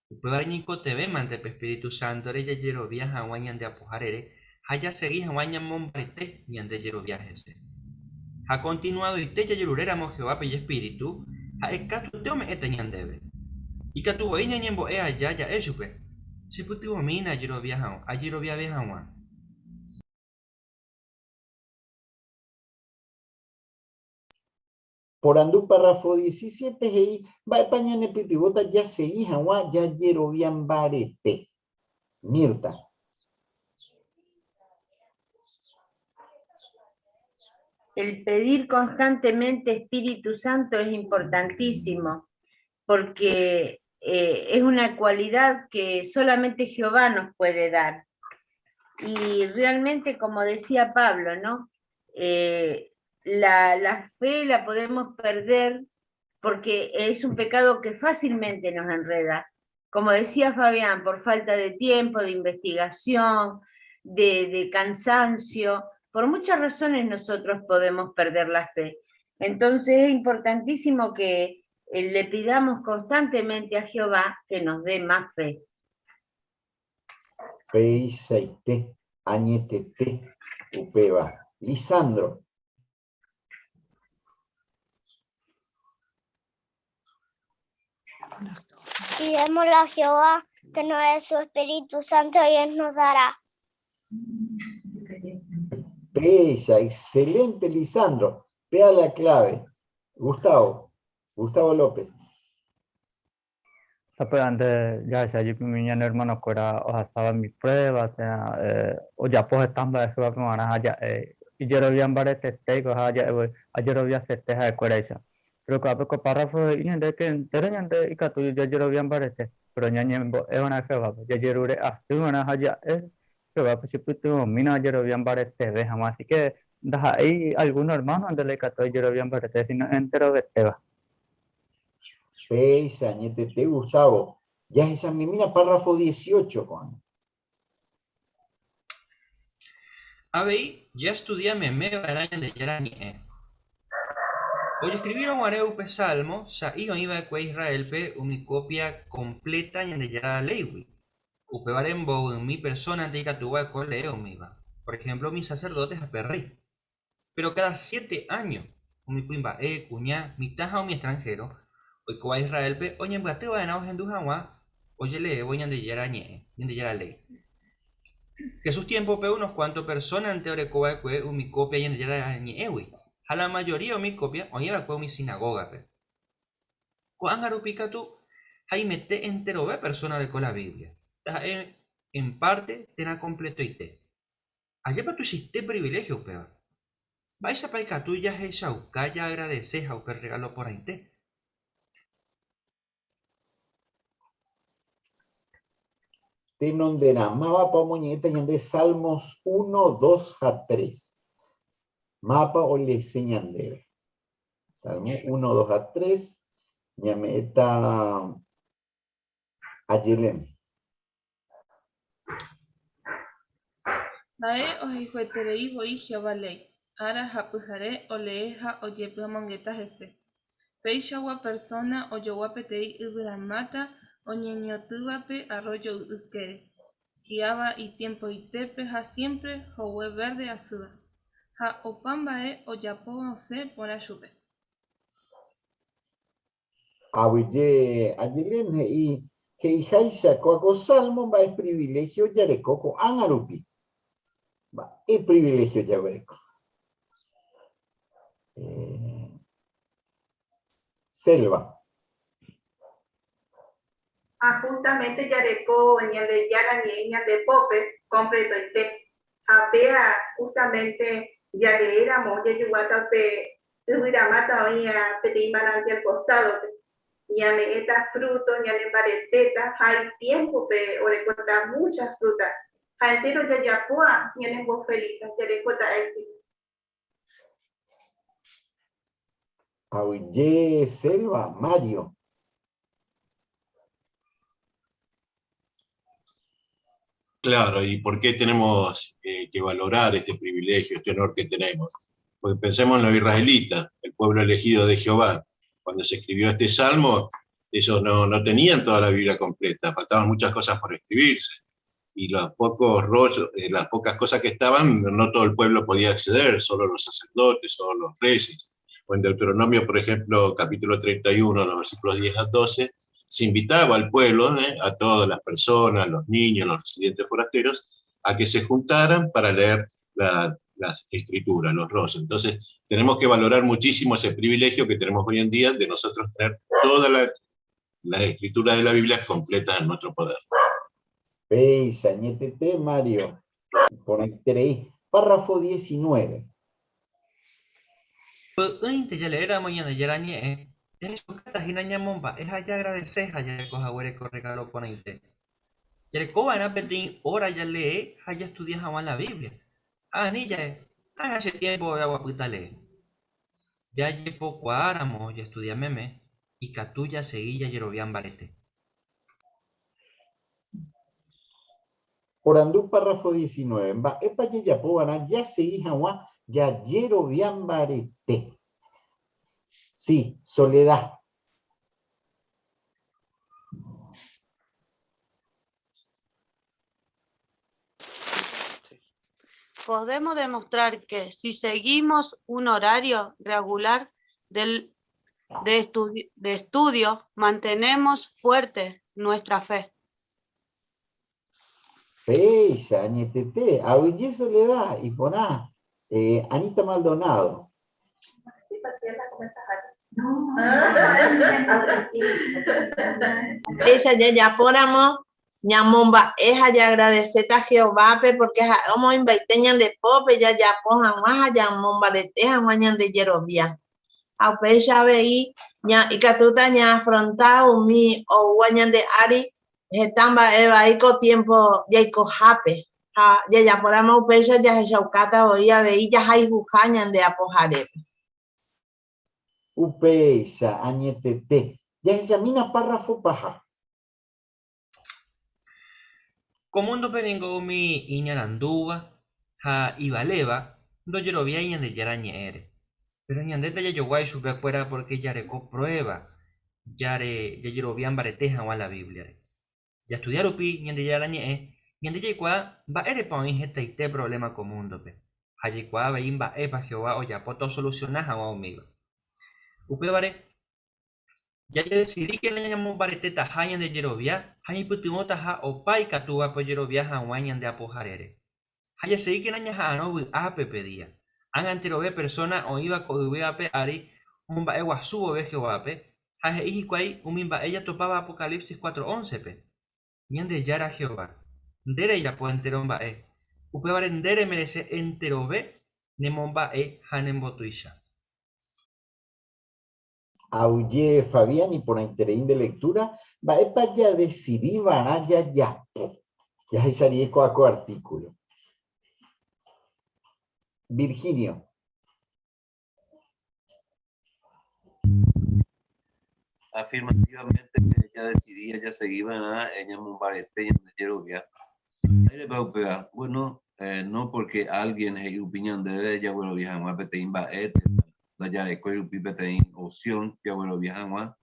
[SPEAKER 3] Upévare ñaikotevẽmante pe Espíritu Santo-re jajerovia hag̃ua ñande apoharére ha jasegi hag̃ua ñamombarete ñande jerovia hese. Ha continuadoite jajeruréramo Jehovápe ijespíritu, ha'ekatuete ome'ẽta ñandéve. Ikatu voi ñañembo'e aja ja'e chupe, chepytyvõmína ajeroviave hag̃ua.
[SPEAKER 2] Porandu párrafo 17 he'i mba'épa ñanepytyvõta jasegi hag̃ua jajerovia mbarete. Mirta.
[SPEAKER 18] El pedir constantemente Espíritu Santo es importantísimo, porque es una cualidad que solamente Jehová nos puede dar. Y realmente, como decía Pablo, ¿no? La fe la podemos perder porque es un pecado que fácilmente nos enreda. Como decía Fabián, por falta de tiempo, de investigación, de cansancio, por muchas razones nosotros podemos perder la fe. Entonces es importantísimo que le pidamos constantemente a Jehová que nos dé más fe.
[SPEAKER 2] Peisaite, añetete, upeva. Lisandro.
[SPEAKER 10] Pidémosle a Jehová que nos dé su Espíritu Santo y Él nos dará.
[SPEAKER 2] Pesa, excelente, Lisandro. Pea la clave. Gustavo, Gustavo López.
[SPEAKER 11] Pues antes ya decía yo mi hermano que era o sea, estaba mi prueba, o sea, o ya pues están para que va a allá, y yo lo vi en varios testigos, allá, ayer lo vi a festejar de cuereza. Pero que a poco párrafo y de que entero de y que tú ya yo lo vi en varios pero ñañe es una Jehová, ya yo lo así una allá es Jehová, pues si pues tú mira yo lo vi en varios te jamás, así que da ahí algunos hermanos donde le cató yo lo vi en varios sino entero de Teba.
[SPEAKER 2] Peisa, ñetete, Gustavo. Ya esa mi mira, párrafo 18, Juan.
[SPEAKER 3] Avei, ya estudié meme va'erã Ñandejára ñe'ẽ. Ojescribieron upe salmo, sa'i oĩva'ekue Israelpe umi copia completa Ñandejára léigui. Upévare mbovymi persónante ikatu va'ekue olee umíva, por ehémplo umi saserdóte ha pe rréi. Péro káda siete áño, umi kuimba'e, kuña, mitã ha umi extranhéro oikóva Israélpe oñembyaty va'erã ohendu hag̃ua ojeleévo Ñandejára Ñe'ẽ, Ñandejára Léi. Jesús tiémpope unos kuánto persónante oreko va'ekue umi kópia Ñandejára Ñe'ẽgui, ha la majoría umi kópia oĩ va'ekue umi sinagógape. Ko'ág̃a rupi katu haimete enterove persóna oreko la Biblia, taha'e en párte térã kompletoite. Ajépa tuichaite priviléhio upéva! Mba'éichapa ikatu jahechauka jaagradeseha upe rregálo porãite?
[SPEAKER 2] Tenonderã, mávapa omoñe'ẽta ñande Salmos 1, 2 ha 3? Mávapa olese ñandéve? Salmo 1, 2 ha 3, ñame'ẽta Ayelén.
[SPEAKER 12] Ha'e ohayhueterei voi Jehová léi, ára ha pyhare olee ha ojepy'amongeta hese. Peichagua persóna ojogua peteĩ yvyramáta oñeñotỹvape arroyo ykére, hi'áva itiempoitépe ha siémpre hogue vérde asýva, ha opa mba'e ojapóva osẽ porã chupe.
[SPEAKER 2] Aguyje Ayelén he'i he'iháicha kóa ko salmo mba'e priviléhio jareko ko'ág̃a rupi. Mba'e priviléhio jaguereko? Selva.
[SPEAKER 5] Ha justamente jareko Ñandejára ñe'ẽ ñande pópe completoite. Ha péa justamente jaleéramo jajuguáta upe yvyramáta oĩva peteĩ manantial costádope, ñame'ẽta fruto, ñanembaretéta ha itiémpope orekóta mucha fruta. Ha entéro jajapóva ñanembofelíta, jarekóta éxito.
[SPEAKER 2] Aguyje Selva, Mario.
[SPEAKER 21] Claro, ¿y por qué tenemos que valorar este privilegio, este honor que tenemos? Porque pensemos en los israelitas, el pueblo elegido de Jehová. Cuando se escribió este salmo, ellos no tenían toda la Biblia completa, faltaban muchas cosas por escribirse. Y los pocos rollos, las pocas cosas que estaban, no todo el pueblo podía acceder, solo los sacerdotes, solo los reyes. O en Deuteronomio, por ejemplo, capítulo 31, los versículos 10 a 12, se invitaba al pueblo, a todas las personas, los niños, los residentes forasteros, a que se juntaran para leer las escrituras, los rollos. Entonces, tenemos que valorar muchísimo ese privilegio que tenemos hoy en día de nosotros tener todas las escrituras de la Biblia completas en nuestro poder.
[SPEAKER 2] Péicha, añetete, Mario. Porãiterei. Párrafo 19.
[SPEAKER 3] Py'ỹinte jaleéramo Ñandejára Ñe'ẽ, jahechaukáta hína ñamomba'e ha jaagradeseha jareko haguére ko rregálo porãite. Jareko va'erã peteĩ óra jalee ha jastudia hag̃ua la Biblia, ha ani ja'e, Ág̃a che tiémpo aguapýta alee. Jajepokuaáramo jastudia meme, ikatu jasegi jajerovia mbarete.
[SPEAKER 2] Porandu párrafo 19, Mba'épa jajapo va'erã jasegi hag̃ua jajerovia mbarete? Sí, Soledad.
[SPEAKER 23] Podemos demostrar que si seguimos un horario regular del, de estudio, mantenemos fuerte nuestra fe.
[SPEAKER 2] Péicha, añetete, aguyje Soledad, iporã. Anita Maldonado.
[SPEAKER 17] Péicha jajapóramo Ñamomba'e ha jaagradeséta Jehovápe pórke ha'e omoĩmbaite ñande pópe jajapo hag̃ua ha ñamombarete hag̃ua ñande jerovia. Ha upéicha avei ikatúta ñaafronta umi oúva ñande ári heta mba'e vai ko tiémpo jaikohápe. Ha jajapóramo upéicha jahechaukáta voi avei jahayhuha ñande Apoharépe.
[SPEAKER 2] Upéicha añetete. Jahechamína párrafo paha.
[SPEAKER 3] Ko múndope ningo umi iñarandúva ha ivaléva ndojeroviái Ñandejára Ñe'ẽre. Péro ñande ndajajoguái chupekuéra pórke jareko pruéva jajerovia mbarete hag̃ua la Bíbliare. Jastudia rupi Ñandejára Ñe'ẽ, ñande jaikuaa mba'érepa oĩ hetaite provléma ko múndope, ha jaikuaa avei mba'épa Jehová ojapóta osolusiona hag̃ua umíva. Upévare, jajedesidíkena ñamombaretetaha ñande jerovia ha ñaipytyvõtaha opa ikatúvape ojerovia hag̃ua ñande Apoharére. Ha jasegíkena ñaha'arõ vy'ápe pe día. Ág̃a enterove persóna oĩva ko yvy ape ári omomba'eguasu vove Jehovápe, ha he'i hikuái umi mba'e jatopáva Apocalipsis 4:11-pe, Ñandejára Jehová, nde rejapo entéro mba'e, upévare nde remerese enterove nemomba'e ha nembotuicha.
[SPEAKER 2] Aguyje Fabián, iporãiterei nde lectura, mba'épa jadecidi va'erã jajapo jahecha rire ko'a ko artículo. Virginio.
[SPEAKER 1] Afirmativamente jadecidi ha jasegi va'erã ñamombarete ñande jerovia. Mba'érepa upéva? Bueno, no porque alguien he'i rupi ñandéve jaguerovia hag̃ua peteĩ mba'e térã ndajarekói rupi peteĩ opción jaguerovia hag̃ua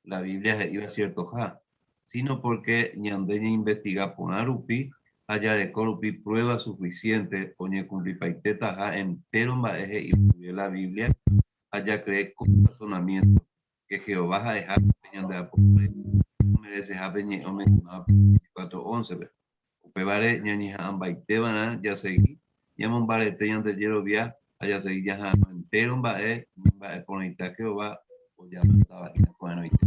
[SPEAKER 1] la Biblia he'íva ciertoha, sino porque ñande ñainvestiga porã rupi ha jareko rupi prueba suficiente oñekumplipaitétaha entéro mba'e he'íva guive la Biblia ha jacree con razonamiento que Jehová ha'eha pe ñande Apohare omereceha pe ñe'ẽ omencionáva pe 4:11-pe. Upévare ñañeha'ãmbaiteva'erã jasegi ñamombarete ñande jerovia ha jasegi jaha'arõ entéro mba'e umi mba'e porãita Jehová ojapótava hína ko'ẽrõite.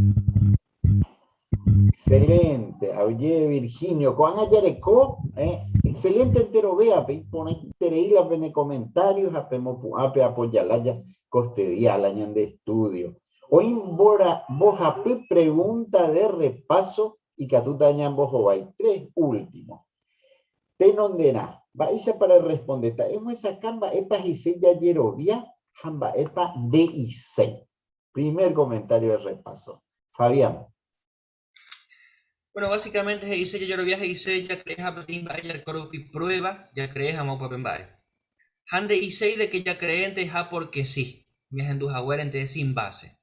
[SPEAKER 2] Excelente, oye Virginio, ko'ág̃a jareko, eh, excelente enterovéape, iporãiterei la pene comentario ha pemopu'ã pe apoyalája kostedia la ñande estudio. Oĩ mbohapy pregunta de repaso ikatúta ñambohovái tres último. Tenonderã, mba'éichapa rerrespondéta? Emyesakã mba'épa he'ise jajerovia ha mba'épa nde'iséi. Primer comentario de repaso. Fabián.
[SPEAKER 3] Bueno, básicamente he'ise jajerovia he'ise jakreeha peteĩ mba'e jareko rupi prueba jakree hag̃ua upépe mba'e. Ha nde'iséi de que jakreénteha porque sí, ñahendu haguérente sin base.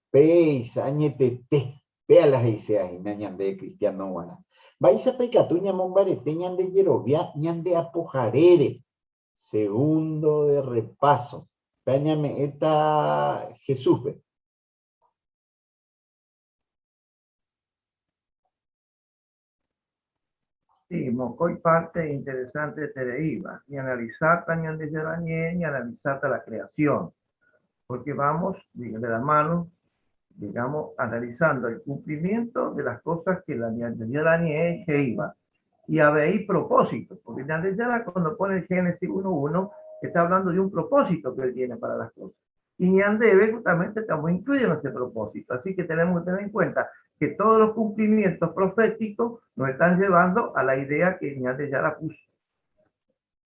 [SPEAKER 2] Péicha, añetete, péa la he'iséva hína ñande cristiano g̃uarã. Mba'éichapa ikatu ñamombarete ñande jerovia ñande apoharére? Segundo de repaso, péa ñame'ẽta Jesúspe.
[SPEAKER 13] Sí, mokõi parte interesantetereíva, ñaanalizáta Ñandejára Ñe'ẽ, ñaanalizáta la creación, porque vamos de la mano, digamos, analizando el cumplimiento de las cosas que la Ñandejára Ñe'ẽ he'íva, y avei propósito, porque Ñandejára cuando pone el Génesis 1.1 está hablando de un propósito que él tiene para las cosas. Y ñandéve justamente estamos incluidos en ese propósito. Así que tenemos que tener en cuenta que todos los cumplimientos proféticos nos están llevando a la idea que Ñandejára puso.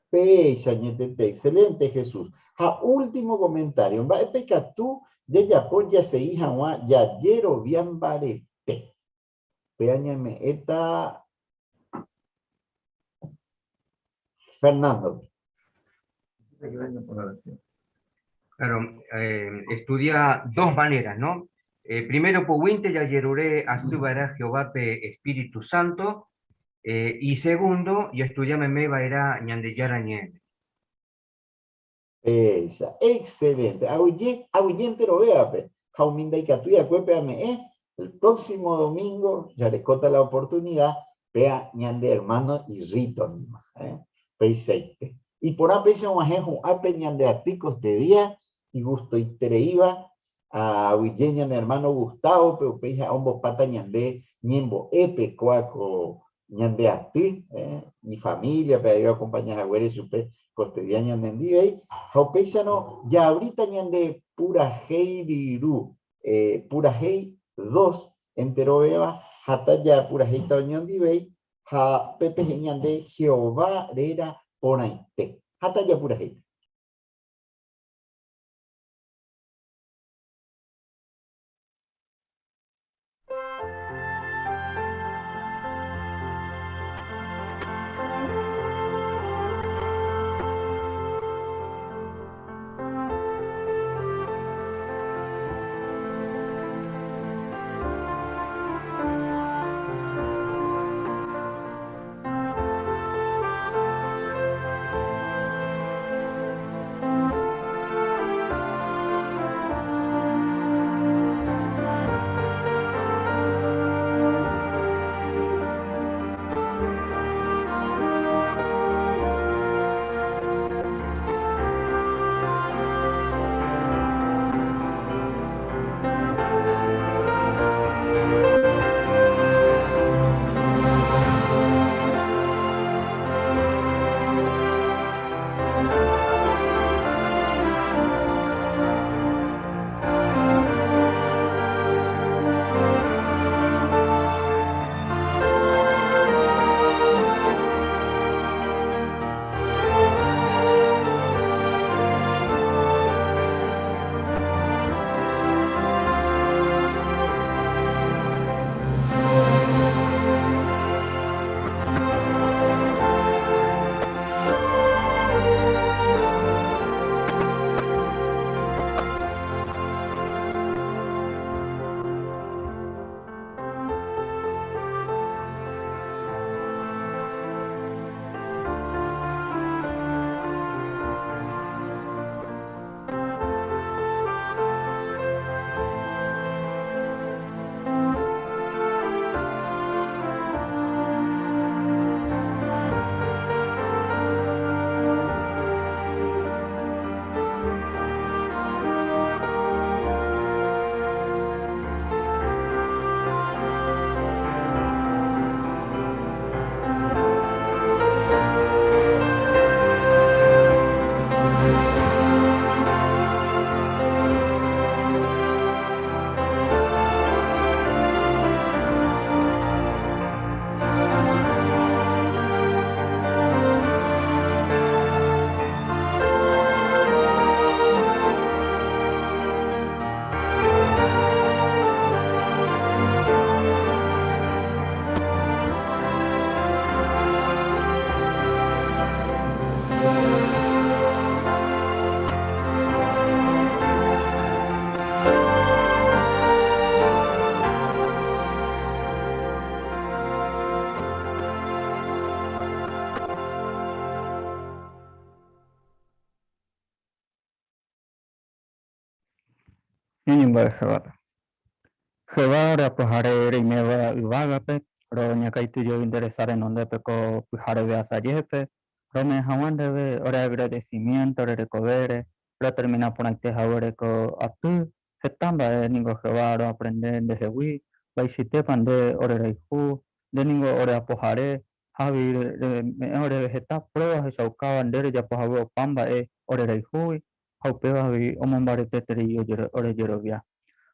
[SPEAKER 2] Péicha añetete, excelente Jesús. Ha último comentario, mba'épa ikatu jajapo jasegi hag̃ua jajerovia mbarete? Péa ñame'ẽta Fernando.
[SPEAKER 19] Claro, estudia dos maneras, ¿no? Primero, poguinte jajerure asy va'erã Jehovápe Espíritu Santo, y segundo, jaestudia meme va'erã Ñandejára Ñe'ẽme.
[SPEAKER 2] Péicha, excelente. Aguyje, aguyje enterovévape. Ha umi ndaikatúi va'ekuépe ame'ẽ, el próximo domingo jarekóta la oportunidad péa ñande hermano Irrito ndima. Eh? Peichaite. Iporã péicha og̃uahẽ hu'ápe ñande aty kostedia, igustoitereíva. Aguyje ñane hermano Gustavo-pe, upéi ha'e ombopáta ñande ñembo'épe kóa ko ñande aty, ifamíliape avei oakompaña haguére chupe kostedia ñanendivei, ha upéicharõ jaavríta ñande purahéi ryru, purahéi dos enterovéva ha tajapurahéita oñondivei ha pépe he'i ñande Jehová réra porãite ha tajapurahéita.
[SPEAKER 11] Ñañembo'e Jehovápe. Jehová ore apohare reiméva yvágape, roñakãity jey nde resa renondépe ko pyhareve asajépe, rome'ẽ hag̃ua ndéve ore agradecimiento ore rekovére, rotermina porãite haguére ko aty, heta mba'e ningo Jehová roaprende ndehegui, mba'eichaitépa nde ore rayhu, nde ningo ore apohare, ha avei reme'ẽ oréve heta prueba ohechaukáva nde rejapo hague opa mba'e ore rayhúgui, ha upéva avei omombareteterei ore jerovia.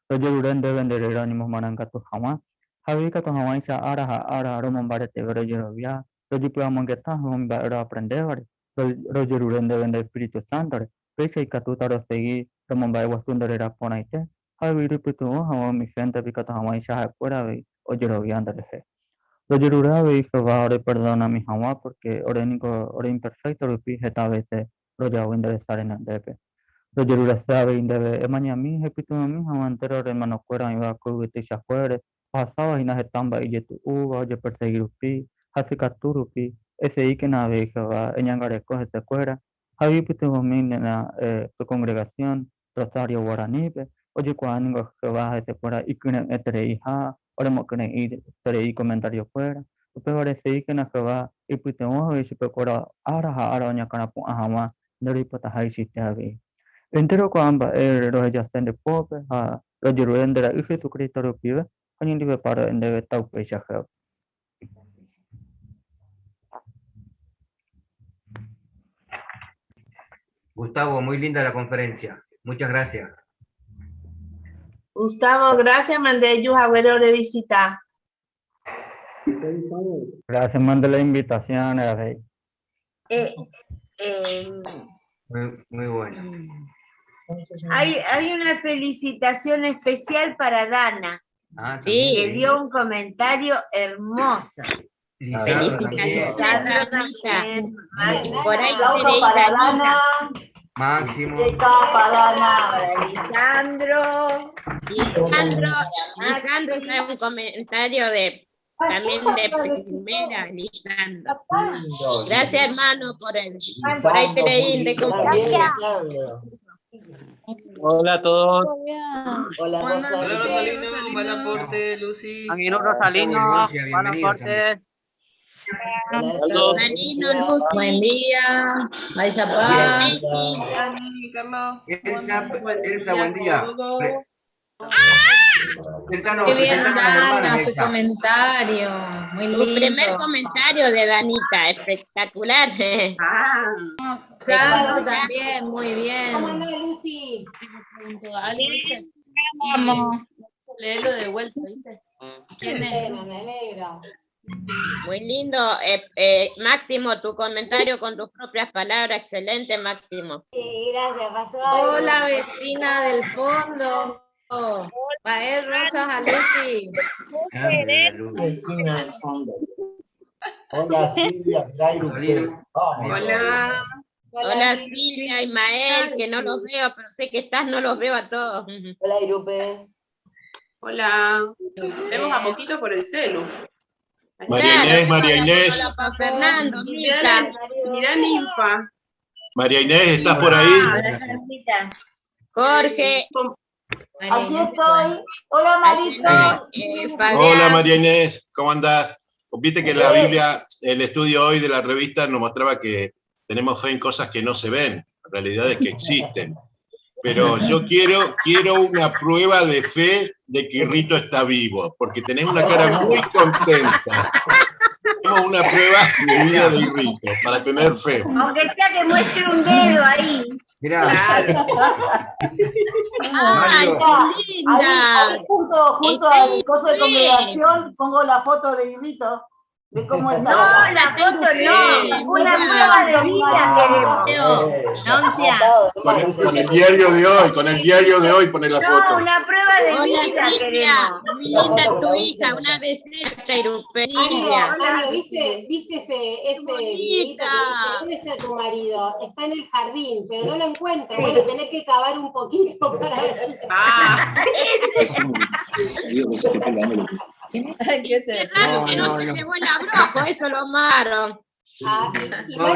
[SPEAKER 11] Rojerure ndéve nde réra oñemomarangatu hag̃ua, ha avei katu hag̃uáicha ára ha ára romombareteve ore jerovia, rojepy'amongeta umi mba'e roaprendévare, rojerure ndéve nde Espíritu Santo-re, péicha ikatúta rosegi romomba'eguasu nde réra porãite, ha avei roipytyvõ hag̃ua umi héntepe ikatu hag̃uáicha ha'ekuéra avei ojerovia nderehe. Rojerure avei Jehová oreperdonami hag̃ua pórke ore niko ore imperfékto rupi heta vése rojavy nde resa renondépe. Rojerurese avei ndéve emañami ha epytyvõmi hag̃ua entéro ore hermanokuéra oĩva ko yvy tuichakuére, ohasáva hína heta mba'e ijetu'úva, ojepersegi rupi, hasykatu rupi, eseíkena avei Jehová eñangareko hesekuéra, ha avei epytyvõmíntena pe kongregasión Rosario Guaranípe, ojekuaa ningo Jehová hesekuéra ikyre'ỹetereiha, oremokyre'ỹeterei komentariokuéra. Upévare eseíkena Jehová oipytyvõ avei chupekuéra ára ha ára oñakãrapu'ã hag̃ua nde roipotaháichaite avei. Entéro ko'ã mba'e rohejase nde pópe ha rojerure nde Ra'y Jesucristo rupive ha oñondivepa ro'e ndéve taupéicha Jehová.
[SPEAKER 19] Gustavo, muy linda la conferencia. Muchas gracias.
[SPEAKER 17] Gustavo, gracias, mandé Agüero de visita.
[SPEAKER 11] Gracias, mande la invitación, Rey.
[SPEAKER 19] Muy, muy bueno.
[SPEAKER 18] Hay una felicitación especial para Dana,
[SPEAKER 19] Ah,
[SPEAKER 18] que
[SPEAKER 19] también.
[SPEAKER 18] dio un comentario hermoso.
[SPEAKER 19] Lisandro también.
[SPEAKER 18] Lisandro también. Máximo.
[SPEAKER 8] Por ahí
[SPEAKER 4] Aplauso
[SPEAKER 8] tenéis
[SPEAKER 4] para
[SPEAKER 8] Danita.
[SPEAKER 4] Dana.
[SPEAKER 19] Máximo.
[SPEAKER 4] Qué capa, Dana.
[SPEAKER 18] Para Lisandro.
[SPEAKER 8] Lisandro, Lisandro trae un comentario de también de primera, Lisandro. Gracias, hermano, por el por ahí te leí de
[SPEAKER 9] Hola a todos.
[SPEAKER 4] Hola,
[SPEAKER 12] Hola,
[SPEAKER 3] Rosalino, buen aporte, Lucy.
[SPEAKER 9] Angelo Rosalino,
[SPEAKER 19] Lucia,
[SPEAKER 9] buen
[SPEAKER 19] bienvenido
[SPEAKER 9] aporte.
[SPEAKER 8] Rosalino, Lucy.
[SPEAKER 22] Buen día. Vaya paz.
[SPEAKER 12] Dani, Carlos.
[SPEAKER 19] Elsa, Elsa, buen día. Presentanos,
[SPEAKER 22] Qué bien,
[SPEAKER 19] presentanos a las
[SPEAKER 22] Dana,
[SPEAKER 19] hermanas,
[SPEAKER 22] su
[SPEAKER 19] Elsa.
[SPEAKER 22] comentario. Muy
[SPEAKER 8] Tu primer
[SPEAKER 22] lindo.
[SPEAKER 8] comentario de Danita, espectacular.
[SPEAKER 22] Sandro también, muy bien.
[SPEAKER 6] ¿Cómo anda, Lucy?
[SPEAKER 12] Preguntó algo, ¿viste?
[SPEAKER 22] Vamos.
[SPEAKER 12] Léelo de vuelta, ¿viste? ¿Quién es?
[SPEAKER 6] Bueno, me alegro.
[SPEAKER 8] Muy lindo, Máximo, tu comentario con tus propias palabras, excelente, Máximo.
[SPEAKER 6] Sí, gracias, pasó algo.
[SPEAKER 22] Hola, vecina del fondo. Pael Rosas a Lucy.
[SPEAKER 17] Vecina del fondo.
[SPEAKER 2] Hola Silvia, mirá Irupé. Vamos.
[SPEAKER 12] Hola.
[SPEAKER 8] Hola Silvia, Ismael, que no los veo, pero sé que estás, no los veo a todos.
[SPEAKER 4] Hola, Irupe.
[SPEAKER 24] Hola. Vemos a poquito por el celu.
[SPEAKER 21] María Inés, María Inés,
[SPEAKER 8] Hola, pa' Fernando,
[SPEAKER 24] Mirá,
[SPEAKER 8] Mirta.
[SPEAKER 24] la- mirá Ninfa.
[SPEAKER 21] María Inés, ¿estás por ahí?
[SPEAKER 18] Hola, Sandrita.
[SPEAKER 8] Jorge,
[SPEAKER 4] Aquí estoy. Hola, Marito.
[SPEAKER 21] Hola
[SPEAKER 8] Fabián,
[SPEAKER 21] María Inés, ¿cómo andás? Viste que la Biblia, el estudio hoy de la revista nos mostraba que tenemos fe en cosas que no se ven, realidades que existen. Pero yo quiero una prueba de fe de que Rito está vivo, porque tenés una cara muy contenta. Tenemos una prueba de vida de Rito, para tener fe.
[SPEAKER 18] Aunque sea que muestre un dedo ahí.
[SPEAKER 19] Mirá,
[SPEAKER 8] ¡Ay,
[SPEAKER 19] Mario,
[SPEAKER 8] qué
[SPEAKER 4] Ahí,
[SPEAKER 8] linda!
[SPEAKER 4] ahí junto
[SPEAKER 8] Está
[SPEAKER 4] al coso de
[SPEAKER 8] bien.
[SPEAKER 4] congregación pongo la foto de Irvito, de cómo está.
[SPEAKER 18] No, la foto no. Una prueba de vida queremos.
[SPEAKER 21] Con el diario de hoy, con el diario de hoy poné la
[SPEAKER 18] No,
[SPEAKER 21] foto.
[SPEAKER 18] una prueba de
[SPEAKER 8] Hola
[SPEAKER 18] vida
[SPEAKER 8] Silvia,
[SPEAKER 18] queremos.
[SPEAKER 8] muy linda tu hija, una belleza, Irupé, Silvia.
[SPEAKER 6] Mario, Mario, ¿viste, viste ese videíto que dice, ¿dónde está tu marido? Está en el jardín, pero no lo encuentro. Bueno, tenés que cavar un poquito para ver.
[SPEAKER 24] Ah,
[SPEAKER 17] ¿Qué te
[SPEAKER 8] Qué raro
[SPEAKER 19] No,
[SPEAKER 8] que no
[SPEAKER 19] no,
[SPEAKER 8] se
[SPEAKER 19] no.
[SPEAKER 8] llevó el abrojo, eso lo malo.
[SPEAKER 6] Ah, y
[SPEAKER 19] No,